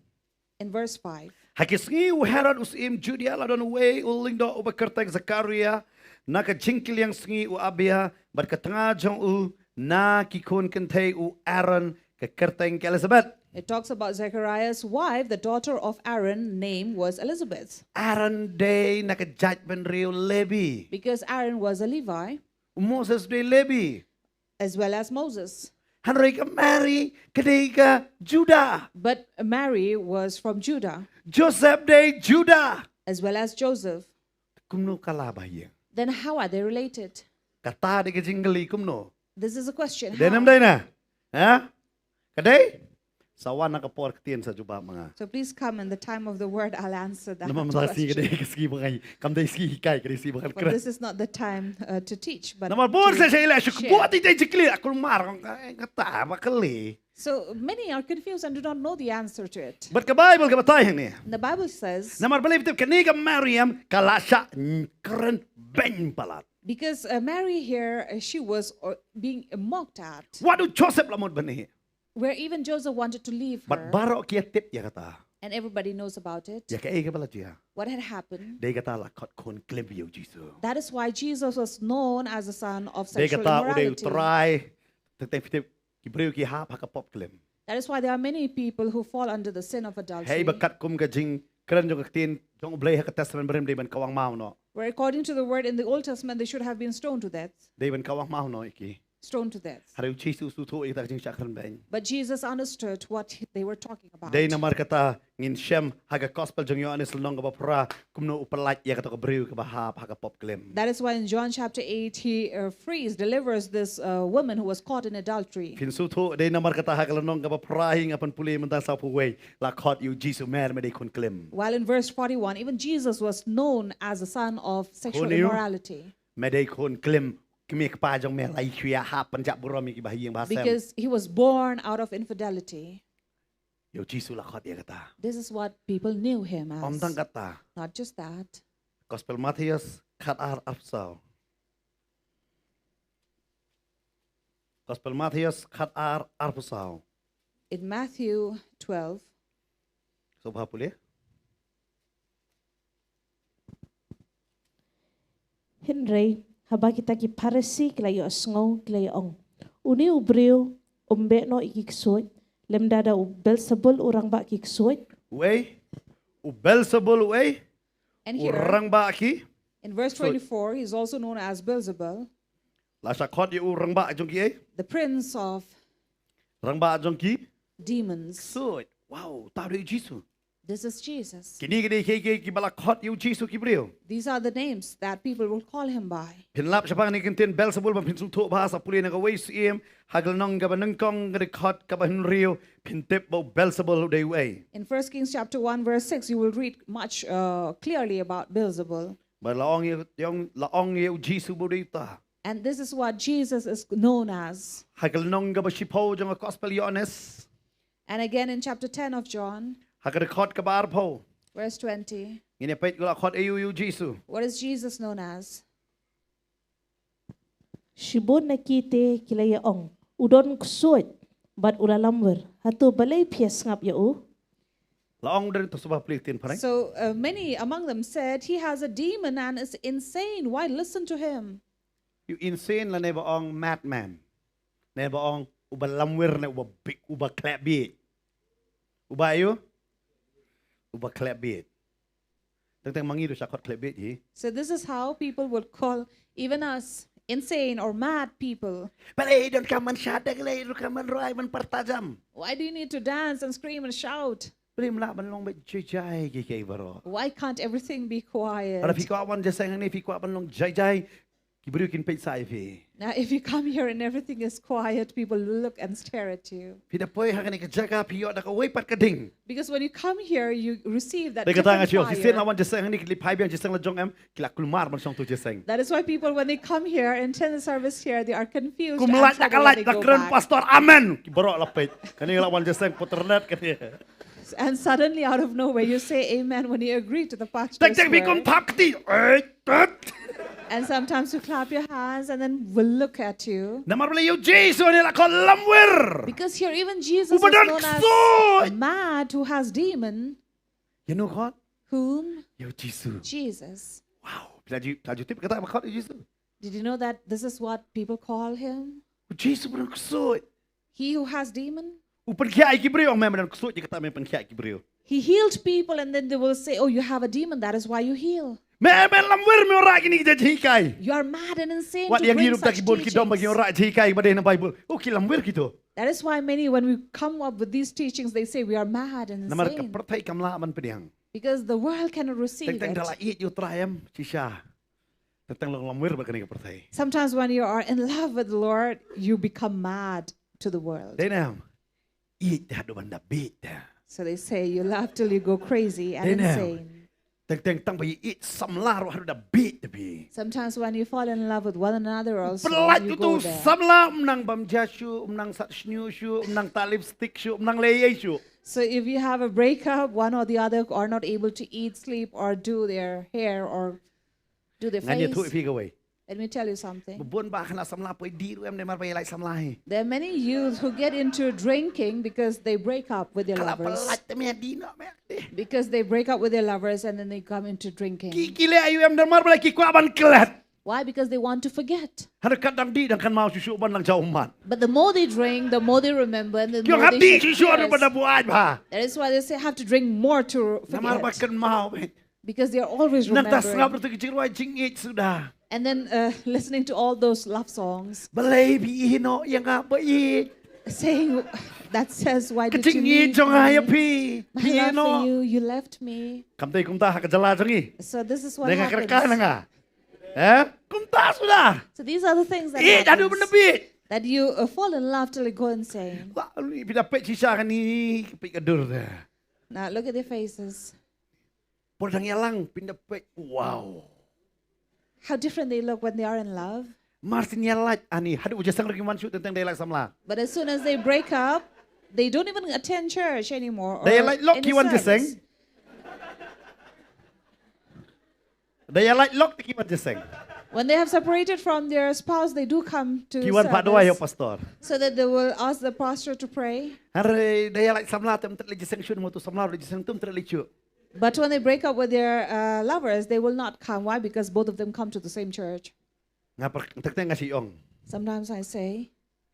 In verse five. Ha ki sngi u Herod u syiem Judea la don uwei u lyngdoh uba kyrteng Zakaria, na ka jingkylliang sngi u Abia, bad ka tnga jong u na ki khun kynthei u Aaron ka kyrteng ka Elizabeth. It talks about Zechariah's wife, the daughter of Aaron, name was Elizabeth. Aaron dei na ka jaitbynriew Levi. Because Aaron was a Levi, U Moses dei Levi. As well as Moses. Hynrei ka Mary ka dei ka Judah. But Mary was from Judah. Joseph dei Judah. As well as Joseph. Kumno ka la ba ha ïing? Then how are they related? Kata dei ka jingkylli, kumno? This is a question. Dei nam dei na? Ha? Ka dei? Sa wan ha ka por ktien sa jubab ma nga. So please come in the time of the word, I'll answer that Namar mynta ka sngi ka question. Dei ka sngi ba ngi, kam dei sngi hikai, ka dei sngi ba ngi But kren. This is not the time uh, to teach, but Namar bun to sa sha ila shu share. Buat ita jikli aku lumar kata ba kali. So many are confused and do not know the answer to it. But ka Bible ka batai hangne. And the Bible says, Namar believe tip kani ka Mariam ka la sha kren beng palat. Because uh, Mary here, uh, she was uh, being mocked at. Wat u Joseph la mut bani. Where even Joseph wanted to leave But her. Baroh ki tip ïa kata. And everybody knows about it. Ïa kaei kaba la jia. What had happened? Dei kata la khot khun klim ïa u Jisu. That is why Jesus was known as the son of Dei sexual kata u dei u immorality. Trai. Teng teng fitip ki briew ki hap ha ka pop klim. That is why there are many people who fall under the sin of adultery. Hei ba kat kum ka jingkren jong ka ktien jong u Blei ha ka Testament barim dei ban kawang maw noh. Where according to the word in the Old Testament, they should have been stoned to death. Dei ban kawang maw noh ïa ki. Stoned to death. Hynrei u Jisu u sngewthuh ïa kata ka jingshah kren beng. But Jesus understood what he- they were talking about. Dei namar kata ngin shem ha ka gospel jong Ïoannis lynnong kaba phra kumno u pyllait ïa kata ka briew kaba hap ha ka pop klim. That is why in John chapter eight, he uh, frees, delivers this uh, woman who was caught in adultery. Phin sngewthuh dei namar kata ha ka lynnong kaba phra hi nga pynpule mynta sawphew wei la khot ïa u Jisu, "Mer me dei khun klim." While in verse forty-one, even Jesus was known as the son of sexual Khun ïa u. Immorality. Me dei khun klim, kmie kpa jong me la ïa hap pynjah burom ïa ki ba ha ïing ba ha sem. Because he was born out of infidelity. Ïa u Jisu la khot ïa kata. This is what people knew him as. Ym tang kata. Not just that. Gospel Mathaios khat ar arphew saw. Gospel Mathaios khat ar arphew saw. In Matthew twelve, So ba pule. Hynrei haba kita ki Pharisi ki la ïohsngew ki la ïa-ong, "Une u briew um beh noh ïa ki ksuid, lymda da u Belsebul u rangbah ki ksuid." Wei, u Belsebul wei, and u here rangbah ki. In verse Sorry. twenty-four, he's also known as Beelzebul, La sha khot ïa u rangbah jong ki ei. The prince of Rangbah jong ki. Demons. Ksuid. Wow, ta dei Jisu. This is Jesus. Kine ki dei ki ki ki ba la khot ïa u Jisu ki briew. These are the names that people will call him by. Phin lap shaphang kane ka ktien Belsebul ba phin sngewthuh ba sa pule na kawei syiem ha ka lynnong kaba nyngkong ka dkhot kaba hynriew phin tip ba u Belsebul u dei uei. In First Kings chapter one verse six, you will read much uh, clearly about Beelzebul. Ba la ong ïa ong la ong ïa u Jisu ba u dei uta. And this is what Jesus is known as. Ha ka lynnong kaba shiphew jong ka gospel Ïoannis. And again in chapter ten of John, Ha ka dkhot kaba arphew. Verse twenty. Ngin ïa peit ka la khot ïa u ïa u Jisu. What is Jesus known as? Shibun na kita ki la ïa-ong, "U don ksuid bad u la lamwir, hato balei phi ïa sngap ïa u?" La ong dei to sngewbha pule ktien phareng. So uh, many among them said, "He has a demon and is insane. Why listen to him?" Ïa u insane lane ba ong madman. Ne ba ong u ba lamwir ne u ba bik u ba khleh bieit. U ba ïa u? U ba khleh bieit. Teng teng ma ngi ruh sha khot khleh bieit hi. So this is how people would call even us insane or mad people. Balei don ka man shada, balei don ka man rai man partajam. Why do you need to dance and scream and shout? Balei ym lah ban long beit jai jai ki, ki baroh? Why can't everything be quiet? Lada phi kwah wan jingïaseng hangne, phi kwah ban long jai jai, ki briew kin peit sah ïa phi. Now, if you come here and everything is quiet, people will look and stare at you. Phi da poi ha kane ka jaka, phi ïoh da kawei pat ka ding. Because when you come here, you receive that different fire. Dei kata nga shu ïoh, shisien la wan jingïaseng hangne ki la phai biang, jingïaseng la jong em, ki la kulmar ban shong tu jingïaseng. That is why people, when they come here and attend the service here, they are confused. Kum lait da ka lait, la kren pastor, amen. Ki baroh la peit. Kane la wan jingïaseng puternet kane. And suddenly, out of nowhere, you say amen when you agree to the pastor's word. Tek tek phi kum thap kti. Ei, tet. And sometimes you clap your hands and then we'll look at you. Namar balei ïa u Jisu ne la khot lamwir. Because here even Jesus is known as mad, who has demon. Ïa uno u khot? Whom? Ïa u Jisu. Jesus. Wow. Phi la ju, phi la ju tip kata ba khot ïa u Jisu? Did you know that this is what people call him? U Jisu ba don ksuid. He who has demon. U pynkhiah ïa ki briew, ong me ba don ksuid, ïa kata me pynkhiah ïa ki briew. He healed people and then they will say, "Oh, you have a demon, that is why you heal." Me, me lamwir me wanrah kine ki jinghikai. You are mad and insane to bring such teachings. Wat ïa ngi ruh da ki bun ki dom ba ngi wanrah jinghikai ba dei na Bible. Oh, ki lamwir kito. That is why many, when we come up with these teachings, they say we are mad and insane. Namar ka pyrthei kam lah ban pdiang. Because the world cannot receive it. Teng teng da la ïeit ïa u Trai em, shisha. Teng teng long lamwir bad kane ka pyrthei. Sometimes when you are in love with the Lord, you become mad to the world. Dei ne em? Ïeit te haduh ban da bieit te. So they say you love till you go crazy and insane. Dei ne em? Teng teng tang ba ïeit samla ruh haduh da bieit te phi. Sometimes when you fall in love with one another also, you go there. Pyllait uto u samla, ym nang bam ja shuh, ym nang sat shñiuh shuh, ym nang tah lipstick shuh, ym nang leh ei ei shuh. So if you have a breakup, one or the other are not able to eat, sleep, or do their hair or do their face. Ngan ïathuh ïa phi kawei. Let me tell you something. Bun ba khynnah samla poi dih ruh em namar ba ïalait samla hi. There are many youths who get into drinking because they break up with their lovers. Ka la pyllait te me dih noh me dih. Because they break up with their lovers and then they come into drinking. Ki, ki leh aïu em namar ba la ki kwah ban klet. Why? Because they want to forget. Hynrei kat dang dih dang kynmaw shuh shuh ban nang jaw ummat. But the more they drink, the more they remember, and the more they shed tears. Ki ong hap dih shuh shuh haduh ban da buaid bha. That is why they say have to drink more to forget. Namar ba kynmaw. Because they are always remembering. Nangta sngap ruh ïa ki jingrwai jingïeit suda. And then, uh, listening to all those love songs. Balei phi ïehnoh ïa nga ba ïeit. Saying, that says, "Why did you leave me?" Ka jingïeit jong nga ïa phi. My love for you, you left me. Phi ïehnoh. Kam dei kumta ha ka jylla jong ngi. So this is what happens. Dei nga kyrkhu na nga. Eh? Kumta suda. So these are the things that happens. Ïeit haduh ban da bieit. That you, uh, fall in love till you go insane. Wah, phi da peit shisha kane, peit ka dur te. Now look at their faces. Por dang ïalang, phin da peit, wow. How different they look when they are in love. Mar syn ïalait ani, haduh u jingïaseng ruh kim wan shuh teng teng da ïalait samla. But as soon as they break up, they don't even attend church anymore or any service. Da ïalait lok ki wan jingïaseng. Da ïalait lok te ki wan jingïaseng. When they have separated from their spouse, they do come to service. Ki wan phah duwai ïa u pastor. So that they will ask the pastor to pray. Hynrei da ïalait samla te ym treh leit jingïaseng shuh, namar uto u samla ruh leit jingïaseng te ym treh leit shuh. But when they break up with their, uh, lovers, they will not come. Why? Because both of them come to the same church. Nga pyrkhat, teng teng nga shu ong. Sometimes I say,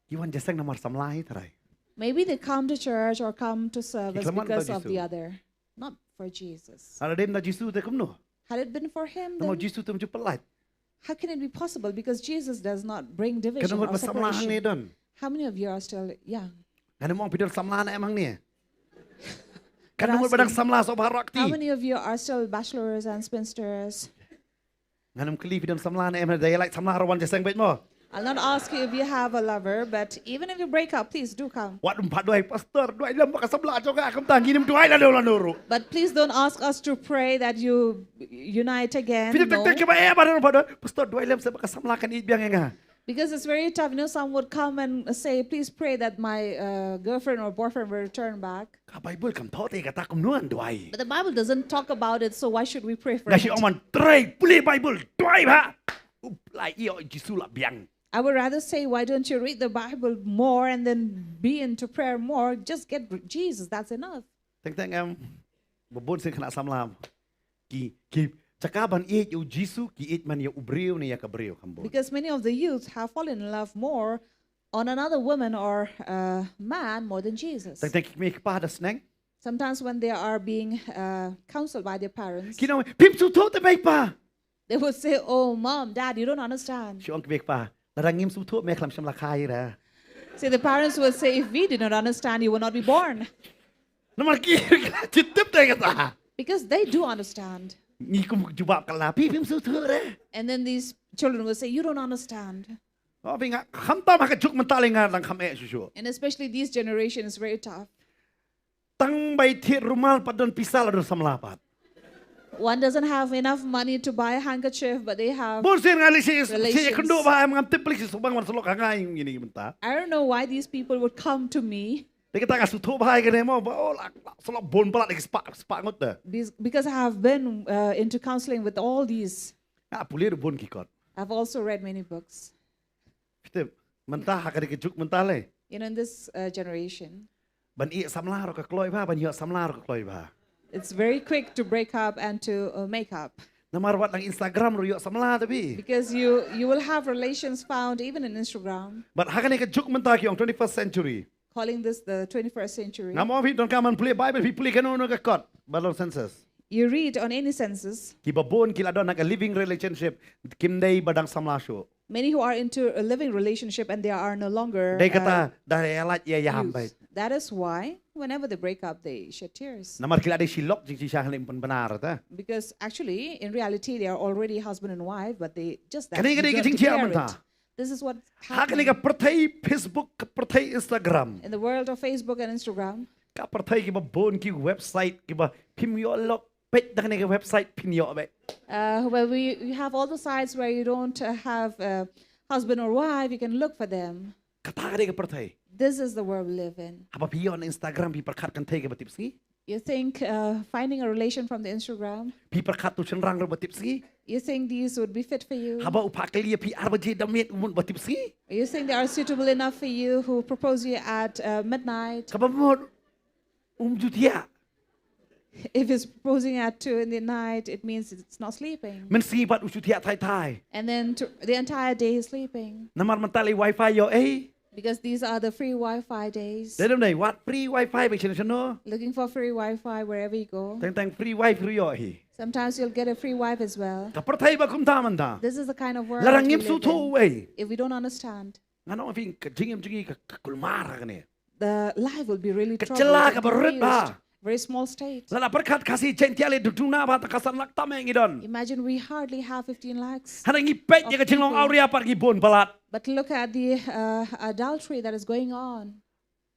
ki wan jingïaseng namar samla hi tharai. Maybe they come to church or come to service because of the other, not for Jesus. Ki lam da u Jisu. Lada dei ym da u Jisu te kumno? Had it been for him, then how can it be possible? Namar u Jisu te um ju pyllait. Because Jesus does not bring division or separation. Katno ngut ba samla hangne don? How many of you are still young? Ngan ym ong phi don samla ne em hangne. Katno ngut ba dang samla shuh baroh kti? How many of you are still bachelors and spinsters? Ngan ym kylli phi don samla ne em, da ïalait samla ruh wan jingïaseng beit mo. I'll not ask you if you have a lover, but even if you break up, please do come. Wat ym pat duwai, pastor, duwai lem ba ka samla jong nga, kumta ngin ym duwai lano lano ruh. But please don't ask us to pray that you unite again. Phi teng teng kiba eh ba don pat duwai, pastor, duwai lem seh ba ka samla kan ïeit biang ïa nga. Because it's very tough. You know, some would come and say, "Please pray that my, uh, girlfriend or boyfriend will return back." Ka Bible kam thoh te kata, kumno ngan duwai. But the Bible doesn't talk about it, so why should we pray for it? Nga shu ong ban trei, pule Bible, duwai bha. U Blei, ïa u Jisu la biang. I would rather say, "Why don't you read the Bible more and then be into prayer more? Just get Jesus, that's enough." Teng teng em, ba bun sien khynnah samla ki, ki, jaka ban ïeit ïa u Jisu, ki ïeit man ïa u briew ne ïa ka briew, kham bun. Because many of the youth have fallen in love more on another woman or, uh, man more than Jesus. Teng teng ki mei ki pa da sneng. Sometimes when they are being, uh, counseled by their parents, ki ong, phim sngewthuh te mei pa. They would say, "Oh, mom, dad, you don't understand." Shu ong ki mei ki pa, lada ngim sngewthuh me khlem shym la kha hi ruh. See, the parents would say, "If we did not understand, you would not be born." Namar ki ki la tip te kata. Because they do understand. Ngi kum jubab ka la phi phim sngewthuh re. And then these children will say, "You don't understand." Oh, phi nga kham tam ha ka juk mynta le nga dang kham eh shuh shuh. And especially these generation is very tough. Tang bai thied rumal pat don pisa la don samla pat. One doesn't have enough money to buy a handkerchief, but they have. Bun sien nga li si si kynduh ba em ngam tip plik si subang wan selok ha nga ing ini mynta. I don't know why these people would come to me. Te kata nga suthu ba hai kane mo ba oh la selok bun palat ki spa spa ngut da. Because I have been uh, into counseling with all these. Nga pule bun ki kot. I've also read many books. Phi tip mynta ha ka dei ka juk mynta le. You know, in this uh, generation. Ban ïeh samla ruh ka kloi bha, ban ïoh samla ruh ka kloi bha. It's very quick to break up and to uh, make up. Namar wat lang Instagram ruh ïoh samla te phi. Because you you will have relations found even in Instagram. But ha kane ka juk mynta ki ong twenty-first century. Calling this the twenty-first century. Ngam ong phi don ka man pule Bible phi pule kano kano ka kot ba long census. You read on any census. Ki ba bun ki la don ha ka living relationship kim dei ba dang samla shuh. Many who are into a living relationship and they are no longer. Dei kata da ïa lait ïa ïam bai. That is why whenever they break up, they shed tears. Namar ki la dei shi lok jing shi shang lem pun benar ta. Because actually, in reality, they are already husband and wife, but they just that. Kane ka dei ka jingthiah mynta. This is what. Ha kane ka pyrthei Facebook, ka pyrthei Instagram. In the world of Facebook and Instagram. Ka pyrthei ki ba bun ki website ki ba phim ïoh lok. Peit da kane ka website phin ïoh beit. Uh, well, we, we have all the sites where you don't uh, have a husband or wife, you can look for them. Kata ka dei ka pyrthei. This is the world we live in. Haba phi ïoh na Instagram phi pyrkhat kynthei ka ba tipsngi. You think uh, finding a relation from the Instagram? Phi pyrkhat tu shynrang ruh ba tipsngi. You think these would be fit for you? Haba u phah kylli ïa phi ar baje da miet u mut ba tipsngi. You think they are suitable enough for you who propose you at uh, midnight? Kaba mut um ju thiah. If he's proposing at two in the night, it means it's not sleeping. Mynsngi pat u ju thiah thai thai. And then to, the entire day he's sleeping. Namar mynta lei wifi ïoh ei. Because these are the free Wi-Fi days. Dei dei wat free wifi ba chen chen no. Looking for free Wi-Fi wherever you go. Teng teng free wifi ruh ïoh hi. Sometimes you'll get a free wife as well. Ka pyrthei ba kumta mynta. This is the kind of world. Lada ngim sngewthuh ei. If we don't understand. Nga ong phi ka jingim jong ngi ka kulmar ha kane. The life will be really troubled. Ka jylla kaba rit bha. Very small state. Lada pyrkhat Khasi Jaiñtia lei duna bha ta ka san lak tam ngi don. Imagine we hardly have fifteen lakhs. Hana ngi peit ïa ka jinglong awria pat ngi bun palat. But look at the uh, adultery that is going on.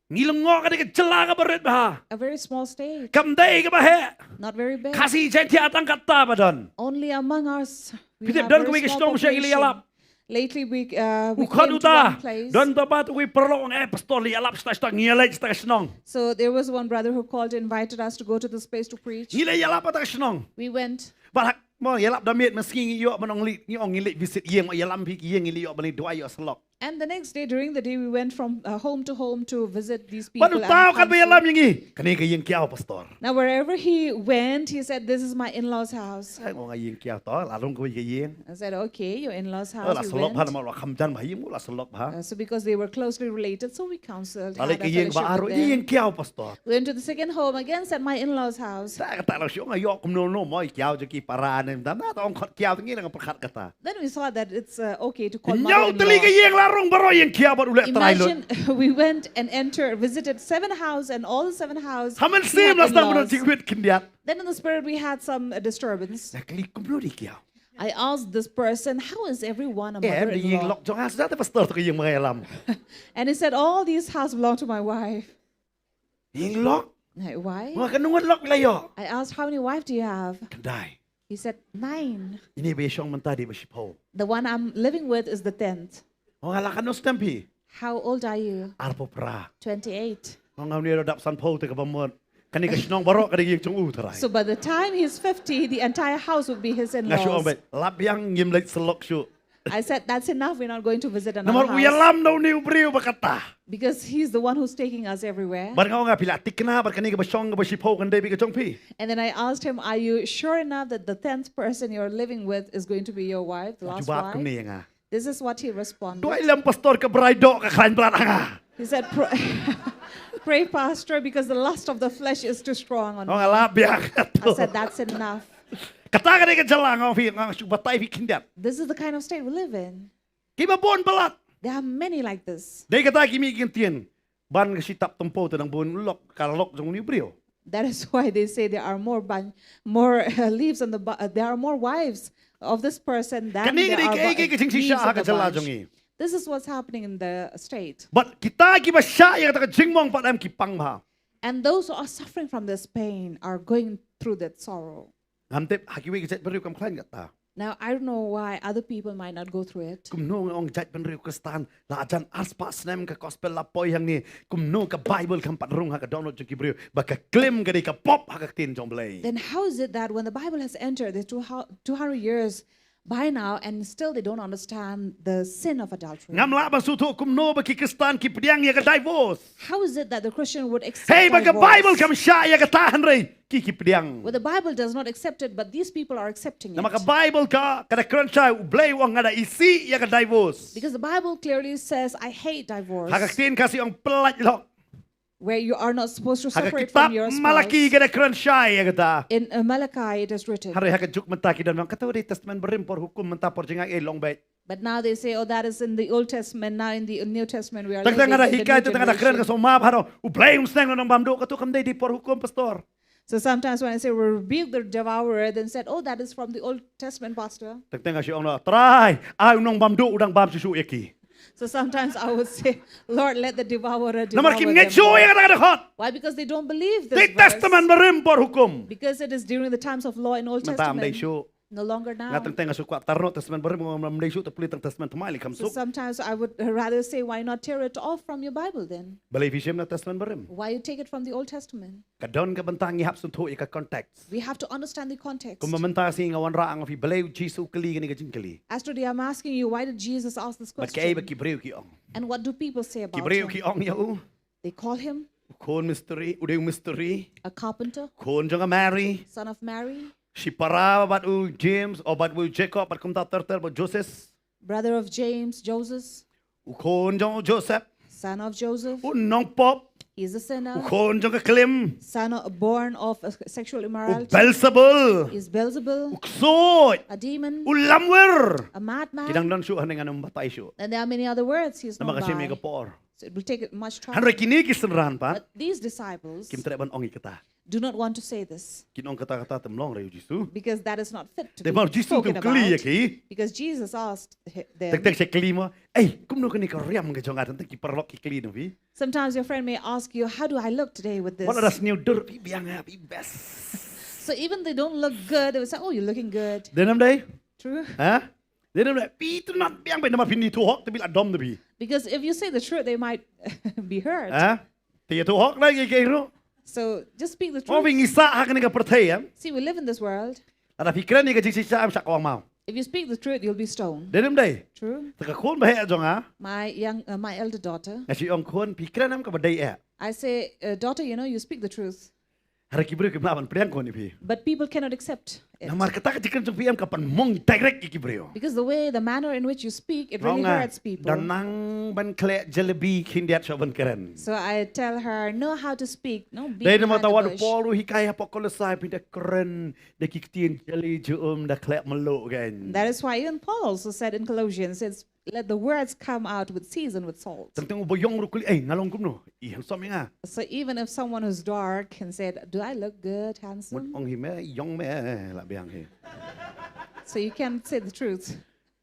Ngi lyngngoh ka dei ka jylla kaba rit bha. A very small state. Kam dei kaba heh. Not very big. Khasi Jaiñtia tang katta ba don. Only among us. Phi tip don kawei ka shnong ba ngi la ïalap. Lately we uh, we came to one place. Don ta ba tu wi paralok ong eh pastor la ïalap shata shata ngi ïalap shata ka shnong. So there was one brother who called, invited us to go to this place to preach. Ngi la ïalap shata ka shnong. We went. Ba hak mo ïalap da miet mynsngi ngi ïoh ban ong leit ngi ong ngi leit visit ïing mo ïalam phi ïing ngi leit ïoh ban leit duwai ïoh sa lok. And the next day, during the day, we went from uh, home to home to visit these people. Ba nu taw kat ba ïalam ïa ngi. Kane ka ïing kiaw pastor. Now wherever he went, he said, "This is my in-laws' house." Ai mo nga ïing kiaw to la rung kawei ka ïing. I said, "Okay, your in-laws' house." La sa lok bha namar wa kham jan bha ïing la sa lok bha. Uh, so because they were closely related, so we counseled. Ba leit ka ïing ba ar ruh ïing kiaw pastor. We went to the second home again, said, "My in-laws' house." Ta kata la shu nga ïoh kumno no mo kiaw jong ki para ne da na ta ong khot kiaw ngi la nga pyrkhat kata. Then we saw that it's uh, okay to call mother-in-law. Ñiaw tylli ka ïing la rung baroh ïing kiaw bad u leh trai lut. Imagine we went and entered, visited seven house and all the seven house. Ha mynsiem la sdang ban jied khyndiat. Then in the spirit we had some uh, disturbance. Nga kylli kumno dei kiaw. I asked this person, "How is everyone a mother-in-law?" Em dei ïing lok jong nga sdang te pastor to ka ïing ma nga ïalam. And he said, "All these house belong to my wife." Ïing lok. Like, why? Nga kano ngut lok la ïoh. I asked, "How many wife do you have?" Khyndai. He said, "Nine." Ine ba ïa shong mynta dei ba shiphew. The one I'm living with is the tenth. Nga la kano snem phi? How old are you? Arphew phra. Twenty-eight. Nga ong une ruh dap sanphew te kaba mut. Kane ka shnong baroh ka dei ïing jong u tharai. So by the time he's fifty, the entire house would be his in-laws. Nga shu ong beit, lap biang ngim leit sa lok shuh. I said, "That's enough, we're not going to visit another house." Namar u ïalam da une u briew ba kata. Because he's the one who's taking us everywhere. Bad nga ong nga phi la thikna bad kane kaba shong kaba shiphew kan dei beit ka jong phi. And then I asked him, "Are you sure enough that the tenth person you're living with is going to be your wife, the last wife?" Jubab kumne ïa nga. This is what he responded. Duwai lem pastor ka brai doh ka khlaiñ blat ha nga. He said, "Pray, pray, pastor, because the lust of the flesh is too strong on me." Ong nga lap biang. I said, "That's enough." Kata ka dei ka jylla nga ong phi nga shu batai phi khyndiat. This is the kind of state we live in. Kiba bun palat. There are many like this. Dei kata ki mih ki ktien. Ban ka shi tap tympew te dang bun lok ka lok jong une u briew. That is why they say there are more bun- more uh, leaves on the bu- uh, there are more wives of this person than Kane there ka dei are kaei kaei bu- ka jingshisha leaves ha on ka the jylla bunch. Jong ngi. This is what's happening in the state. Bad kita kiba shah ïa kata ka jingmong pat em ki pang bha. And those who are suffering from this pain are going through that sorrow. Ngam tip ha kiwei ki jait bynriew kam khlaiñ kata. Now, I don't know why other people might not go through it. Kumno nga ong jait bynriew Khristan la jan arspah snem ka gospel la poi hangne. Kumno ka Bible kam pat rung ha ka dohnud jong ki briew ba ka klim ka dei ka pop ha ka ktien jong Blei. Then how is it that when the Bible has entered the two, two hundred years by now and still they don't understand the sin of adultery? Ngam lah ban sngewthuh kumno ba ki Khristan ki pdiang ïa ka divorce. How is it that the Christian would accept Hei ba ka divorce? Bible kam shah ïa kata hynrei ki ki pdiang. Well, the Bible does not accept it, but these people are accepting Namar ka it. Bible ka ka da kren shai u Blei u ong nga da isih ïa ka divorce. Because the Bible clearly says, "I hate divorce." Ha ka ktien Khasi ong pyllait lok. Where you are not supposed to Ha ka separate kitab from your spouse. Malaki ka da kren shai ïa kata. In uh, Malachi, it is written. Hynrei ha ka juk mynta ki don ong kata u dei Testament Barim por hukum mynta por jingaiei long beit. But now they say, "Oh, that is in the Old Testament. Now in the New Testament, we are Tang tang nga da living in the hikai new tang nga da kren ka generation." sumap haro u Blei u ong sneng nongbam duh kata kam dei dei por hukum pastor. So sometimes when I say, "Rebuke the devourer," then said, "Oh, that is from the Old Testament, Pastor." Tang tang nga shu ong no Trai ai u nongbam duh u dang bam shuh shuh ïa ki. So sometimes I would say, "Lord, let the devourer devour Namar kim them, ngeit shuh Lord." ïa kata ka dkhot. Why? Because they don't believe this Dei verse. Testament Barim por hukum. Because it is during the times of law in Old Mynta ym dei Testament. shuh. No longer now. Nga tang tang nga shu kwah tarnot Testament Barim ngam dei shuh te plie tang Testament Thymmai lei kham So suk. Sometimes I would rather say, "Why not tear it off from your Bible then? Balei phi shim na Testament Barim? Why you take it from the Old Testament?" Ka don ka bynta ngi hap sngewthuh ïa ka context. We have to understand the context. Kumba mynta shi nga wanrah ong phi balei u Jisu u kylli kane ka jingkylli. As today I'm asking you, why did Jesus ask this Bad kaei ba question? Ki briew ki ong. And what do people say Ki about briew him? Ki ong ïa u. They call him U khun misteri, u dei u misteri. a carpenter, Khun jong ka Mary. Son of Mary, Shipara bad u James, o bad u Jacob, bad kumta ter ter bad Joseph. Brother of James, Joseph, U khun jong u Joseph. Son of Joseph. U nongpop. He is a U sinner. Khun jong ka klim. Son of, born of uh, sexual U immorality. Beelzebul. Is Beelzebul, U ksuid. A demon, U lamwir. A madman. Ki dang don shuh hynrei ngan ym batai shuh. And there are many other words he is known by. Namar ka shim ïa ka por. So it will take much time. Hynrei kine ki synran pat. But these disciples, Kim treh ban ong ïa kata. Do not want to say this. Kin ong kata kata te ym long re u Jisu. Because that is not fit to Te be mar u Jisu spoken te u kylli ïa about. Ki. Because Jesus asked hi- them. Tek tek sha kylli mo. Ei, kumno kane ka riam ka jong nga tang ki paralok ki kylli na phi. Sometimes your friend may ask you, "How do I look today with this?" Wat la da sniew dur phi biang ha phi best. So even they don't look good, they will say, "Oh, you're looking good." Dei ne ym dei? True? Ha? Dei ne ym dei? Phi itynnad biang bad namar phin ïathuh hok te phi la dom te phi. Because if you say the truth, they might be hurt. Ha? Te ïathuh hok na ïa ki ruh. So just speak the Mo phi truth. Ngi sah ha kane ka pyrthei em. See, we live in this world. Lada phi kren ïa ka jingshisha em shah kwah maw. If you speak the truth, you'll be stoned. Dei ne ym dei? True. Te ka khun ba heh jong nga. My young, uh, my elder daughter. Nga shu ong khun phi kren em kaba dei eh. I say, uh, "Daughter, you know, you speak the truth." Hynrei ki briew kim lah ban pdiang khun ïa phi. But people cannot accept it. Namar kata ka jingkren jong phi em ka pynmong direct ïa ki briew. Because the way, the manner in which you speak, it really Ong nga, hurts people. Da nang ban khleh jalebi khyndiat shuwa ban kren. So I tell her, "Know how to speak. No, be Dei namar behind ta the wat bush." Paul u hikai hapoh Kolosai phi da kren da ki ktien jali jum da khleh mluh kan. That is why even Paul also said in Colossians, it's, "Let the words come out with season with salt." Tang tang u ba ïong ruh u kylli, "Ei, nga long kumno? I handsome ïa nga?" So even if someone who's dark and said, "Do I look good, handsome?" Mut ong hi me, ïong me, la biang hi. So you can't say the truth.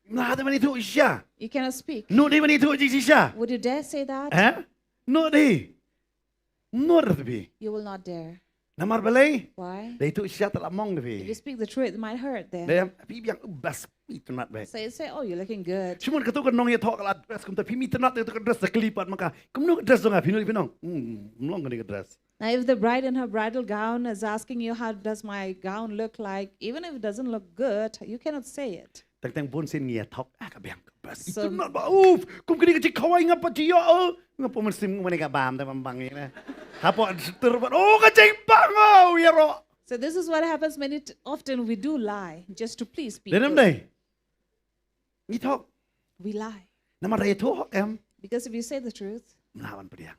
Nga te mani tu sha. You cannot speak. No, dei mani tu ji sha. Would you dare say that? Eh? No, dei. No, dei. You will not dare. Namar balei? Why? Dei tu sha ta la mong dei. If you speak the truth, it might hurt them. Dei phi biang bas phi itynnad bha. So you say, "Oh, you're looking good." Shu mon katu ka nongïathoh ka la dress kumta phi itynnad dei tu ka dress da kylli pat ma ka. Kumno ka dress jong nga phi nong phi nong. Hmm, ym long kane ka dress. Now, if the bride in her bridal gown is asking you, "How does my gown look like?" Even if it doesn't look good, you cannot say it. Teng teng bun sien ngi ïathoh, ah, ka biang ka bas. So itynnad bha, uf, kum kane ka jingkhawai nga pat ji ïoh, oh. Nga pat mynsiem nga mane ka bam te bam bang ïa ne. Hapoh ter pat, oh, ka jingbang, oh, ïaroh. So this is what happens many t- often we do lie just to please people. Dei ne ym dei? Ngi thoh. We lie. Namar ïathoh hok em. Because if you say the truth, ym lah ban pdiang.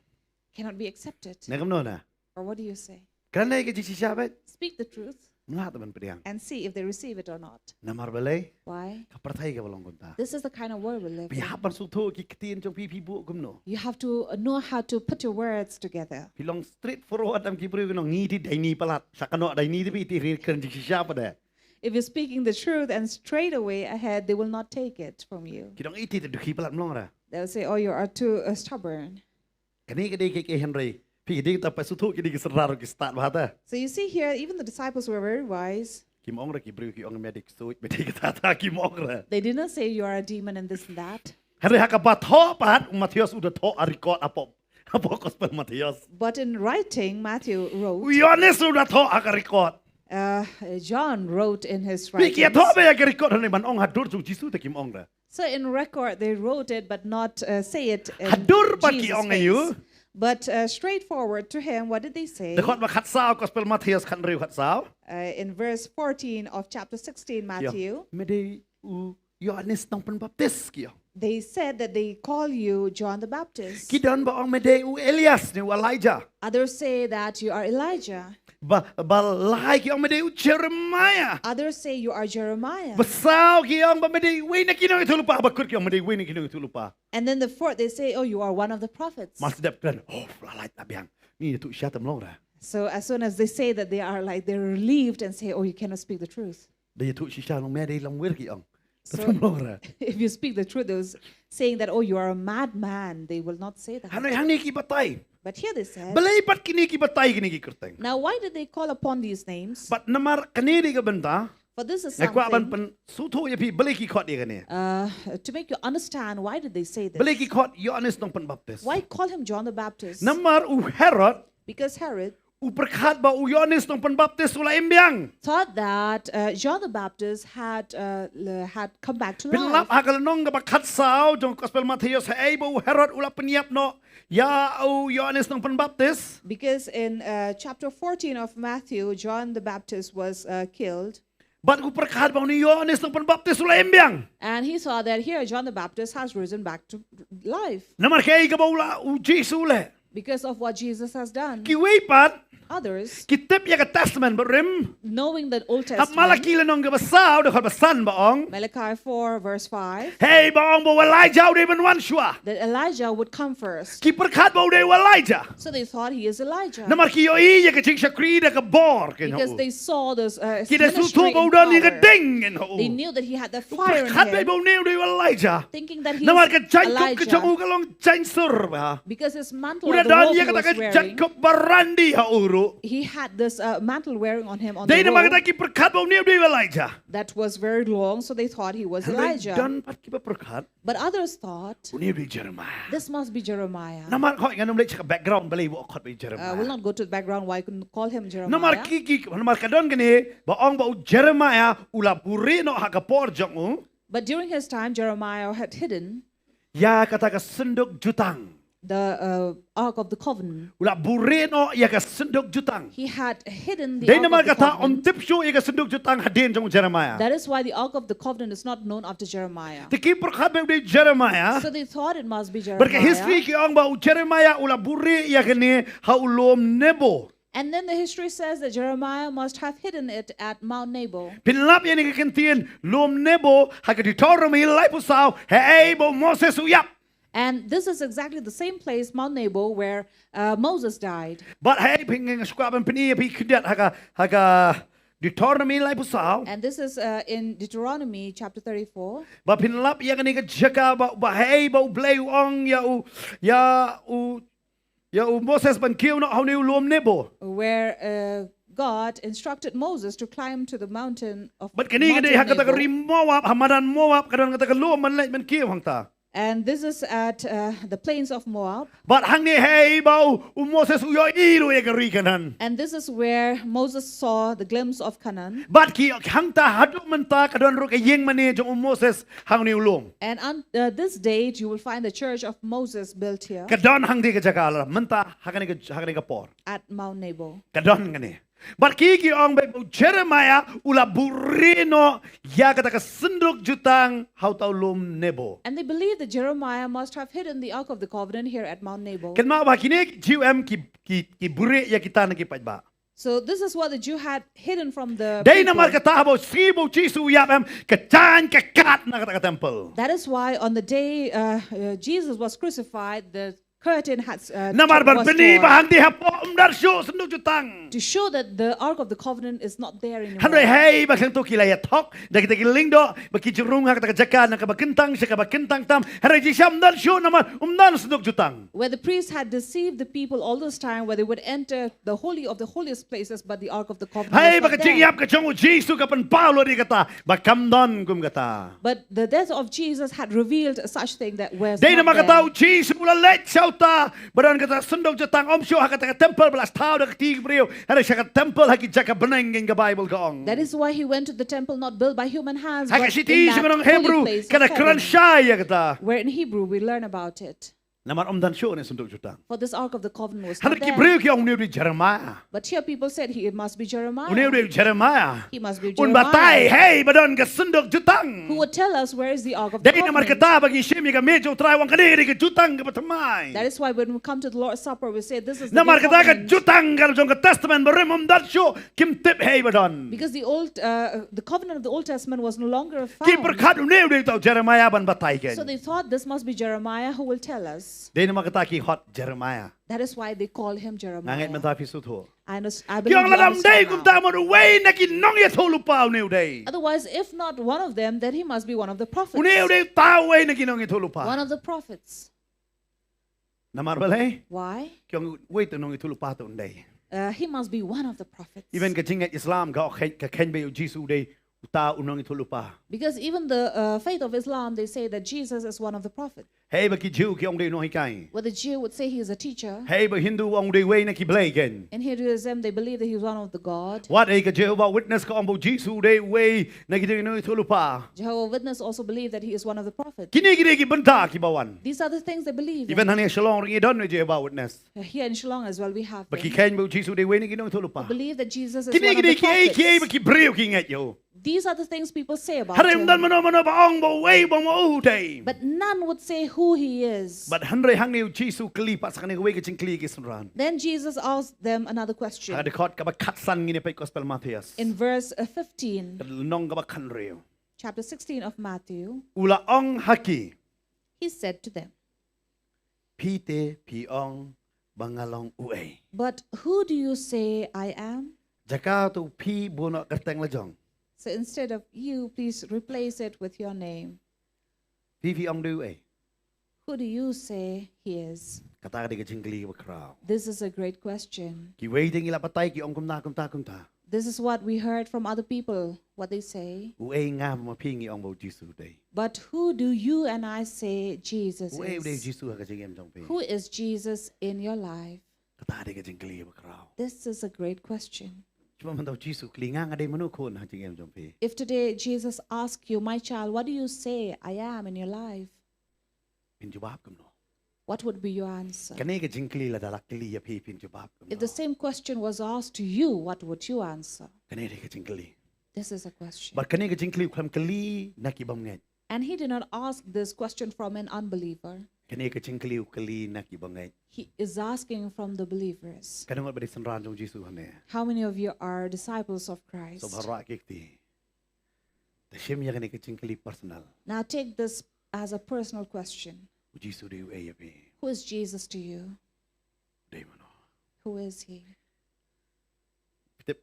Cannot be accepted. Ne kumno na? Or what do you say? Kren ïa ka jingshisha beit. Speak the truth. Mlah te ban pdiang. And see if they receive it or not. Namar balei? Why? Ka pyrthei kaba long kumta. This is the kind of world we live Phi in. Hap ban sngewthuh ki ktien jong phi, phi buh kumno. You have to know how to put your words together. Phi long straightforward, em ki briew ki ong ngi te dei ni palat. Sa kano dei ni te phi te ri kren jingshisha pat de. If you're speaking the truth and straight away ahead, they will not take it from you. Ki ong iti te dukhi palat mlong ra. They'll say, "Oh, you are too uh, stubborn." Kane ka dei ka, ka hynrei. Phi dei ta pa sngewthuh ki dei ki synran ki stad bha ta. So you see here, even the disciples were very wise. Kim ong ra ki briew ki ong me dei ksuid, me dei kita ta kim ong ra. They didn't say you are a demon and this and that. Hynrei ha kaba thoh pat u Mathaios u da thoh a record hapoh, hapoh gospel Mathaios. But in writing, Matthew U wrote, Ïoannis u da thoh ha ka record. uh, John wrote in his Phi ki writings. Thoh ba ïa ka record hynrei ban ong ha dur jong Jisu te kim ong ra. So in record, they wrote it, but not uh, say it in Ha dur ba ki Jesus' ong face. Ïoannis. But uh, straightforward to him, what did they say? Dkhot ba khatsaw gospel Mathaios khathynriew khatsaw. Uh, in verse fourteen of chapter sixteen, Matthew, Me dei u Ïoannis nongpynbaptis ki ong. They said that they call you John the Baptist. Ki don ba ong me dei u Elias ne u Elijah. Others say that you are Elijah. Ba, ba lai ki ong me dei u Jeremiah. Others say you are Jeremiah. Ba saw ki ong ba me dei wei na ki nongïathuhlypa, ba kut ki ong me dei wei na ki nongïathuhlypa. And then the fourth, they say, "Oh, you are one of the prophets." Mas dep kren, oh, la lait na biang. Ni tu sha tam long ra. So as soon as they say that, they are like, they're relieved and say, "Oh, you cannot speak the truth." Da ïathuh shisha long me dei lamwir ki ong. So- Tam long ra. If you speak the truth, those saying that, "Oh, you are a madman," they will not say that. Hangne hangne ki batai. But here they said, Balei pat kine ki batai kine ki kyrteng. Now, why did they call upon these names? Bad namar kane dei ka bynta. For this is Nga kwah ban something. Pynsngewthuh ïa phi balei ki khot ïa kane. Uh, to make you understand, why did they say this? Balei ki khot Ïoannis nongpynbaptis. Why call him John the Baptist? Namar u Herod. Because Herod. U pyrkhat ba u Ïoannis nongpynbaptis u la im biang. Thought that uh, John the Baptist had uh, had come back to life. Pynlap ha ka lynnong kaba khatsaw jong gospel Mathaios haei ba u Herod u la pynïap noh ïa u Ïoannis nongpynbaptis. Because in uh, chapter fourteen of Matthew, John the Baptist was uh, killed. Bad u pyrkhat ba une u Ïoannis nongpynbaptis u la im biang. And he saw that here John the Baptist has risen back to life. Namar kaei kaba u la u Jisu leh. Because of what Jesus has done. Kiwei pat. Others. Ki tip ïa ka testament barim. Knowing the Old Ha Testament. Malaki lynnong kaba saw dkhot ba san ba ong. Malachi four verse five. Haei ba ong ba u Elijah u dei ban wan shuwa. That Elijah would come first. Ki pyrkhat ba u dei u Elijah. So they thought he is Elijah. Namar ki ïohi ïa ka jingshakri da ka bor ki Because ong. They saw this uh, Ki da ministry sngewthuh ba u in don ïa ka power. Ding ki ong. They knew that he had the fire in Pyrkhat ba him. u ne u dei u Elijah. Thinking that he's Namar ka jainkop ka jong u Elijah. Ka long jainsur ba. Because his mantle U of the don robe ïa he kata was ka wearing, jainkop ba randi ha u ruh. He had this uh, mantle wearing on him on the Dei namar robe. Kata ki pyrkhat ba u ne u dei u Elijah. That was very long, so they thought he was Hynrei Elijah. Don pat kiba pyrkhat. But others thought, U ne u dei Jeremiah. This must be Jeremiah. Namar khoi ngan ym leit sha ka background balei ba u khot ba u Uh, Jeremiah. We'll not go to the background why you couldn't call him Jeremiah. Namar ki ki namar ka don kane ba ong ba u Jeremiah u la buhrieh noh ha ka por jong u. But during his time, Jeremiah had hidden Ïa kata ka synduk jutang. The uh, Ark of the Covenant. U la buhrieh noh ïa ka synduk jutang. He had hidden the Dei Ark namar of the kata ym Covenant. Tip shuh ïa ka synduk jutang hadien jong u Jeremiah. That is why the Ark of the Covenant is not known after Jeremiah. Te ki pyrkhat ba u dei Jeremiah. So they thought it must be Bad ka Jeremiah. History ki ong ba u Jeremiah u la buhrieh ïa kane ha u lum Nebo. And then the history says that Jeremiah must have hidden it at Mount Nebo. Pynlap ïa kane ka kyntien lum Nebo ha ka Deuteronomy laiphew saw haei ba u Moses u ïap. And this is exactly the same place, Mount Nebo, where uh, Moses died. Bad haei phi ngan sngewkwah ban pyni ïa phi khyndiat ha ka ha ka Deuteronomy laiphew saw. And this is uh, in Deuteronomy chapter thirty-four. Ba pynlap ïa kane ka jaka ba ba haei ba u Blei u ong ïa u ïa u ïa u Moses ban kiew noh ha une u lum Nebo. Where uh, God instructed Moses to climb to the mountain of Bad kane ka dei Mountain ha kata ka Nebo. Ri Moab, ha madan Moab ka don kata ka lum ban leit ban kiew hangta. And this is at uh, the plains of Moab. Bad hangne haei ba u u Moses u ïohi ruh ïa ka ri Kanan. And this is where Moses saw the glimpse of Canaan. Bad ki hangta haduh mynta ka don ruh ka ïing mane jong u Moses hangne u lum. And on uh, this date, you will find the church of Moses built here. Ka don hangta ka jaka la mynta ha kane ka ha kane ka por. At Mount Nebo. Ka don kane. Bad ki ki ong ba u Jeremiah u la buhrieh noh ïa kata ka synduk jutang ha uta u lum Nebo. And they believe that Jeremiah must have hidden the Ark of the Covenant here at Mount Nebo. Kynmaw ba kine ki Jiw em ki ki ki buhrieh ïa kita na ki paidbah. So this is what the Jew had hidden from the Dei namar people. Kata haba u sngi ba u Jisu u ïap em, ka jaiñ ka kad na kata ka temple. That is why on the day uh, uh, Jesus was crucified, the curtain had uh, Namar ban was pyni ba torn hangne hapoh ym don shuh synduk jutang. To show that the Ark of the Covenant is not there anymore. Hynrei hei ba khang tu ki la ïathok da kita ki lyngdoh ba ki ju rung ha kata ka jaka na kaba kyntang sha kaba kyntang tam. Hynrei jingshisha ym don shuh namar ym don synduk jutang. Where the priests had deceived the people all this time, where they would enter the holy of the holiest places, but the Ark of the Covenant Hei was ba ka not there. Jingïap ka jong u Jisu ka pynpaw lut ïa kata ba kam don kum kata. But the death of Jesus had revealed such thing that was Dei not namar kata there. U Jisu u la leit sha uta ba don kata synduk jutang, ym shuh ha kata ka temple ba la thaw da ka kti ki briew, hynrei sha ka temple ha ki jaka bneng, ngi ka Baibl ka ong. That is why he went to the temple not built by human hands, Ha ka but shithi in sha that nong holy Hebru place ka of la kren heaven, shai ïa kata. Where in Hebrew we learn about it. Namar ym don shuh ne synduk jutang. For this Ark of the Covenant was not Hynrei ki there. briew ki ong une u dei Jeremiah. But here people said he must be Jeremiah. Une u dei Jeremiah. He must be Un batai Jeremiah. Hei ba don ka synduk jutang. Who would tell us where is the Ark of the Dei namar Covenant? Kata ba ngi shim ïa ka mih jong U Trai, u ong kane ka dei ka jutang kaba thymmai. That is why when we come to the Lord's Supper, we say this is the Namar new kata ka covenant. Jutang ka jong ka Testament Barim ym don shuh, kim tip hei ba don. Because the old, uh, the covenant of the Old Testament was no longer found. Ki pyrkhat une u dei uta u Jeremiah ban batai kein. So they thought this must be Jeremiah who will tell us. Dei namar kata ki hot Jeremiah. That is why they call him Nga ngeit Jeremiah. mynta phi sngewthuh. I, underst- I Ki ong believe you lada ym dei understand kumta, now. Mut uwei na ki nongïathuhlypa une u dei. Otherwise, if not one of them, then he must be one of the prophets. Une u dei uta uwei na ki nongïathuhlypa. One of the prophets. Namar balei? Why? Ki ong uwei te u nongïathuhlypa te un dei. Uh, he must be one of the prophets. Even ka jingngeit Islam ka ong, ka kheiñ ba U Jisu u dei uta u nongïathuhlypa. Because even the uh, faith of Islam, they say that Jesus is one of the prophets. Hei ba ki Jiw ki ong u dei u nonghikai. Where the Jew would say he is a teacher. Hei ba Hindu ong u dei uwei na ki blei kein. In Hinduism, they believe that he is one of the God. Wat ei ka Jehovah Witness ka ong ba U Jisu u dei uwei na ki nongïathuhlypa. Jehovah Witness also believe that he is one of the prophets. Kine ki dei ki bynta kiba wan. These are the things they believe Even in. hangne Shillong ruh ngi don U Jehovah Witness. Here in Shillong as well, we have Ba ki them. Kheiñ ba U Jisu u dei uwei na ki nongïathuhlypa. Believe that Jesus is Kine one ki of dei the ki ei ki ei ba prophets. Ki briew ki ngeit ïa u. These are the things people say about Hynrei ym don him. mano mano ba ong ba uwei ba ma u u dei. But none would say who he is. Bad hynrei hangne U Jisu u kylli pat sa kane kawei ka jingkylli ki synran. Then Jesus asked them another question. Ha ka dkhot kaba khatsan ngin ïa peit Gospel Mathaios. In verse uh, fifteen, Ka lynnong kaba khathynriew. Chapter sixteen of Matthew, U la ong ha ki. He said to them, Phi te phi ong ba nga long uei? "But who do you say I am?" Jaka uta u phi buh noh kyrteng la jong. So instead of "you," please replace it with your name. Phi phi ong u dei uei? "Who do you say he is?" Kata ka dei ka jingkylli kaba khraw. This is a great question. Kiwei te ngi la batai ki ong kumta kumta kumta. This is what we heard from other people, what they say. Uei nga ma phi ngi ong ba U Jisu u dei? "But who do you and I say Jesus Uei u dei U is?" Jisu ha ka jingim jong phi? "Who is Jesus in your life?" Kata ka dei ka jingkylli kaba khraw. This is a great question. Shu ba mynta U Jisu u kylli nga, nga dei mano khun ha jingim jong phi? If today Jesus asks you, "My child, what do you say I am in your life?" Phin jubab kumno? What would be your answer? Kane ka jingkylli lada la kylli ïa phi, phin jubab kumno? If the same question was asked to you, what would you answer? Kane ka dei ka jingkylli. This is a question. Bad kane ka jingkylli u khlem kylli na ki bym ngeit. And he did not ask this question from an unbeliever. Kane ka jingkylli u kylli na ki bym ngeit. He is asking from the believers. Katno ngut ba dei synran jong U Jisu hangne? How many of you are disciples of Christ? Sngewbha rah ki kti. Te shim ïa kane ka jingkylli personal. Now take this as a personal question. U Jisu u dei uei ïa phi? Who is Jesus to you? U dei mano? Who is he? Phi tip,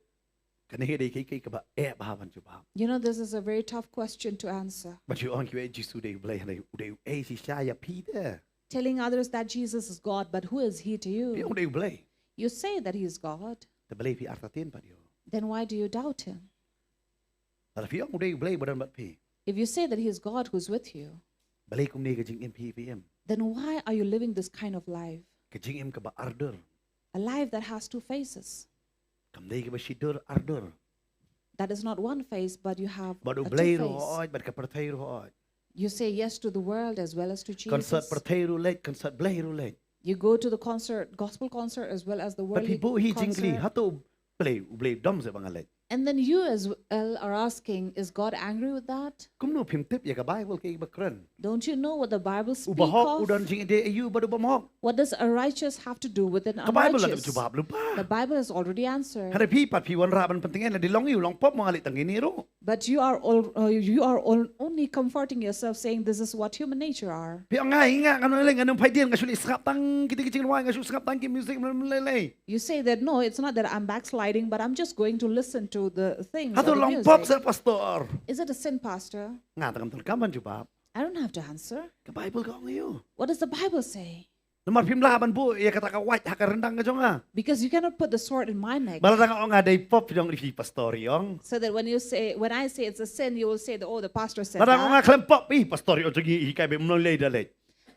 kane ka dei ka, ka, kaba eh bha ban jubab. You know, this is a very tough question to answer. Bad shu ong kiwei U Jisu u dei u Blei, hynrei u dei uei shisha ïa phi te? Telling others that Jesus is God, but who is he to Phi you? ong u dei u Blei. You say that he is God. Te balei phi artatien pat ïa u? Then why do you doubt him? Lada phi ong u dei u Blei ba don bad phi, If you say that he is God who's with you, balei kumne ka jingim phi phi im? then why are you living this kind of life? Ka jingim kaba ardur. A life that has two faces. Kam dei kaba shidur ardur. That is not one face, but you have Bad u a Blei two ruh face. hooid, bad ka pyrthei ruh hooid. You say yes to the world as well as to Concert Jesus. pyrthei ruh leit, concert Blei ruh leit. You go to the concert, gospel concert, as well as the Bad phi worldly buh hi jingkylli, concert. hato u Blei, u Blei u dom se ba nga leit? And then you as well are asking, is God angry with that? Kumno phim tip ïa ka Bible kaei ba kren? Don't you know what the Bible U ba speaks hok u of? Don jingïadei aïu bad u bym hok? What does a righteous have to do with an Ka Bible la unrighteous? Jubab lu ba. The Bible has already answered. Hare phi pat phi wanrah ban pyntngen la di long ïa u long pop mo nga leh tang ïa ni ruh. But you are all, uh, you are all only comforting yourself, saying this is what human nature are. Phi ong nga hi nga nga nang leh nga nang phai dien nga shu leh sngap tang ki dei ki jingrwai nga shu sngap tang ki music mlei mlei. You say that, no, it's not that I'm backsliding, but I'm just going to listen to the things. Hato Or the long pop music. Sa pastor? Is it a sin, Pastor? Nga tang kam tang kam ban jubab. I don't have to answer. Ka Bible ka ong aïu? What does the Bible say? Namar phim lah ban buh ïa kata ka wait ha ka ryndang ka jong nga. Because you cannot put the sword in my neck. Ba la dang ong nga dei pop jong ri phi pastor ïong. So that when you say, when I say it's a sin, you will say that, oh, the pastor said La dang ong nga that. Khlem pop ïa pastor ïong jong ngi hi kai be mlong lei da lei.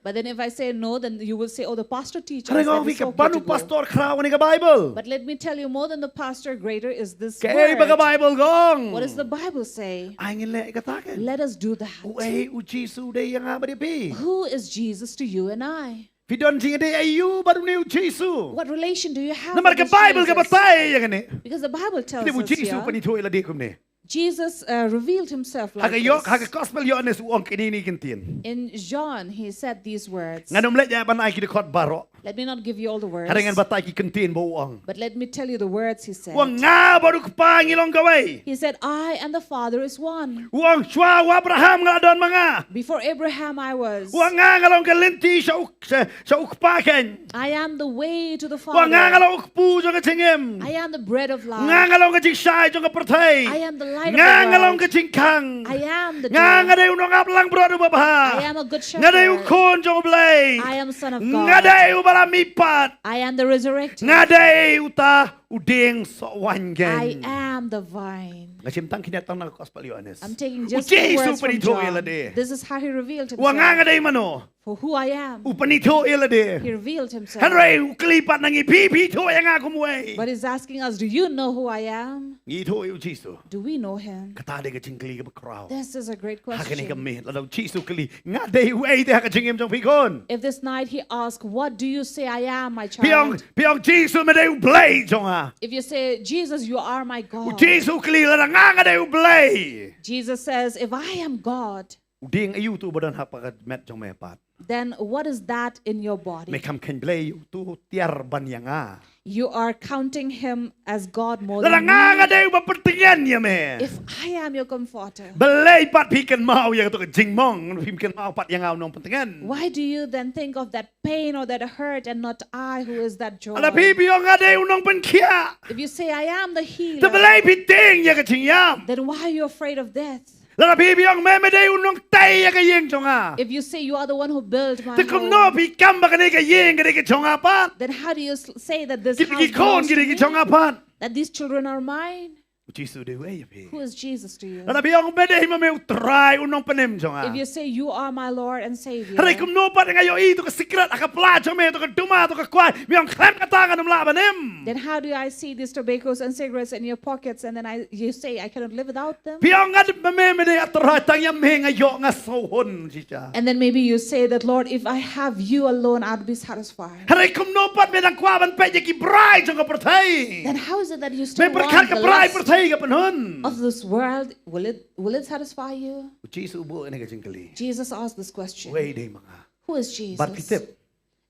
But then if I say no, then you will say, oh, the pastor teaches Hare nga that ong phi it's ka okay ban to u go. Pastor khraw ne ka Bible. But let me tell you, more than the pastor, greater is this Kaei ba ka word. Bible ka ong? What does the Bible say? Ai ngin leh kata kan. Let us do that. Uei u Jisu u dei ïa nga bad ïa phi? Who is Jesus to you and I? Phi don jingïadei aïu bad une u Jisu? What relation do you have Namar with ka this Bible ka Jesus? batai ïa kane. Because the Bible tells Te u us Jisu here, pynithuh ïa lade kumne. Jesus uh, revealed himself Ha like ka Ïo- ha ka this. Gospel Ïohannes u ong kine ki kyntien. In John, he said these words. Ngan ym leh ïa ban ai ki dkhot baroh. Let me not give you all the words. Hynrei ngan batai ki kyntien ba u ong. But let me tell you the words he said. U ong nga bad u Kpa ngi long kawei. He said, I and the Father is one. U ong shuwa u Abraham nga la don ma nga. Before Abraham, I was. U ong nga nga long ka lynti sha u sha, sha u Kpa kein. I am the way to the U ong nga nga Father. long u kpu jong ka jingim. I am the bread of life. Nga nga long ka jingshai jong ka pyrthei. I am the light Nga of the nga long world. Ka jingkhang. I am the Nga nga door. dei u nongap langbrot u babha. I am a good Nga dei u shepherd. Khun jong u Blei. I am Son of Nga God. dei uba la mihpat. I am the resurrected. Nga dei uta u dieng soh waiñ I kein. Am the vine. Nga shim tang khyndiat tang na ka Gospel Ïohannes. I'm taking U just two Jisu words from pynithuh ïa John. lade. This is how he revealed U ong nga nga himself. Dei mano? For who I am. U pynithuh ïa lade. He revealed himself. Hynrei u kylli pat na ngi phi phi ithuh ïa nga kum uei. But he's asking us, do you know who I am? Ngi ithuh ïa u Jisu. Do we know him? Kata dei ka jingkylli kaba khraw. This is a great Ha kane ka question. miet lada u Jisu u kylli nga dei uei te ha ka jingim jong phi khun. If this night he asks, what do you say I am, my Phi ong, child? phi ong Jisu me dei u Blei jong nga. If you say, Jesus, you are my U God. Jisu u kylli lada nga nga dei u Blei. Jesus says, if I am God, U dieng aïu utu uba don ha ka met jong me pat? Then what is that in your body? Me kham kheiñ Blei ïa utu tiar ban ïa nga. You are counting him as God more Lada than nga nga me. dei uba pyntngen ïa me. If I am your comforter, Balei pat phi kynmaw ïa kato ka jingmong, phim kynmaw pat ïa nga u nongpyntngen? Why do you then think of that pain or that hurt and not I who is that joy? Lada phi phi ong nga dei u nongpynkhiah. If you say, I am the Te healer, balei phi tieng ïa ka jingïap? Then why are you afraid of death? Lada phi phi ong me me dei u nongtei ïa ka ïing jong nga. If you say you are the one who built my Te kumno home, phi kam ba kane ka ïing ka dei ka jong nga pat? Then how do you s- say that this Ki house ki khun belongs ki to dei ka me? jong nga pat? That these children are mine? U Jisu u dei uei ïa phi? Who is Jesus to you? Lada phi ong me dei ma me u Trai u nongpynim jong nga. If you say, you are my Lord and Savior, Hynrei kumno pat nga ïohi to ka sikret ha ka pla jong me, to ka duma, to ka kwai, me ong khlem kata ngan ym lah ban im. Then how do I see these tobaccos and cigarettes in your pockets and then I, you say, I cannot live without them? Phi ong nga dei ma me me dei a Trai, tang ïa me nga ïoh nga sngewhun shisha. And then maybe you say that, Lord, if I have you alone, I'd be satisfied. Hynrei kumno pat me dang kwah ban peit ïa ki brai jong ka pyrthei? Then how is it that you Me still pyrkhat want ka the brai lust pyrthei ka pynhun. of this world? Will it, will it satisfy you? U Jisu u buh ïa kane ka jingkylli. Jesus asked this question. Uei dei ma nga? Who is Jesus? Bad phi tip.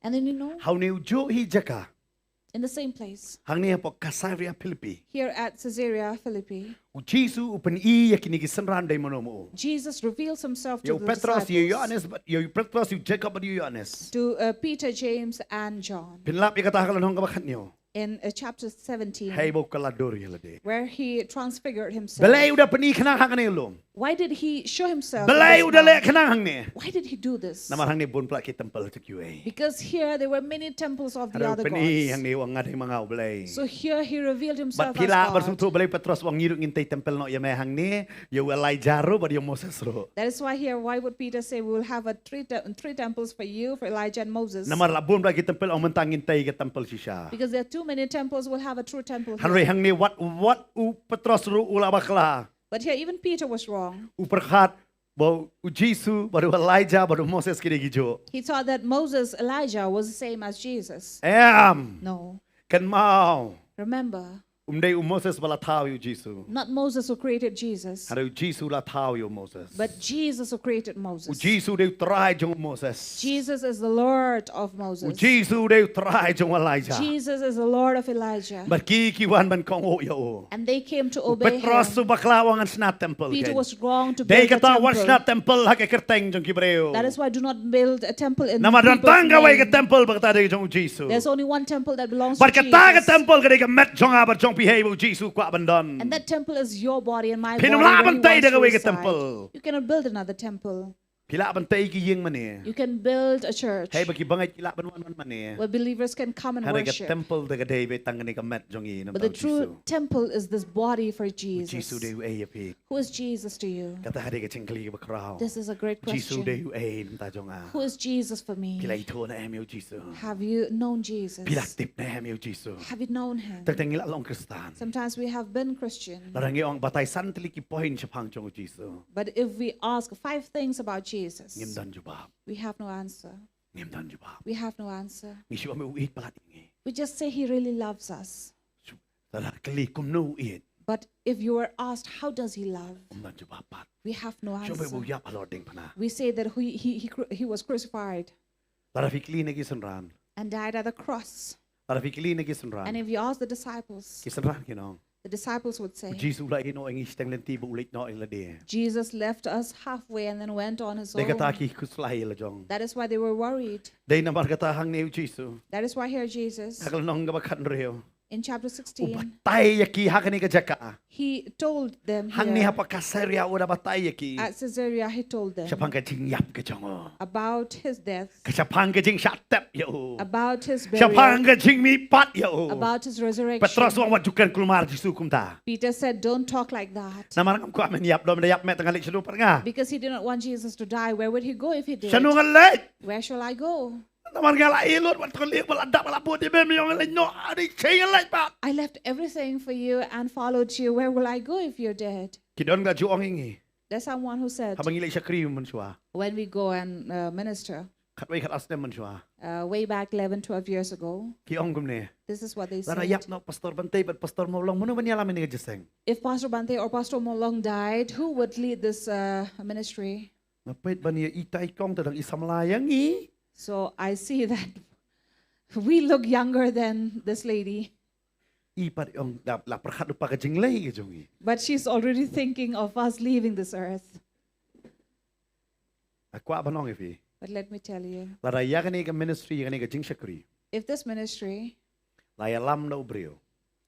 And then you know, Ha une u juh hi jaka. In the same place. Hangne hapoh Caesarea Philippi. Here at Caesarea Philippi, U Jisu u pyni ïa kine ki synran dei mano mo. Jesus reveals himself Ïa to u the Petros, ïa u disciples, Ïoannes, bad ïa u Petros, ïa u Jakob, bad ïa u Ïoannes. To uh, Peter, James, and John. Pynlap ïa kata ha ka lynnong kaba khathynñiew. In uh, chapter seventeen, Hei ba u kylla dur ïa lade. Where he transfigured himself. Balei u da pyni khnang hangne lum? Why did he show himself? Balei This u da leh mount? Khnang hangne? Why did he do this? Namar hangne bun palat ki templ jong kiwei. Because here there were many temples of the Hynrei u other pyni gods. Hangne u ong nga dei ma nga u Blei. So here he revealed Bad himself phi as lah ban God. sngewthuh balei u Petros u ong ngi ruh ngin tei templ noh ïa me hangne, ïa u Elijah ruh, bad ïa u Moses ruh. That is why here, why would Peter say, we will have a three, te- three temples for you, for Elijah and Moses? Namar la bun palat ki templ u ong mynta ngin tei ka templ shisha. Because there are too many temples, we'll have a true temple Hynrei here. Hangne wat, wat u Petros ruh u la bakla. But here, even Peter was wrong. U pyrkhat ba u Jisu, bad u Elijah, bad u Moses ki dei ki juh. He thought that Moses, Elijah was the same as Jesus. Em. No. Kynmaw. Remember, Um dei u Moses ba la thaw ïa u Jisu. Not Moses who created Jesus, Hynrei u Jisu la thaw ïa u Moses. But Jesus who created Moses. U Jisu u dei u Trai jong u Moses. Jesus is the Lord of Moses. U Jisu u dei u Trai jong u Elijah. Jesus is the Lord of Elijah. Bad ki ki wan ban kohnguh ïa u. And they came to obey Petros him. U bakla u ong ngan shna temple. Peter kein was wrong to build a temple. Dei kata wat shna temple ha ka kyrteng jong ki briew. That is why do not build a temple in people's name. Namar don tang kawei ka temple ba kata dei jong u Jisu. There's only one temple that belongs to Jesus. Bad kata ka temple ka dei ka met jong nga bad jong phi hei ba u Jisu u kwah ban don. And that temple is your body and my body when he wants to reside. Phin ym lah ban tei da kawei ka temple. You cannot build another temple. Phi lah ban tei ki ïing mane. You can build a church. Hei ba ki bangeit ki lah ban wan wan mane. Where believers can come and worship. Hynrei ka temple te ka dei beit tang kane ka met jong ngi namar u Jisu. But the true temple is this body for Jesus. U Jisu u dei uei ïa phi? Who is Jesus to you? Kata ka dei ka jingkylli kaba khraw. This is a great question. U Jisu u dei uei namar jong nga? Who is Jesus for me? Phi la ithuh ne em ïa u Jisu? Have you known Jesus? Phi la tip ne em ïa u Jisu? Have you known him? Tang tang ngi la long Khristan. Sometimes we have been Christian. Lada ngi ong batai san tylli ki point shaphang jong u Jisu. But if we ask five things about Jesus, ngim don jubab. We have no answer. Ngim don jubab. We have no answer. Ngi shu ong u ïeit palat ïa ngi. We just say he really loves us. Shu, lada kylli kumno u ïeit. But if you were asked, "How does he love?" Ym don jubab pat. We have no answer. Shu ong ba u ïap halor diengphna. We say that he, he, he, cru- he was crucified Lada phi kylli na ki synran. And died at the cross. Lada phi kylli na ki synran. And if you ask the disciples, ki synran kin ong, the disciples would say, u Jisu u la ïehnoh ïa ngi shiteng lynti bad u leit noh ïa lade. Jesus left us halfway and then went on his own. Dei kata ki khuslai ïa la jong. That is why they were worried. Dei namar kata hangne u Jisu. That is why here Jesus, ha ka lynnong kaba khathynriew, in chapter sixteen, u batai ïa ki ha kane ka jaka. He told them here, hangne hapoh Caesarea u da batai ïa ki. At Caesarea, he told them, shaphang ka jingïap ka jong u, about his death, ka shaphang ka jingshah tep ïa u, about his burial, shaphang ka jingmihpat ïa u, about his resurrection. Petros u ong wat ju kren kulmar Jisu kumta. Peter said, "Don't talk like that." Namar ngam kwah men ïap, lada ïap me te ngan leit shano pat nga? Because he did not want Jesus to die. Where would he go if he did? Shano ngan leit? Where shall I go? Namar nga la ïeh lut wat kylli ba la dap ba la bud ïa me, me ong ngan leit noh, ha dei shen ngan leit pat. I left everything for you and followed you. Where will I go if you're dead? Ki don ka ju ong ïa ngi. There's someone who said, haba ngi leit shakri mynshuwa, when we go and, uh, minister, khatwei khatar snem mynshuwa, uh, way back eleven, twelve years ago, ki ong kumne, this is what they said. Lada ïap noh Pastor Bante bad Pastor Mawlong, mano ban ïalam ïa kane ka jingïaseng? If Pastor Bante or Pastor Mawlong died, who would lead this, uh, ministry? Nga peit ban ïa itai kong te dang i samla ïa ngi. So I see that we look younger than this lady. I pat ong da la pyrkhat lypa ka jingleit ka jong ngi. But she's already thinking of us leaving this earth. Nga kwah ban ong ïa phi. But let me tell you, lada ïa kane ka ministry, ïa kane ka jingshakri, if this ministry, la ïalam da u briew,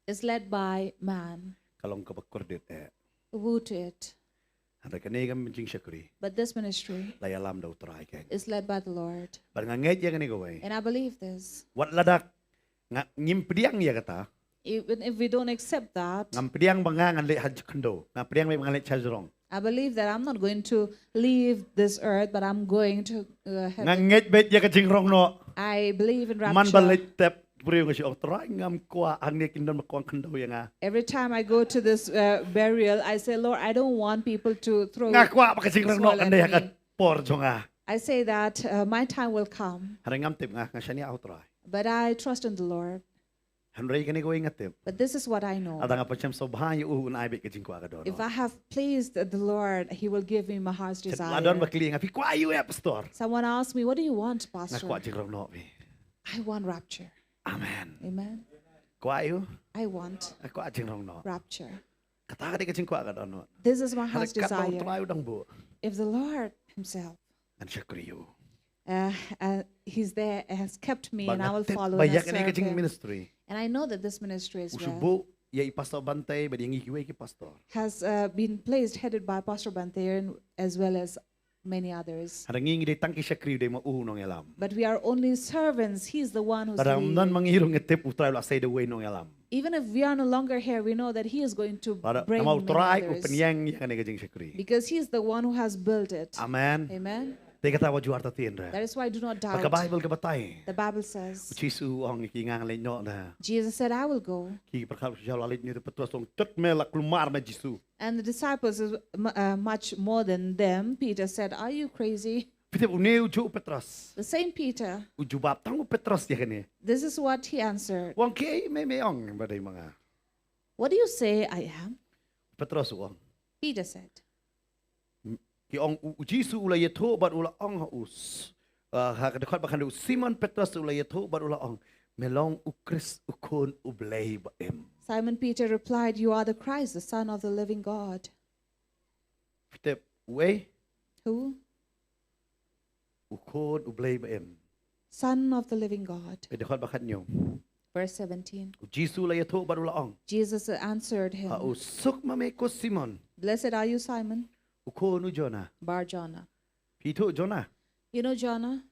is led by man, ka long kaba kordit eh, woe to it. Hynrei kane ka jingshakri, but this ministry, la ïalam da u Trai kein, is led by the Lord. Bad nga ngeit ïa kane kawei. And I believe this. Wat lada nga, ngim pdiang ïa kata, even if we don't accept that, ngam pdiang ba nga ngan leit ha khyndew. Nga pdiang ba ngan leit shajrong. I believe that I'm not going to leave this earth, but I'm going to, uh, heaven. Nga ngeit beit ïa ka jingrong noh. I believe in rapture. Man ba leit tep briew nga shu ong, Trai ngam kwah hangne kin don ba kwah khyndew ïa nga. Every time I go to this, uh, burial, I say, "Lord, I don't want people to throw soil at me." Nga kwah ba ka jingrong noh kan dei ha ka por jong nga. I say that, uh, my time will come. Hynrei ngam tip, nga, nga shaniah ha u Trai. But I trust in the Lord. Hynrei kane kawei nga tip. But this is what I know. Lada nga pynshem sngewbha ïa u, un ai beit ka jingkwah ka dohnud. If I have pleased the Lord, he will give me my heart's desire. La don ba kylli ïa nga, phi kwah aïu eh Pastor? Someone asked me, "What do you want, Pastor?" Nga kwah jingrong noh phi. I want rapture. Amen. Amen. Kwah aïu? I want, nga kwah jingrong noh, rapture. Kata ka dei ka jingkwah ka dohnud. This is my heart's desire. Hynrei katno u Trai u dang buh, if the Lord himself, ngan shakri ïa u. Uh, uh, he's there, has kept me, and I will follow and serve him. Bad nga tip ba ïa kane ka jingministry, and I know that this ministry as well, u shu buh ïa i Pastor Bante bad ïa ngi kiwei ki pastor, has, uh, been placed, headed by Pastor Bante and as well as many others. Hynrei ngi, ngi dei tang ki shakri, u dei ma u u nongïalam. But we are only servants. He is the one who's leading. Lada ngim don ma ngi ruh nga tip u Trai u la sei da uwei u nongïalam. Even if we are no longer here, we know that he is going to bring many others. Namar u Trai u pynïeng ïa kane ka jingshakri. Because he is the one who has built it. Amen. Amen. Te kata wat ju artatien re. That is why do not doubt. Bad ka Baibl ka batai. The Bible says, u Jisu u ong ïa ki, nga ngan leit noh na. Jesus said, "I will go." Ki pyrkhat, u Jisu la leit noh, te Petros u ong, tut me, la kulmar me Jisu. And the disciples is mu-, uh, much more than them. Peter said, "Are you crazy?" Phi tip une u juh u Petros. The same Peter. U jubab tang u Petros ïa kane. This is what he answered. U ong, khie me, me ong ba dei ma nga. What do you say I am? Petros u ong. Peter said. Ki ong u Jisu u la ïathuh bad u la ong ha u. Ha ka dkhot ba khatduh, Simon Petros u la ïathuh bad u la ong, me long u Khrist, u Khun u Blei ba im. Simon Peter replied, "You are the Christ, the Son of the living God." Phi tip uei? Who? U Khun u Blei ba im. Son of the living God. Ka dkhot ba khathynñiew. Verse seventeen. U Jisu la ïathuh bad u la ong. Jesus answered him. Ha u suk ma me ko Simon. Blessed are you, Simon. U khun u Jonah. Bar Jonah. Phi ïathuh Jonah? You know Jonah?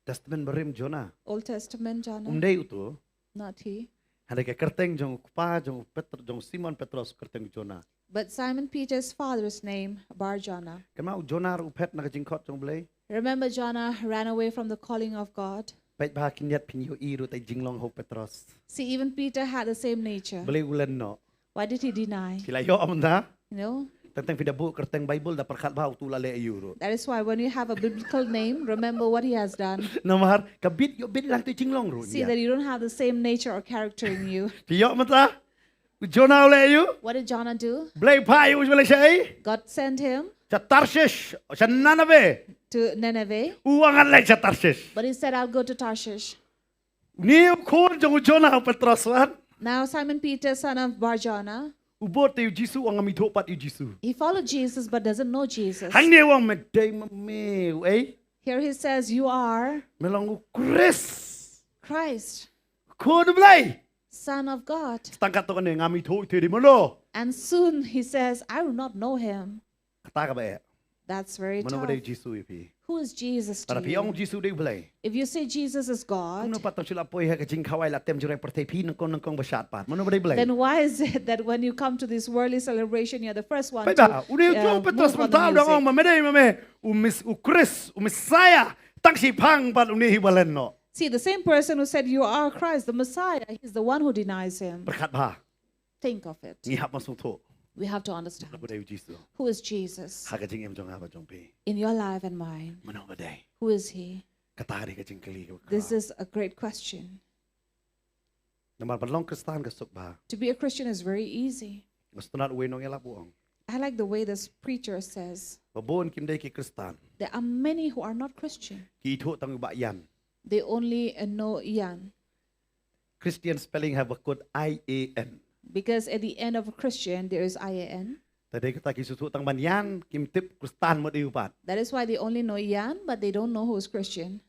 Testament Barim Jonah. Old Testament Jonah. Um dei uto. Not he. Hynrei ka kyrteng jong u kpa jong u Petr jong Simon Petros u kyrteng Jonah. But Simon Peter's father's name Bar Jonah. Kynmaw u Jonah ruh u phet na ka jingkhot jong u Blei. Remember Jonah ran away from the calling of God. Peit bha ki ñiat, phin ïohi ruh te jinglong ha u Petros. See, even Peter had the same nature. Blei u len noh. Why did he deny? Phi la ïoh mynta? No. Teng teng phi da buh kyrteng Bible da pyrkhat bha uto u la leh aïu ruh. That is why when you have a biblical name, remember what he has done. Namar ka bit ïoh bit lang te jinglong ruh. See that you don't have the same nature or character in you. Phi ïoh mynta? U Jonah u leh aïu? What did Jonah do? Blei phah ïa u sha balei? God sent him sha Tarshish, sha Nineveh. To Nineveh. U ong ngan leit sha Tarshish. But he said, "I'll go to Tarshish." Une u khun jong u Jonah u Petros wan. Now Simon Peter, son of Bar Jonah. U bud te ïa u Jisu, u ong ngam ithuh pat ïa u Jisu. He followed Jesus but doesn't know Jesus. Hangne u ong me dei ma me, eh? Here he says, "You are." Me long u Khrist. Christ. Khun u Blei. Son of God. Tang katto katne ngam ithuh ïa u te, dei mano. And soon he says, "I do not know him." Kata kaba eh. That's very tough. Mano ba dei u Jisu ïa phi? Who is Jesus to you? Lada phi ong u Jisu u dei u Blei, if you say Jesus is God, kumno pat tang shu la poi ha ka jingkhawai, la tem jingkhawai pyrthei, phi nyngkong nyngkong ba shad pat? Mano ba dei u Blei? Then why is it that when you come to this worldly celebration, you're the first one to uh, move on the music? Peit bha, une u Petros mynta u dang ong ma me dei ma me u Mes-, u Khrist, u Messiah, tang shiphang pat une hi ba len noh. See, the same person who said, "You are Christ, the Messiah," he's the one who denies him. Pyrkhat bha. Think of it. Ngi hap ban sngewthuh. We have to understand. Mano ba dei u Jisu? Who is Jesus? Ha ka jingim jong nga bad jong phi. In your life and mine. Mano ba dei? Who is he? Kata ka dei ka jingkylli kaba khraw. This is a great question. Namar ban long Khristan ka suk bha. To be a Christian is very easy. Nga sngewtynnat uwei u nongïalap u ong. I like the way this preacher says. Ba bun kim dei ki Khristan. There are many who are not Christian. Ki ithuh tang u Bah Ian. They only uh, know Ian. Christian spelling ha ba kut I A N. Because at the end of a Christian, there is I A N. Te dei kata ki shu ithuh tang ban Ian, kim tip Khristan mut aïu pat. That is why they only know Ian, but they don't know who is Christian.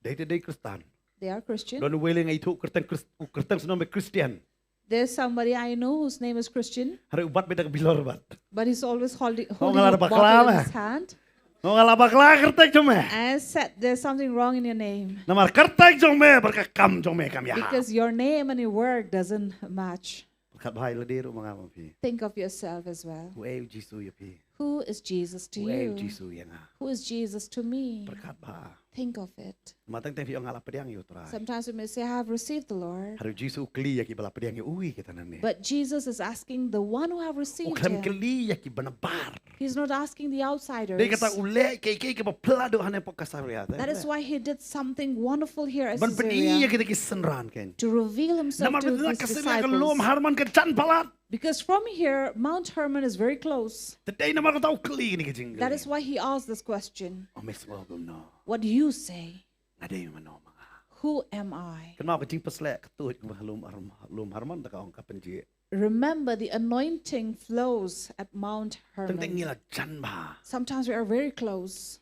Dei te dei Khristan. They are Christian. Don uwei lei nga ithuh kyrteng Khrist-, u kyrteng shnong me Christian. There's somebody I know whose name is Christian. Hynrei u bat beit da ka bilor bad. But he's always holding, holding a bottle in his hand. Nga la bakla kyrteng jong me. I said, "There's something wrong in your name." Namar kyrteng jong me bad ka kam jong me kam ïaha. Because your name and your work doesn't match. Pyrkhat bha ïa lade ruh ma nga ma phi. Think of yourself as well. Uei u Jisu ïa phi? Who is Jesus to you? Uei u Jisu ïa nga? Who is Jesus to me? Pyrkhat bha. Think of it. Namar teng teng phi ong nga la pdiang ïa u Trai. Sometimes we may say, "I have received the Lord." Hynrei u Jisu u kylli ïa kiba la pdiang ïa u hi kita nangne. But Jesus is asking the one who have received him. U khlem kylli ïa kiba nabar. He's not asking the outsiders. Dei kata u leh kaei kaei kaba phylla duh hangne hapoh Caesarea. That is why he did something wonderful here at Caesarea. Ban pyni ïa kita ki synran kein. To reveal himself to his disciples. Namar na Caesarea ka lum Hermon ka jan palat. Because from here, Mount Hermon is very close. Te dei namar kata u kylli kine ki jingkylli. That is why he asked this question. Ong me sngewbha kumno? What do you say? Nga dei mano ma nga? Who am I? Kynmaw ka jingpysleh ka tuid ha lum Herm-, lum Hermon da ka ong ka pynjih. Remember, the anointing flows at Mount Hermon. Teng teng ngi la jan bha. Sometimes we are very close.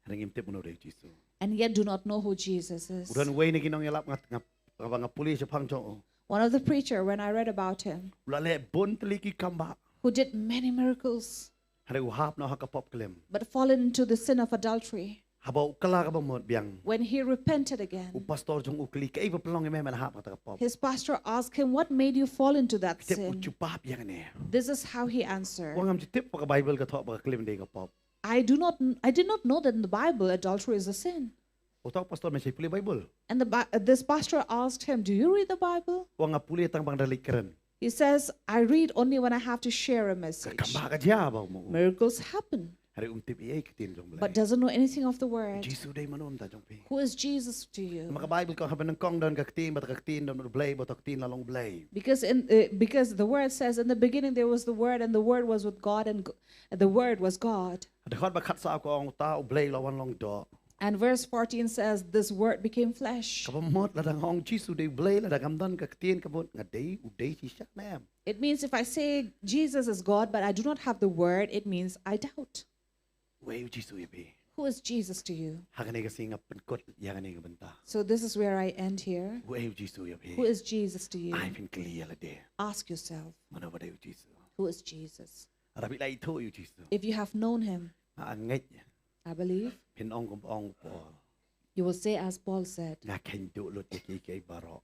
Hynrei ngim tip mano dei u Jisu. And yet do not know who Jesus is. U don uwei na ki nongïalap nga, nga, nga pule shaphang jong u. One of the preacher, when I read about him, u la leh bun tylli ki kambah. Who did many miracles. Hynrei u hap noh ha ka pop klim. But fallen into the sin of adultery. Haba u kylla kaba mut biang. When he repented again, u pastor jong u u kylli, kaei ba pynlong ïa me ban hap ha kata ka pop? His pastor asked him, "What made you fall into that sin?" Tip u jubab ïa kane. This is how he answered. U ong ngam ju tip ba ka Bible ka thoh ba ka klim dei ka pop. I do not, I did not know that in the Bible adultery is a sin. Uta u pastor, me shait pule Bible? And the, Bi- uh, this pastor asked him, "Do you read the Bible?" U ong nga pule tang ba nga da leit kren. He says, "I read only when I have to share a message." Ka kambah ka jia, ba u ong. Miracles happen. Hynrei um tip ei ei ka ktien jong Blei. but doesn't know anything of the word. Jisu dei mano mynta jong phi? Who is Jesus to you? Namar ka Bible ka ong ha bynnyngkong don ka ktien, bad ha ka ktien don U Blei, bad ha ka ktien la long Blei. Because in uh, because the word says, "In the beginning there was the Word, and the Word was with God, and G- the Word was God." Dkhot ba khatsaw ka ong, uta U Blei u la wan long doh. And verse fourteen says, "This Word became flesh." Kaba mut lada nga ong Jisu dei U Blei, lada ngam don ka ktien, ka mut nga dei, u dei shisha ne em? It means if I say Jesus is God, but I do not have the Word, it means I doubt. U ei u Jisu ïa phi? Who is Jesus to you? Ha kane ka sngi nga pynkut ïa kane ka bynta. So this is where I end here. U ei u Jisu ïa phi? Who is Jesus to you? Ai phin kylli ïa lade. Ask yourself, Mano ba dei u Jisu? "Who is Jesus?" Lada phi la ithuh ïa u Jisu, If you have known him, nga ngeit, I believe phin ong kum ong u Paul. you will say, as Paul said, Nga kheiñ duh lut ïa kiei kiei baroh.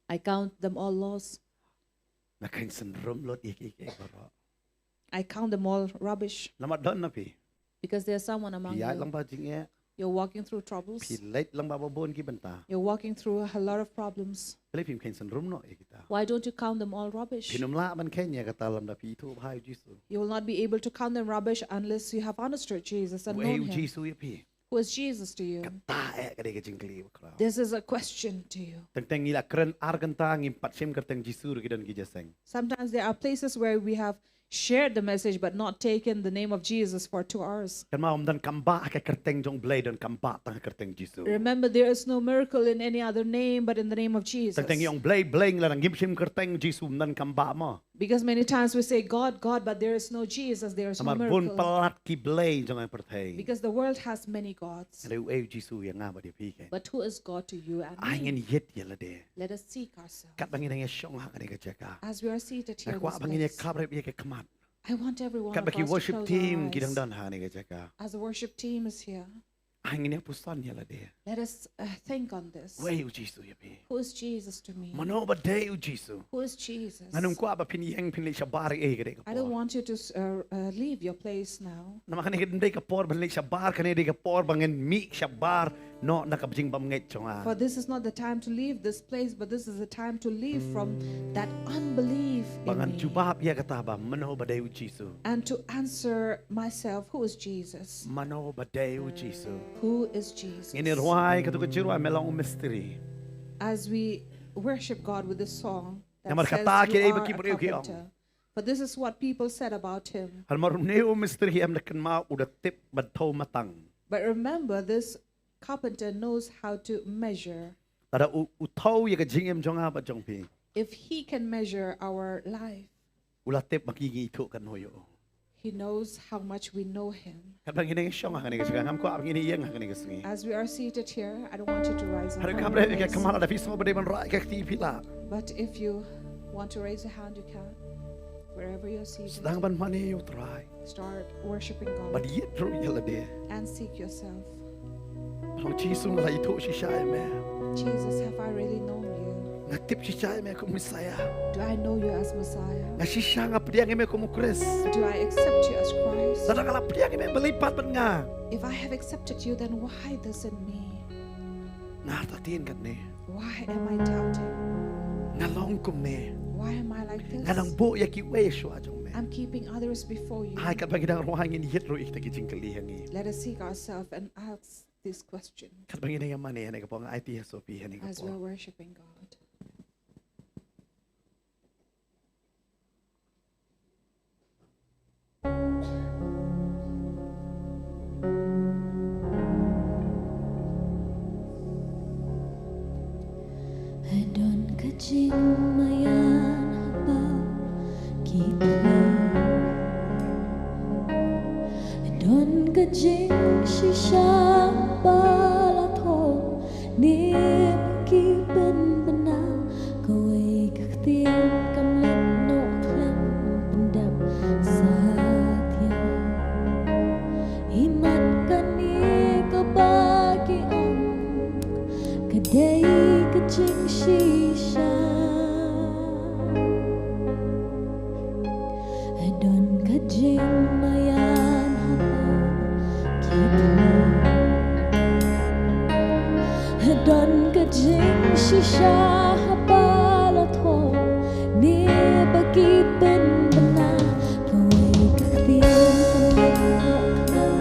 "I count them all loss. Nga kheiñ synrum lut ïa kiei kiei baroh. I count them all rubbish." Namar don na phi, Because there's someone among phi ïaid you. lyngba jingeh, You're walking through troubles. phi leit lyngba ba bun ki bynta. You're walking through a lot of problems. Balei phim kheiñ synrum noh ïa kita? Why don't you count them all rubbish? Phin ym lah ban kheiñ ïa kata lymda phi ithuh bha ïa u Jisu. You will not be able to count them rubbish unless you have understood Jesus and U ei known u him. Jisu ïa phi? Who is Jesus to you? Kata eh ka dei ka jingkylli bakhlaiñ. This is a question to you. Teng teng ngi la kren ar kynta, ngim pat shim kyrteng Jisu ruh ki don ki jingïaseng. Sometimes there are places where we have shared the message but not taken the name of Jesus for two hours. Kynmaw, ym don kam bah ha ka kyrteng jong U Blei, don kam bah tang ha ka kyrteng Jisu. Remember, there is no miracle in any other name but in the name of Jesus. Teng teng ngi ong Blei, Blei, lada ngim shim kyrteng Jisu ym don kam bah mo. Because many times we say, "God, God," but there is no Jesus, there is no Namar bun miracle. palat ki blei jong ka pyrthei. Because the world has many gods. Hynrei u ei u Jisu ïa nga bad ïa phi kein? But who is God to you and Ai me? Ngin ïit ïa lade. Let us seek ourselves. Katba ngin ïashong ha kane ka jaka, As we are seated nga here in kwah this ba ngin place, ïakhaprep ïa ka khmat. I want every one of Katba ki us to worship close team our ki dang eyes. Don ha kane ka jaka, As the worship team is here, ai ngin ïapuson ïa lade. Let us uh, think on this. U ei u Jisu ïa phi? Who is Jesus to me? Mano ba dei u Jisu? Who is Jesus? Ngan ym kwah ba phin ïeng phin leit shabar ei ei ha kane ka por. I don't want you to uh, uh, leave your place now. Namar kane ka dei ka por ban leit shabar, kane ka dei ka por ba ngin mih shabar noh na ka jingbymngeit jong nga. For this is not the time to leave this place, but this is the time to leave from that unbelief Ba in ngan me. Jubab ïa kata ba mano ba dei u Jisu. And to answer myself, who is Jesus? Mano ba dei u Jisu? Who is Jesus? Ngin ïa rwai katto ka jingrwai, Me long u mistri. As we worship God with this song that Namar says, kata ki "You dei ba are ki a briew ki ong. carpenter." For this is what people said about him. Namar une u mistri em da kynmaw u da tip ban thew matang. But remember, this carpenter knows how to measure. Lada u, u thew ïa ka jingim jong nga bad jong phi, If he can measure our life, u la tip ba ngi ngi ithuh katno ïa u. he knows how much we know him. Katba ngin ïashong ha kane ka jaka, ngam kwah ba ngin ïeng ha kane ka sngi. As we are seated here, I don't want you to rise up Hynrei from ka your briew ka place. khmat, lada phi sngewbha ba dei ban rah ïa ka kti phi lah. But if you want to raise your hand, you can. Wherever you're seated, Sdang ban mane ïa u Trai. Start worshiping God Ban ïit ruh ïa lade. And seek yourself. Ban ong, Jisu, nga la ithuh shisha ïa me. Jesus, have I really known you? Nga tip shisha ïa me kum u Messiah. Do I know you as Messiah? Nga shisha nga pdiang ïa me kum u Khrist. Do I accept you as Christ? Lada nga la pdiang ïa me, balei pat bad nga? If I have accepted you, then why this in me? Nga artatien katne. Why am I doubting? Nga long kumne. Why am I like this? Nga dang buh ïa kiwei shuwa jong me. I'm keeping others before you. Ai, katba ngi dang rwai, ngin ïit ruh ïa kita ki jingkylli ha ngi. Let us seek ourselves and ask this question. Katba ngi dang ïa mane ha kane ka por, nga aiti ha sopi ha kane ka por. As we are worshiping God. Don ka jingmaïan haba ki thliew. Don ka jingshisha haba la thoh. Ne ba ki pynbna kawei ka ktien kam leit noh khlem pyndep satia. Imat kane kaba ki ong ka dei ka jingshisha. Don ka jingmaïan haba ki thliew. Don ka jingshisha haba la thoh. Ne ba ki pynbna kawei ka ktien kam leit noh khlem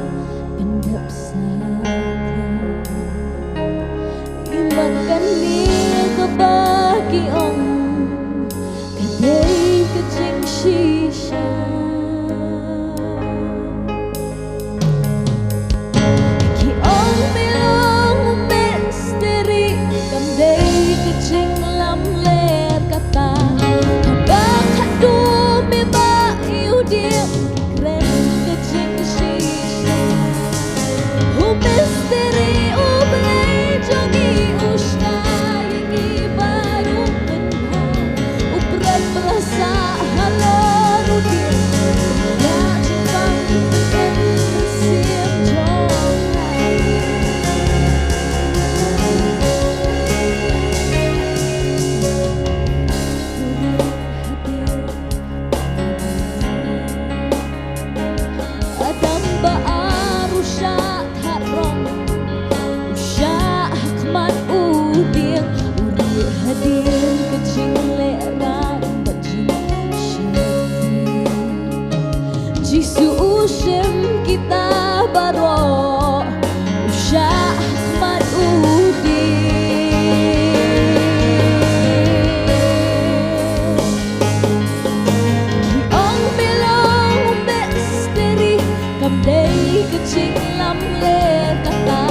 Jisu u shim kita baroh, u shah mat u dih. Ki ong me long misteri, kam dei ka jinglamler kata.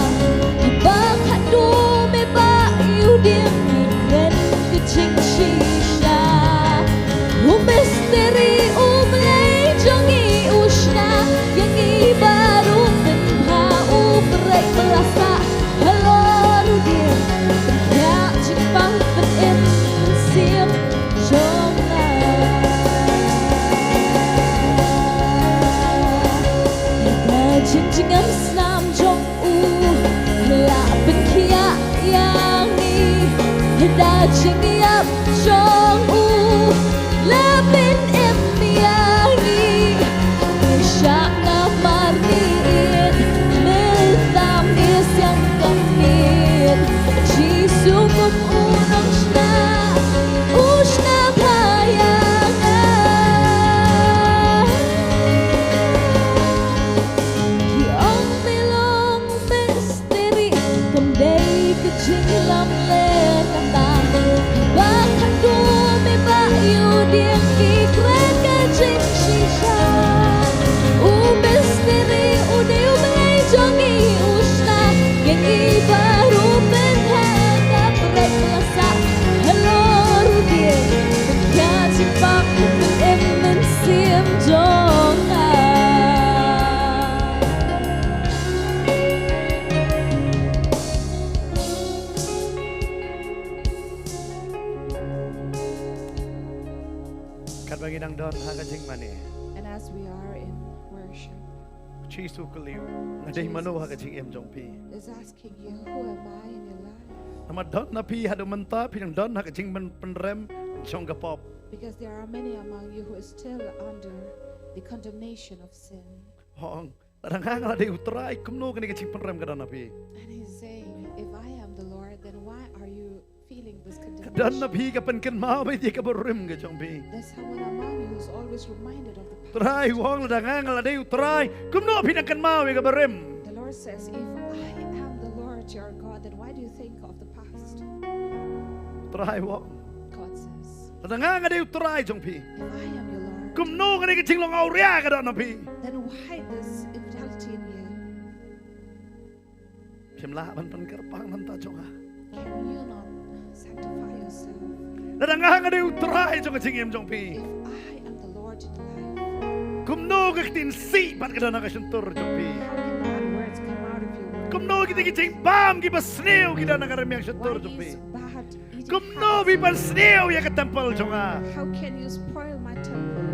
Kiba khatduh me ba ïoh dieng ki kren ka jingshisha. U misteri u Blei jong ngi u shna ïa ngi baroh, pynbha u briew ba la sah halor u dieng, pynïaid jingpang pynim mynsiem jong nga. Da jingjngem snam jong u la pynkhiah ïa ngi, da jingïap jong u la pynim ïa ngi. Shah namar miet, mynta me siang ka miet. Jisu kum u nongshna, u shna bha ïa nga. Ki ong me long misteri, kam dei ka jinglamler kata. Ba khatduh me ba ïoh dieng ki kren ka jingshisha. U misteri u dei u Blei jong ngi u shna ïa ngi baroh, pynheh ka briew ba la sah halor u dieng, pynïaid jingpang pynim mynsiem jong nga. Katba ngi dang don ha ka jingmane, And as we are in worship, Jisu kylli u, nga dei mano ha ka jingim jong phi? Is asking you, "Who am I in your life?" Namar don na phi haduh mynta phi dang don ha ka jingpynrem jong ka pop. Because there are many among you who is still under the condemnation of sin. Hong, lada nga nga la dei u Trai, kumno kane ka jingpynrem ka don na phi? And he's saying, "If I am the Lord, then why are you feeling this condemnation?" Ka don na phi ka pynkynmaw beit ïa ka barim ka jong phi. There's someone among you who's always reminded of the past. Trai u ong, lada nga nga la dei u Trai, kumno phi dang kynmaw ïa ka barim? The Lord says, "If I am the Lord your God, then why do you think of the past?" Trai u ong, God says, lada nga nga dei u Trai jong phi, "If I am your Lord, kumno kane ka jinglong awria ka don na phi?" Then why this infidelity in you? Phim lah ban pynkyrpang na ka bynta jong nga? Can you not sanctify yourself? Lada nga nga dei u Trai jong ka jingim jong phi, If I am the Lord in your life, kumno ka ktien sih bad ka don ha ka shyntur jong phi? How can bad words come out of your mouth? Kumno kita ki jingbam kiba sniew ki don ha ka rmiang shyntur jong phi? Why these bad eating habits? Kumno phi pynsniew ïa ka templ jong nga? How can you spoil my temple?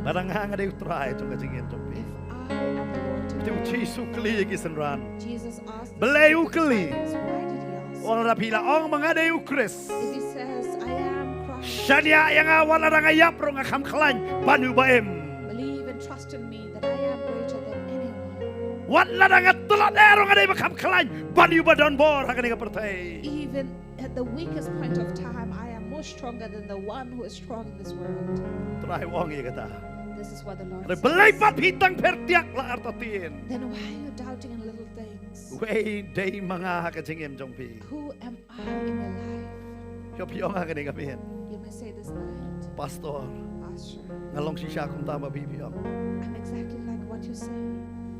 Lada nga nga dei u Trai jong ka jingim jong phi. If I am the Lord in your life. Te u Jisu u kylli ïa ki synran. Jesus asked, Balei u kylli? Why did he ask? Wat lada phi la ong ba nga dei u Khrist, If he says, "I am Christ," shaniah ïa nga, wat lada nga ïap ruh nga kham khlaiñ ban ïa uba im. Believe and trust in me that I am greater than anyone. Wat lada nga tlot eh ruh nga dei ba kham khlaiñ ban ïa uba don bor ha kane ka pyrthei. Even at the weakest point of time, I am more stronger than the one who is strong in this world. Trai u ong ïa kata. This is what the Lord says. Balei pat phi tang pher tiak la artatien? Then why are you doubting in little things? Uei dei ma nga ha ka jingim jong phi? Who am I in your life? Ïoh phi ong ha kane ka miet, You may say this night, Pastor, Pastor, nga long shisha kumta ma phi, phi ong. I'm exactly like what you say.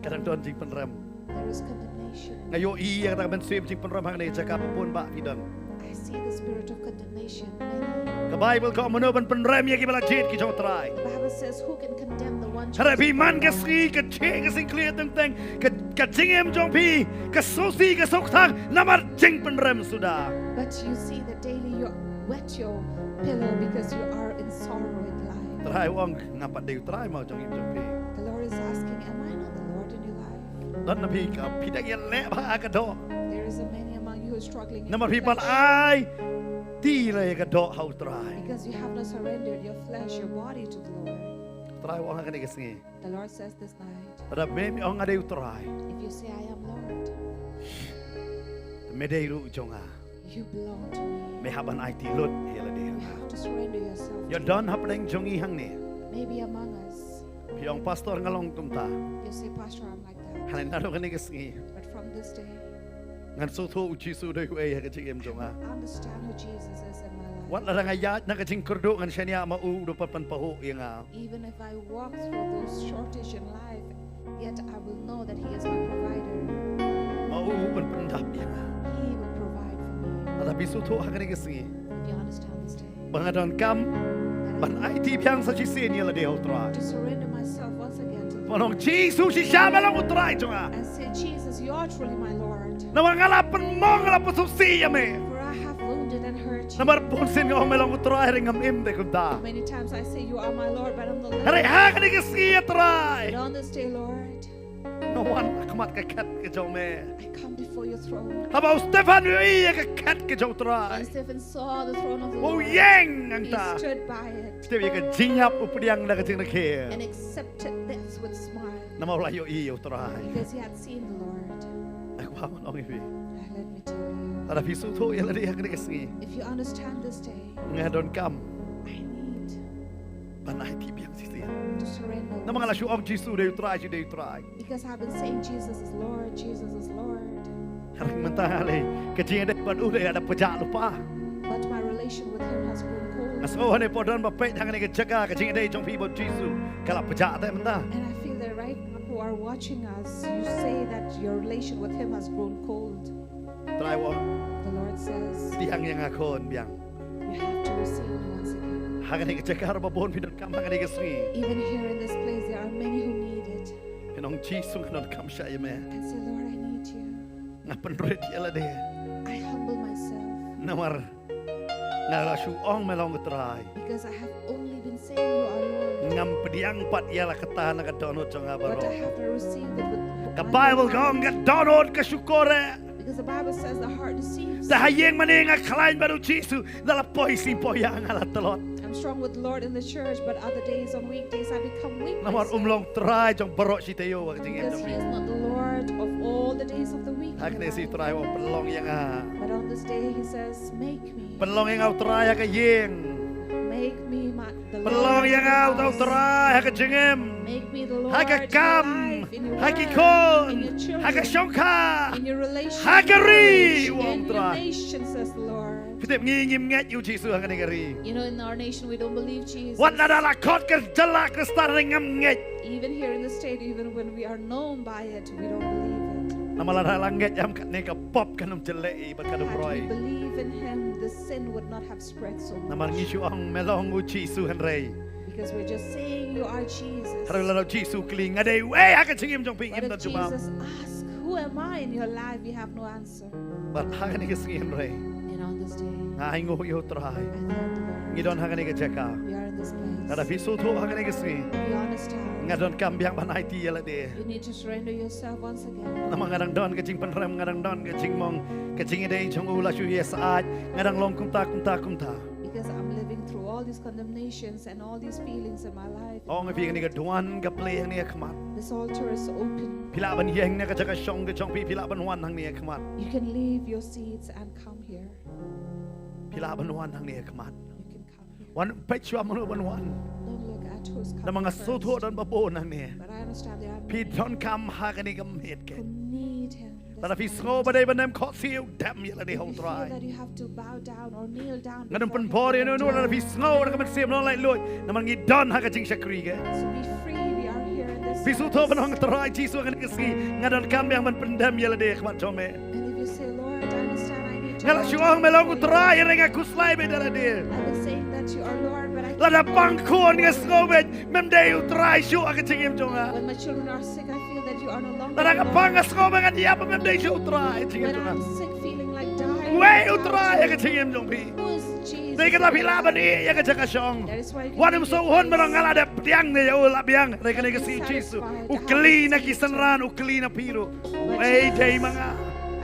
Ka dang don jingpynrem. There is condemnation. Nga ïohi ïa kata ka mynsiem jingpynrem hangne ha ka jaka ba bun ba phi don. I see the spirit of condemnation. Many. Ka Baibl ka ong mano ban pynrem ïa kiba la jied ki jong u Trai. The Bible says, "Who can condemn the one chosen by God?" Hynrei phi man ka sngi ka jied ka sngewkhia teng teng ka, ka jingim jong phi ka sngewsih ka sngewthngan namar jingpynrem suda. But you see that daily you wet your pillow because you are in sorrow in life. Trai u ong, nga pat dei u Trai mo jong ngi jong phi. The Lord is asking, "Am I not the Lord in your life?" Don na phi ka, phi dang ïaleh bha ha ka doh. There is a many among you who are struggling in your flesh. Namar phi pat aiti la ïa ka doh ha u Trai. Because you have not surrendered your flesh, your body to the Lord. Trai u ong ha kane ka sngi. The Lord says this night, Lada me, me ong nga dei u Trai, if you say, "I am Lord," me dei ruh jong nga. You belong to me. Me hap ban aiti lut ïa lade. You have to surrender yourself to me. Ïoh don hapdeng jong ngi hangne. Maybe among us. Phi ong, "Pastor, nga long kumta." You say, "Pastor, I'm like that." Hynrei naduh kane ka sngi, But from this day, ngan sngewthuh u Jisu u dei uei ha ka jingim jong nga. I understand who Jesus is in my life. Wat lada nga ïaid na ka jingkyrduh, ngan shaniah ma u u dei uba pynpahuh ïa nga. Even if I walk through those shortage in life, yet I will know that He is my provider. Ma u un pyndap ïa nga. He will provide for me. Lada phi sngewthuh ha kane ka sngi, If you understand this day, ba nga donkam ban aiti biang sa shisien ïa lade ha u Trai. To surrender myself once again to Ban ong, "Jisu, shisha me long u Trai jong nga. And say, "Jesus, you are truly my Lord. Namar nga la pynmong, nga la pynsngewsih ïa me. For I have wounded and hurt you." Namar bun sien nga ong me long u Trai, hynrei ngam im te kumta. Many times I say, "You are my Lord," but I'm the Lord. Hynrei ha kane ka sngi, ïa Trai, But on this day, Lord, nga wan ha khmat ka khet ka jong me. I come before your throne. Haba u Stephan u ïohi ïa ka khet ka jong u Trai, And Stephen saw the throne of the u Lord. ïeng hangta. He stood by it Te ïa ka jingïap u pdiang da ka jingrakhe. And accepted death with smile. Namar u la ïohi ïa u Trai. Because he had seen the Lord. Nga kwah ban ong ïa phi, And let me tell you, lada phi sngewthuh ïa lade ha kane ka sngi, if you understand this day, nga donkam I need ban aiti biang shisien. To surrender. Namar nga la shu ong, "Jisu dei u Trai, Jisu dei u Trai." Because I've been saying, "Jesus is Lord, Jesus is Lord." Hynrei mynta, hynrei ka jingïadei bad u dei da pjah lypa. But my relation with him has grown cold. Nga sngew hangne, phi don ba peit hangne ha ka jaka, ka jingïadei jong phi bad u Jisu ka la pjah te mynta. And I feel that right now who are watching us, you say that your relation with him has grown cold. Trai u ong, The Lord says, "Pdiang ïa nga khun biang." "You have to receive me once again." Ha kane ka jaka ruh ba bun phi donkam ha kane ka sngi. Even here in this place, there are many who need it. Phin ong, "Jisu, nga donkam shah ïa me." And say, "Lord, I need you." Nga pynrit ïa lade. I humble myself. Namar nga la shu ong me long u Trai. Because I have only been saying, "You are Lord." Ngam pdiang pat ïa la katta na ka dohnud jong nga baroh. But I have to receive it with Ka Baibl ka ong, ka dohnud ka shukor eh. Because the Bible says the heart deceives. Te ha ïing mane nga khlaiñ bad u Jisu, da la poi sngi poi ïa nga la tlot. I'm strong with the Lord in the church, but other days on weekdays I become weak. Namar um long Trai jong baroh shi taïew ha ka jingim. Because he is not the Lord of all the days of the week. Ha kane sngi Trai u ong, "Pynlong ïa nga." But on this day he says, "Make me." Pynlong ïa nga u Trai ha ka ïing. Make me my, the Pynlong ïa nga u Trai ha ka jingim. Make me the Lord Ha ka kam, in your life, in your ha ki work, khun, in your children, ha ka shongkha, in your relationship, ha ka ri, u ong in your Trai. Nation, says the Lord. Phi tip, ngi ngim ngeit ïa u Jisu ha kane ka ri. You know, in our nation, we don't believe Jesus. Wat lada la khot ka jylla Khristan, ngam ngeit. Even here in the state, even when we are known by it, we don't believe it. Namar lada la ngeit ïa me, kane ka pop kan ym jyllei bad kan ym Had we roi. Believe in him, the sin would not have spread so much. Namar ngi shu ong me long u Jisu hynrei. Because we're just saying, "You are Jesus." Hynrei lada u Jisu u kylli, "Nga dei uei ha ka jingim jong phi?" Ngim don jubab. But if Jesus asks, "Who am I in your life?" we have no answer. Bad ha kane ka sngi hynrei, And on this day, nga ai nguh ïa u Trai. I thank the Lord. Ngi don ha kane ka jaka. We are in this place. Lada phi sngewthuh ha kane ka sngi, You understand. nga donkam biang ban aiti ïa lade. You need to surrender yourself once again. Namar nga dang don ka jingpynrem, nga dang don ka jingmong, ka jingïadei jong u la shu ïasaid, nga dang long kumta, kumta, kumta. Because I'm living through all these condemnations and all these feelings in my life. Ong ïa phi, kane ka duwan ka plie hangne ha khmat. This altar is open. Phi lah ban ïeng na ka jaka shong ka jong phi, phi lah ban wan hangne ha khmat. You can leave your seats and come here. Phi lah ban wan hangne ha khmat. You can come here. Wan peit shuwa mano ban wan. Don't look at who's coming Namar nga first. sngewthuh don ba bun hangne. But I understand there are Phi many donkam ha kane ka miet who keiñ. Need him. Lada phi sngew ba dei ban dem khohsiew, dem ïa lade ha u Trai. That you have to bow down or kneel down. Ngan ym pynbor ïa uno uno, lada phi sngew da ka mynsiem, ym long laitluid. Namar ngi don ha ka jingshakri keiñ. So be free. We are here in this Phi sngewthuh ban ong, Trai Jisu, ha kane ka sngi nga donkam biang ban pyndem ïa lade ha khmat jong me. And if you say, "Lord, I understand I need to," Nga la shu ong me long u Trai, hynrei nga khuslai beit da lade. I've been saying that you are Lord, but I Lada pang khun nga sngew beit mem dei u Trai shuh ha ka jingim jong nga. When my children are sick, I feel that you are no longer Lada nga Lord. Pang nga sngew ba ngan ïap, mem dei shuh u Trai ha ka jingim jong nga. When I'm sick, feeling like dying, Uei u Trai ha ka jingim jong phi? Who is Jesus? Dei kata phi lah ban ïeh ïa ka jaka shong. That is why you can Wat ym sngewhun ba nga la dep pdiang ne ïa u, la biang. Hynrei kane ka sngi u Jisu u kylli na ki synran, u kylli na phi ruh. Uei dei ma nga?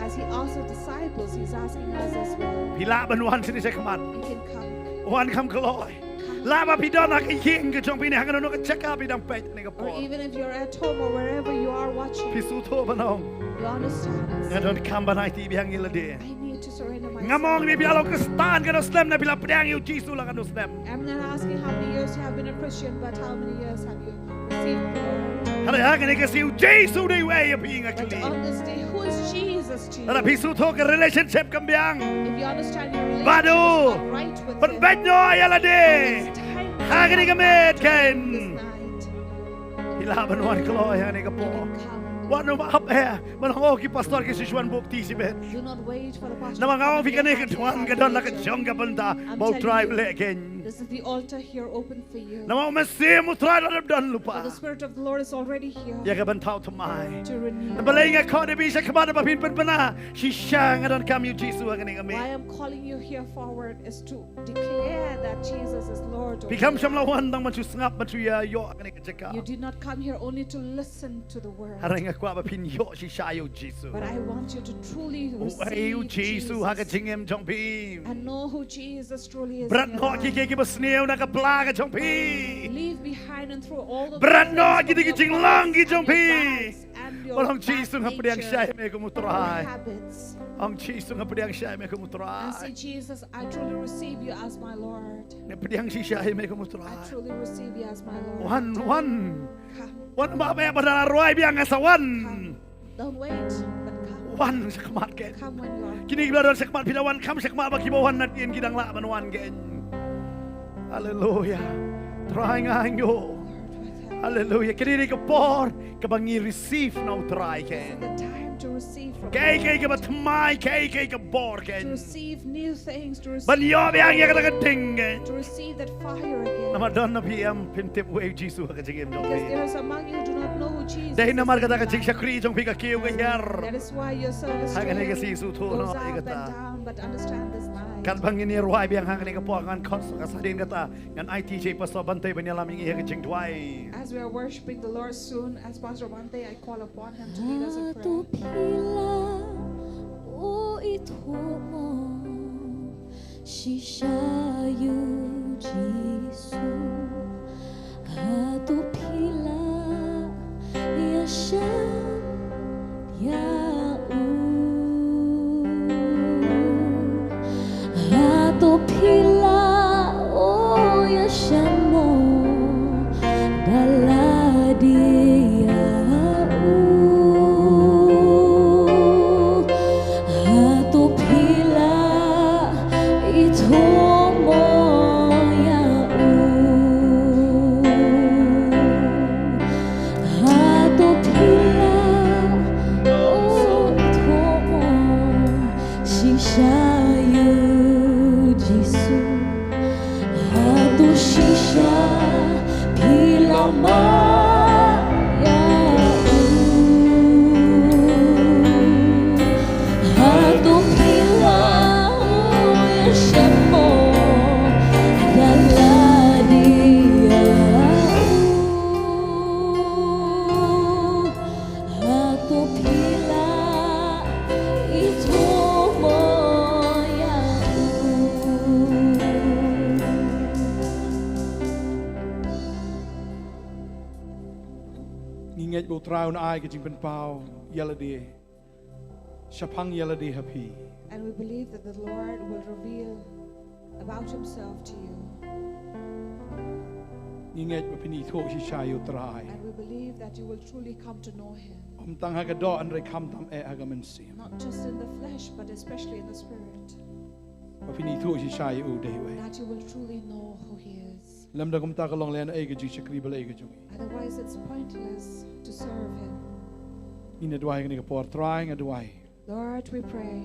As he asked the disciples, he's asking us as well. Phi lah ban wan shane shakhmat. You can come. Wan kham kloi. Lah ba phi don ha ka ïing ka jong phi ne ha kano kano ka jaka phi dang peit ne ka por. Or even if you're at home or wherever you are watching, Phi sngewthuh ban ong, you understand. nga donkam ban aiti biang ïa lade. I need to surrender myself. Ngam ong ïa phi phi la long Khristan katno snem ne phi la pdiang ïa u Jisu la katno snem. I'm not asking how many years you have been a Christian, but how many years have you Hynrei ha kane ka sngi u Jisu u dei uei ïa phi nga kylli. But on this day, who is Jesus to you? Lada phi sngewthuh ka relationship kam biang bad u, pynbeit noh ïa lade ha kane ka miet kein. Phi lah ban wan kloi ha kane ka por. Wat nym ap eh ban ong, oh, ki pastor ki shu wan buh kti shibit. Namar nga ong ïa phi, kane ka duwan ka don la ka jong ka bynta ba U Trai u leh kein. This is the altar here open for you. Namar U Mynsiem U Trai u la dep don lypa. For the Spirit of the Lord is already here ïa ka ban thaw thymmai. To renew. Namar balei nga khot ïa phi shakhmat, ba phin pynbna shisha, nga donkam ïa U Jisu ha kane ka miet. Why I'm calling you here forward is to declare that Jesus is Lord over your life. Phi kam shym la wan tang ban shu sngap, ban shu ïa ïoh ha kane ka jaka. You did not come here only to listen to the word. Hynrei nga kwah ba phin ïoh shisha ïa U Jisu. But I want you to truly receive Jesus. Uei U Jisu ha ka jingim jong phi. And know who Jesus truly is in your life. Bret noh ïa kiei kiei kiba sniew na ka pla ka jong phi. Leave behind and throw all of those things from your past and your back nature, your habits. Bret noh ïa kito ki jinglong ki jong phi. Bad ong, Jisu, nga pdiang shai ïa me kum U Trai. Ong, Jisu, nga pdiang shai ïa me kum U Trai. And say, Jesus, I truly receive you as my Lord. Nga pdiang shisha ïa me kum U Trai. I truly receive you as my Lord. Wan, wan. Come. Wan, ba me ba da rwai biang, nga sa wan. Come. Don't wait, but come. Wan shakhmat kein. Come when you are. Kine kiba don shakhmat, phi da wan, kham shakhmat ba kiba wan naduh ki dang lah ban wan kein. Haleluia. Trai, nga ainguh. Lord, we thank you. Haleluia. Kane ka dei ka por kaba ngi receive na U Trai kein. This is the time to receive from God. Kaei kaei kaba thymmai, kaei kaei ka bor kein. To receive new things, to receive power. Ban ïoh biang ïa kata ka ding kein. To receive that fire again. Namar don na phi em phin tip uei U Jisu ha ka jingim jong phi. Because there is among you who do not know who Jesus is in your life. Dei namar kata ka jingshakri jong phi ka kiew ka hiar. That is why your service today goes up and down, but understand this night. Ha kane ka sngi sngewthuh noh ïa kata. Katba ngin ïa rwai biang ha kane ka por, ngan khot sa ka sahdieng kata, ngan aiti sha i Pastor Bante ban ïalam ïa ngi ha ka jingduwai. As we are worshiping the Lord soon, as Pastor Bante, I call upon him to lead us in prayer. Hato phi lah, oh, ithuh mo shisha ïa U Jisu? Hato phi lah ïashem ïa u? Hato phi lah, oh, ïashem mo da lade ïa u? Hato phi lah ithuh mo ïa u? Hato phi lah, oh, ithuh mo shisha ïa U Jisu? Hato shisha phi lah mad ïa u? Hato phi lah, oh, ïashem mo da lade ïa u? Hato phi lah ithuh mo ïa u? Ngi ngeit ba U Trai un ai ka jingpynpaw ïa lade, shaphang ïa lade ha phi. And we believe that the Lord will reveal about himself to you. Ngi ngeit ba phin ithuh shisha ïa U Trai. And we believe that you will truly come to know him. Ym tang ha ka doh hynrei khamtam eh ha ka mynsiem. Not just in the flesh, but especially in the spirit. Ba phin ithuh shisha ïa u dei uei. That you will truly know who he is. Lymda kumta ka long lehnohei ka jingshakri balei ka jong ngi. Otherwise, it's pointless to serve him. Ngi duwai kane ka por, Trai, nga duwai. Lord, we pray.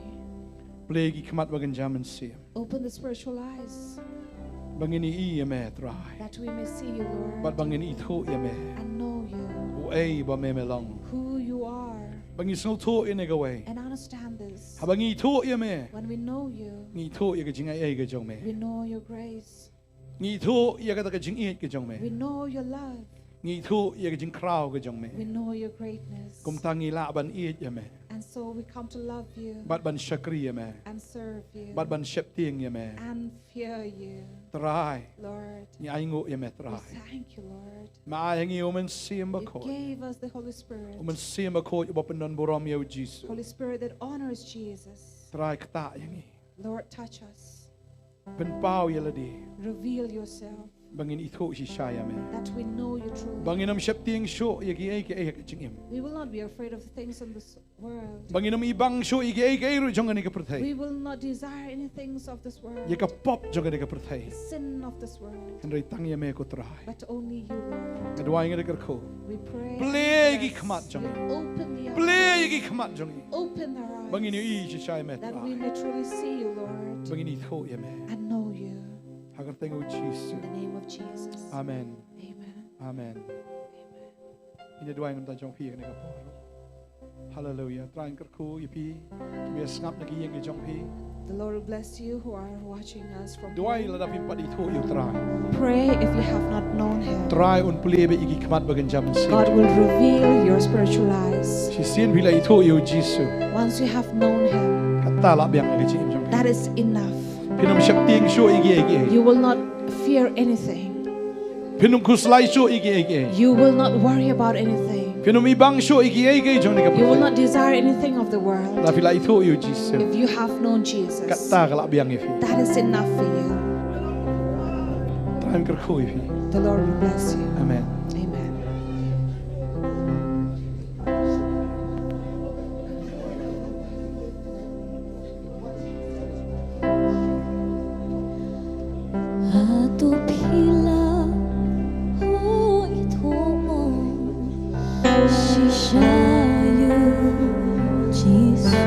Plie ki khmat ba kynja mynsiem. Open the spiritual eyes. Ba ngin ïohi ïa me, Trai. That we may see you, Lord. Bad ba ngin ithuh ïa me. And know you. Uei ba me me long. Who you are. Ba ngin sngewthuh ïa kane kawei. And understand this. Haba ngi ithuh ïa me. When we know you. Ngi ithuh ïa ka jingaiei ka jong me. We know your grace. Ngi ithuh ïa kata ka jingïeit ka jong me. We know your love. Ngi ithuh ïa ka jingkhraw ka jong me. We know your greatness. Kumta ngi lah ban ïeit ïa me. And so we come to love you. Bad ban shakri ïa me. And serve you. Bad ban sheptieng ïa me. And fear you. Trai. Lord. Ngi ainguh ïa me, Trai. We thank you, Lord. Me ai ha ngi U Mynsiem Bakhuid. You gave us the Holy Spirit. U Mynsiem Bakhuid uba pyndonburom ïa U Jisu. Holy Spirit that honors Jesus. Trai, ktah ïa ngi. Lord, touch us. Pynpaw ïa lade. Reveal yourself. Ba ngin ithuh shisha ïa me. That we know you truly. Ba ngin ym sheptieng shuh ïa kiei kiei ha ka jingim. We will not be afraid of the things in this world. Ba ngin ym ibang shuh ïa kiei kiei ruh jong kane ka pyrthei. We will not desire any things of this world. Ïa ka pop jong kane ka pyrthei. The sin of this world. Hynrei tang ïa me ko Trai. But only you, Lord. Nga duwai, nga da kyrkhu. We pray. Plie ïa ki Yes, khmat jong you ngi. Open the eyes. Plie ïa ki khmat jong ngi. Open our eyes. Ba ngin ïohi shisha ïa me That we Trai. May truly see you, Lord. Ba ngin ithuh ïa me. And know you. Ha ka kyrteng u Jisu. In the name of Jesus. Amen. Amen. Amen. Ngin ïa duwai namar jong phi kane ka por. Haleluia. Trai, nga kyrkhu ïa phi. Kiba sngap na ki ïing jong phi. The Lord will bless you who are watching us from Duwai home. Lada phim pat ithuh ïa u Trai. Pray if you have not known him. Trai un plie beit ïa ki khmat ba ngin jam sien. God will reveal your spiritual eyes. Shisien phi la ithuh ïa u Jisu. Once you have known him, Kata la biang ïa ka jingim jong phi. That is enough. Phin ym sheptieng shuh ïa kiei kiei. You will not fear anything. Phin ym khuslai shuh ïa kiei kiei. You will not worry about anything. Phin ym ibang shuh ïa kiei kiei jong kane ka pyrthei. You will not desire anything of the world. Lada phi la ithuh ïa u Jisu. If you have known Jesus, Kata ka la biang ïa phi. That is enough for you. Trai, nga kyrkhu ïa phi. The Lord will bless you. Amen. Amen. Hato phi la ithuh shisha ïa u Jisu?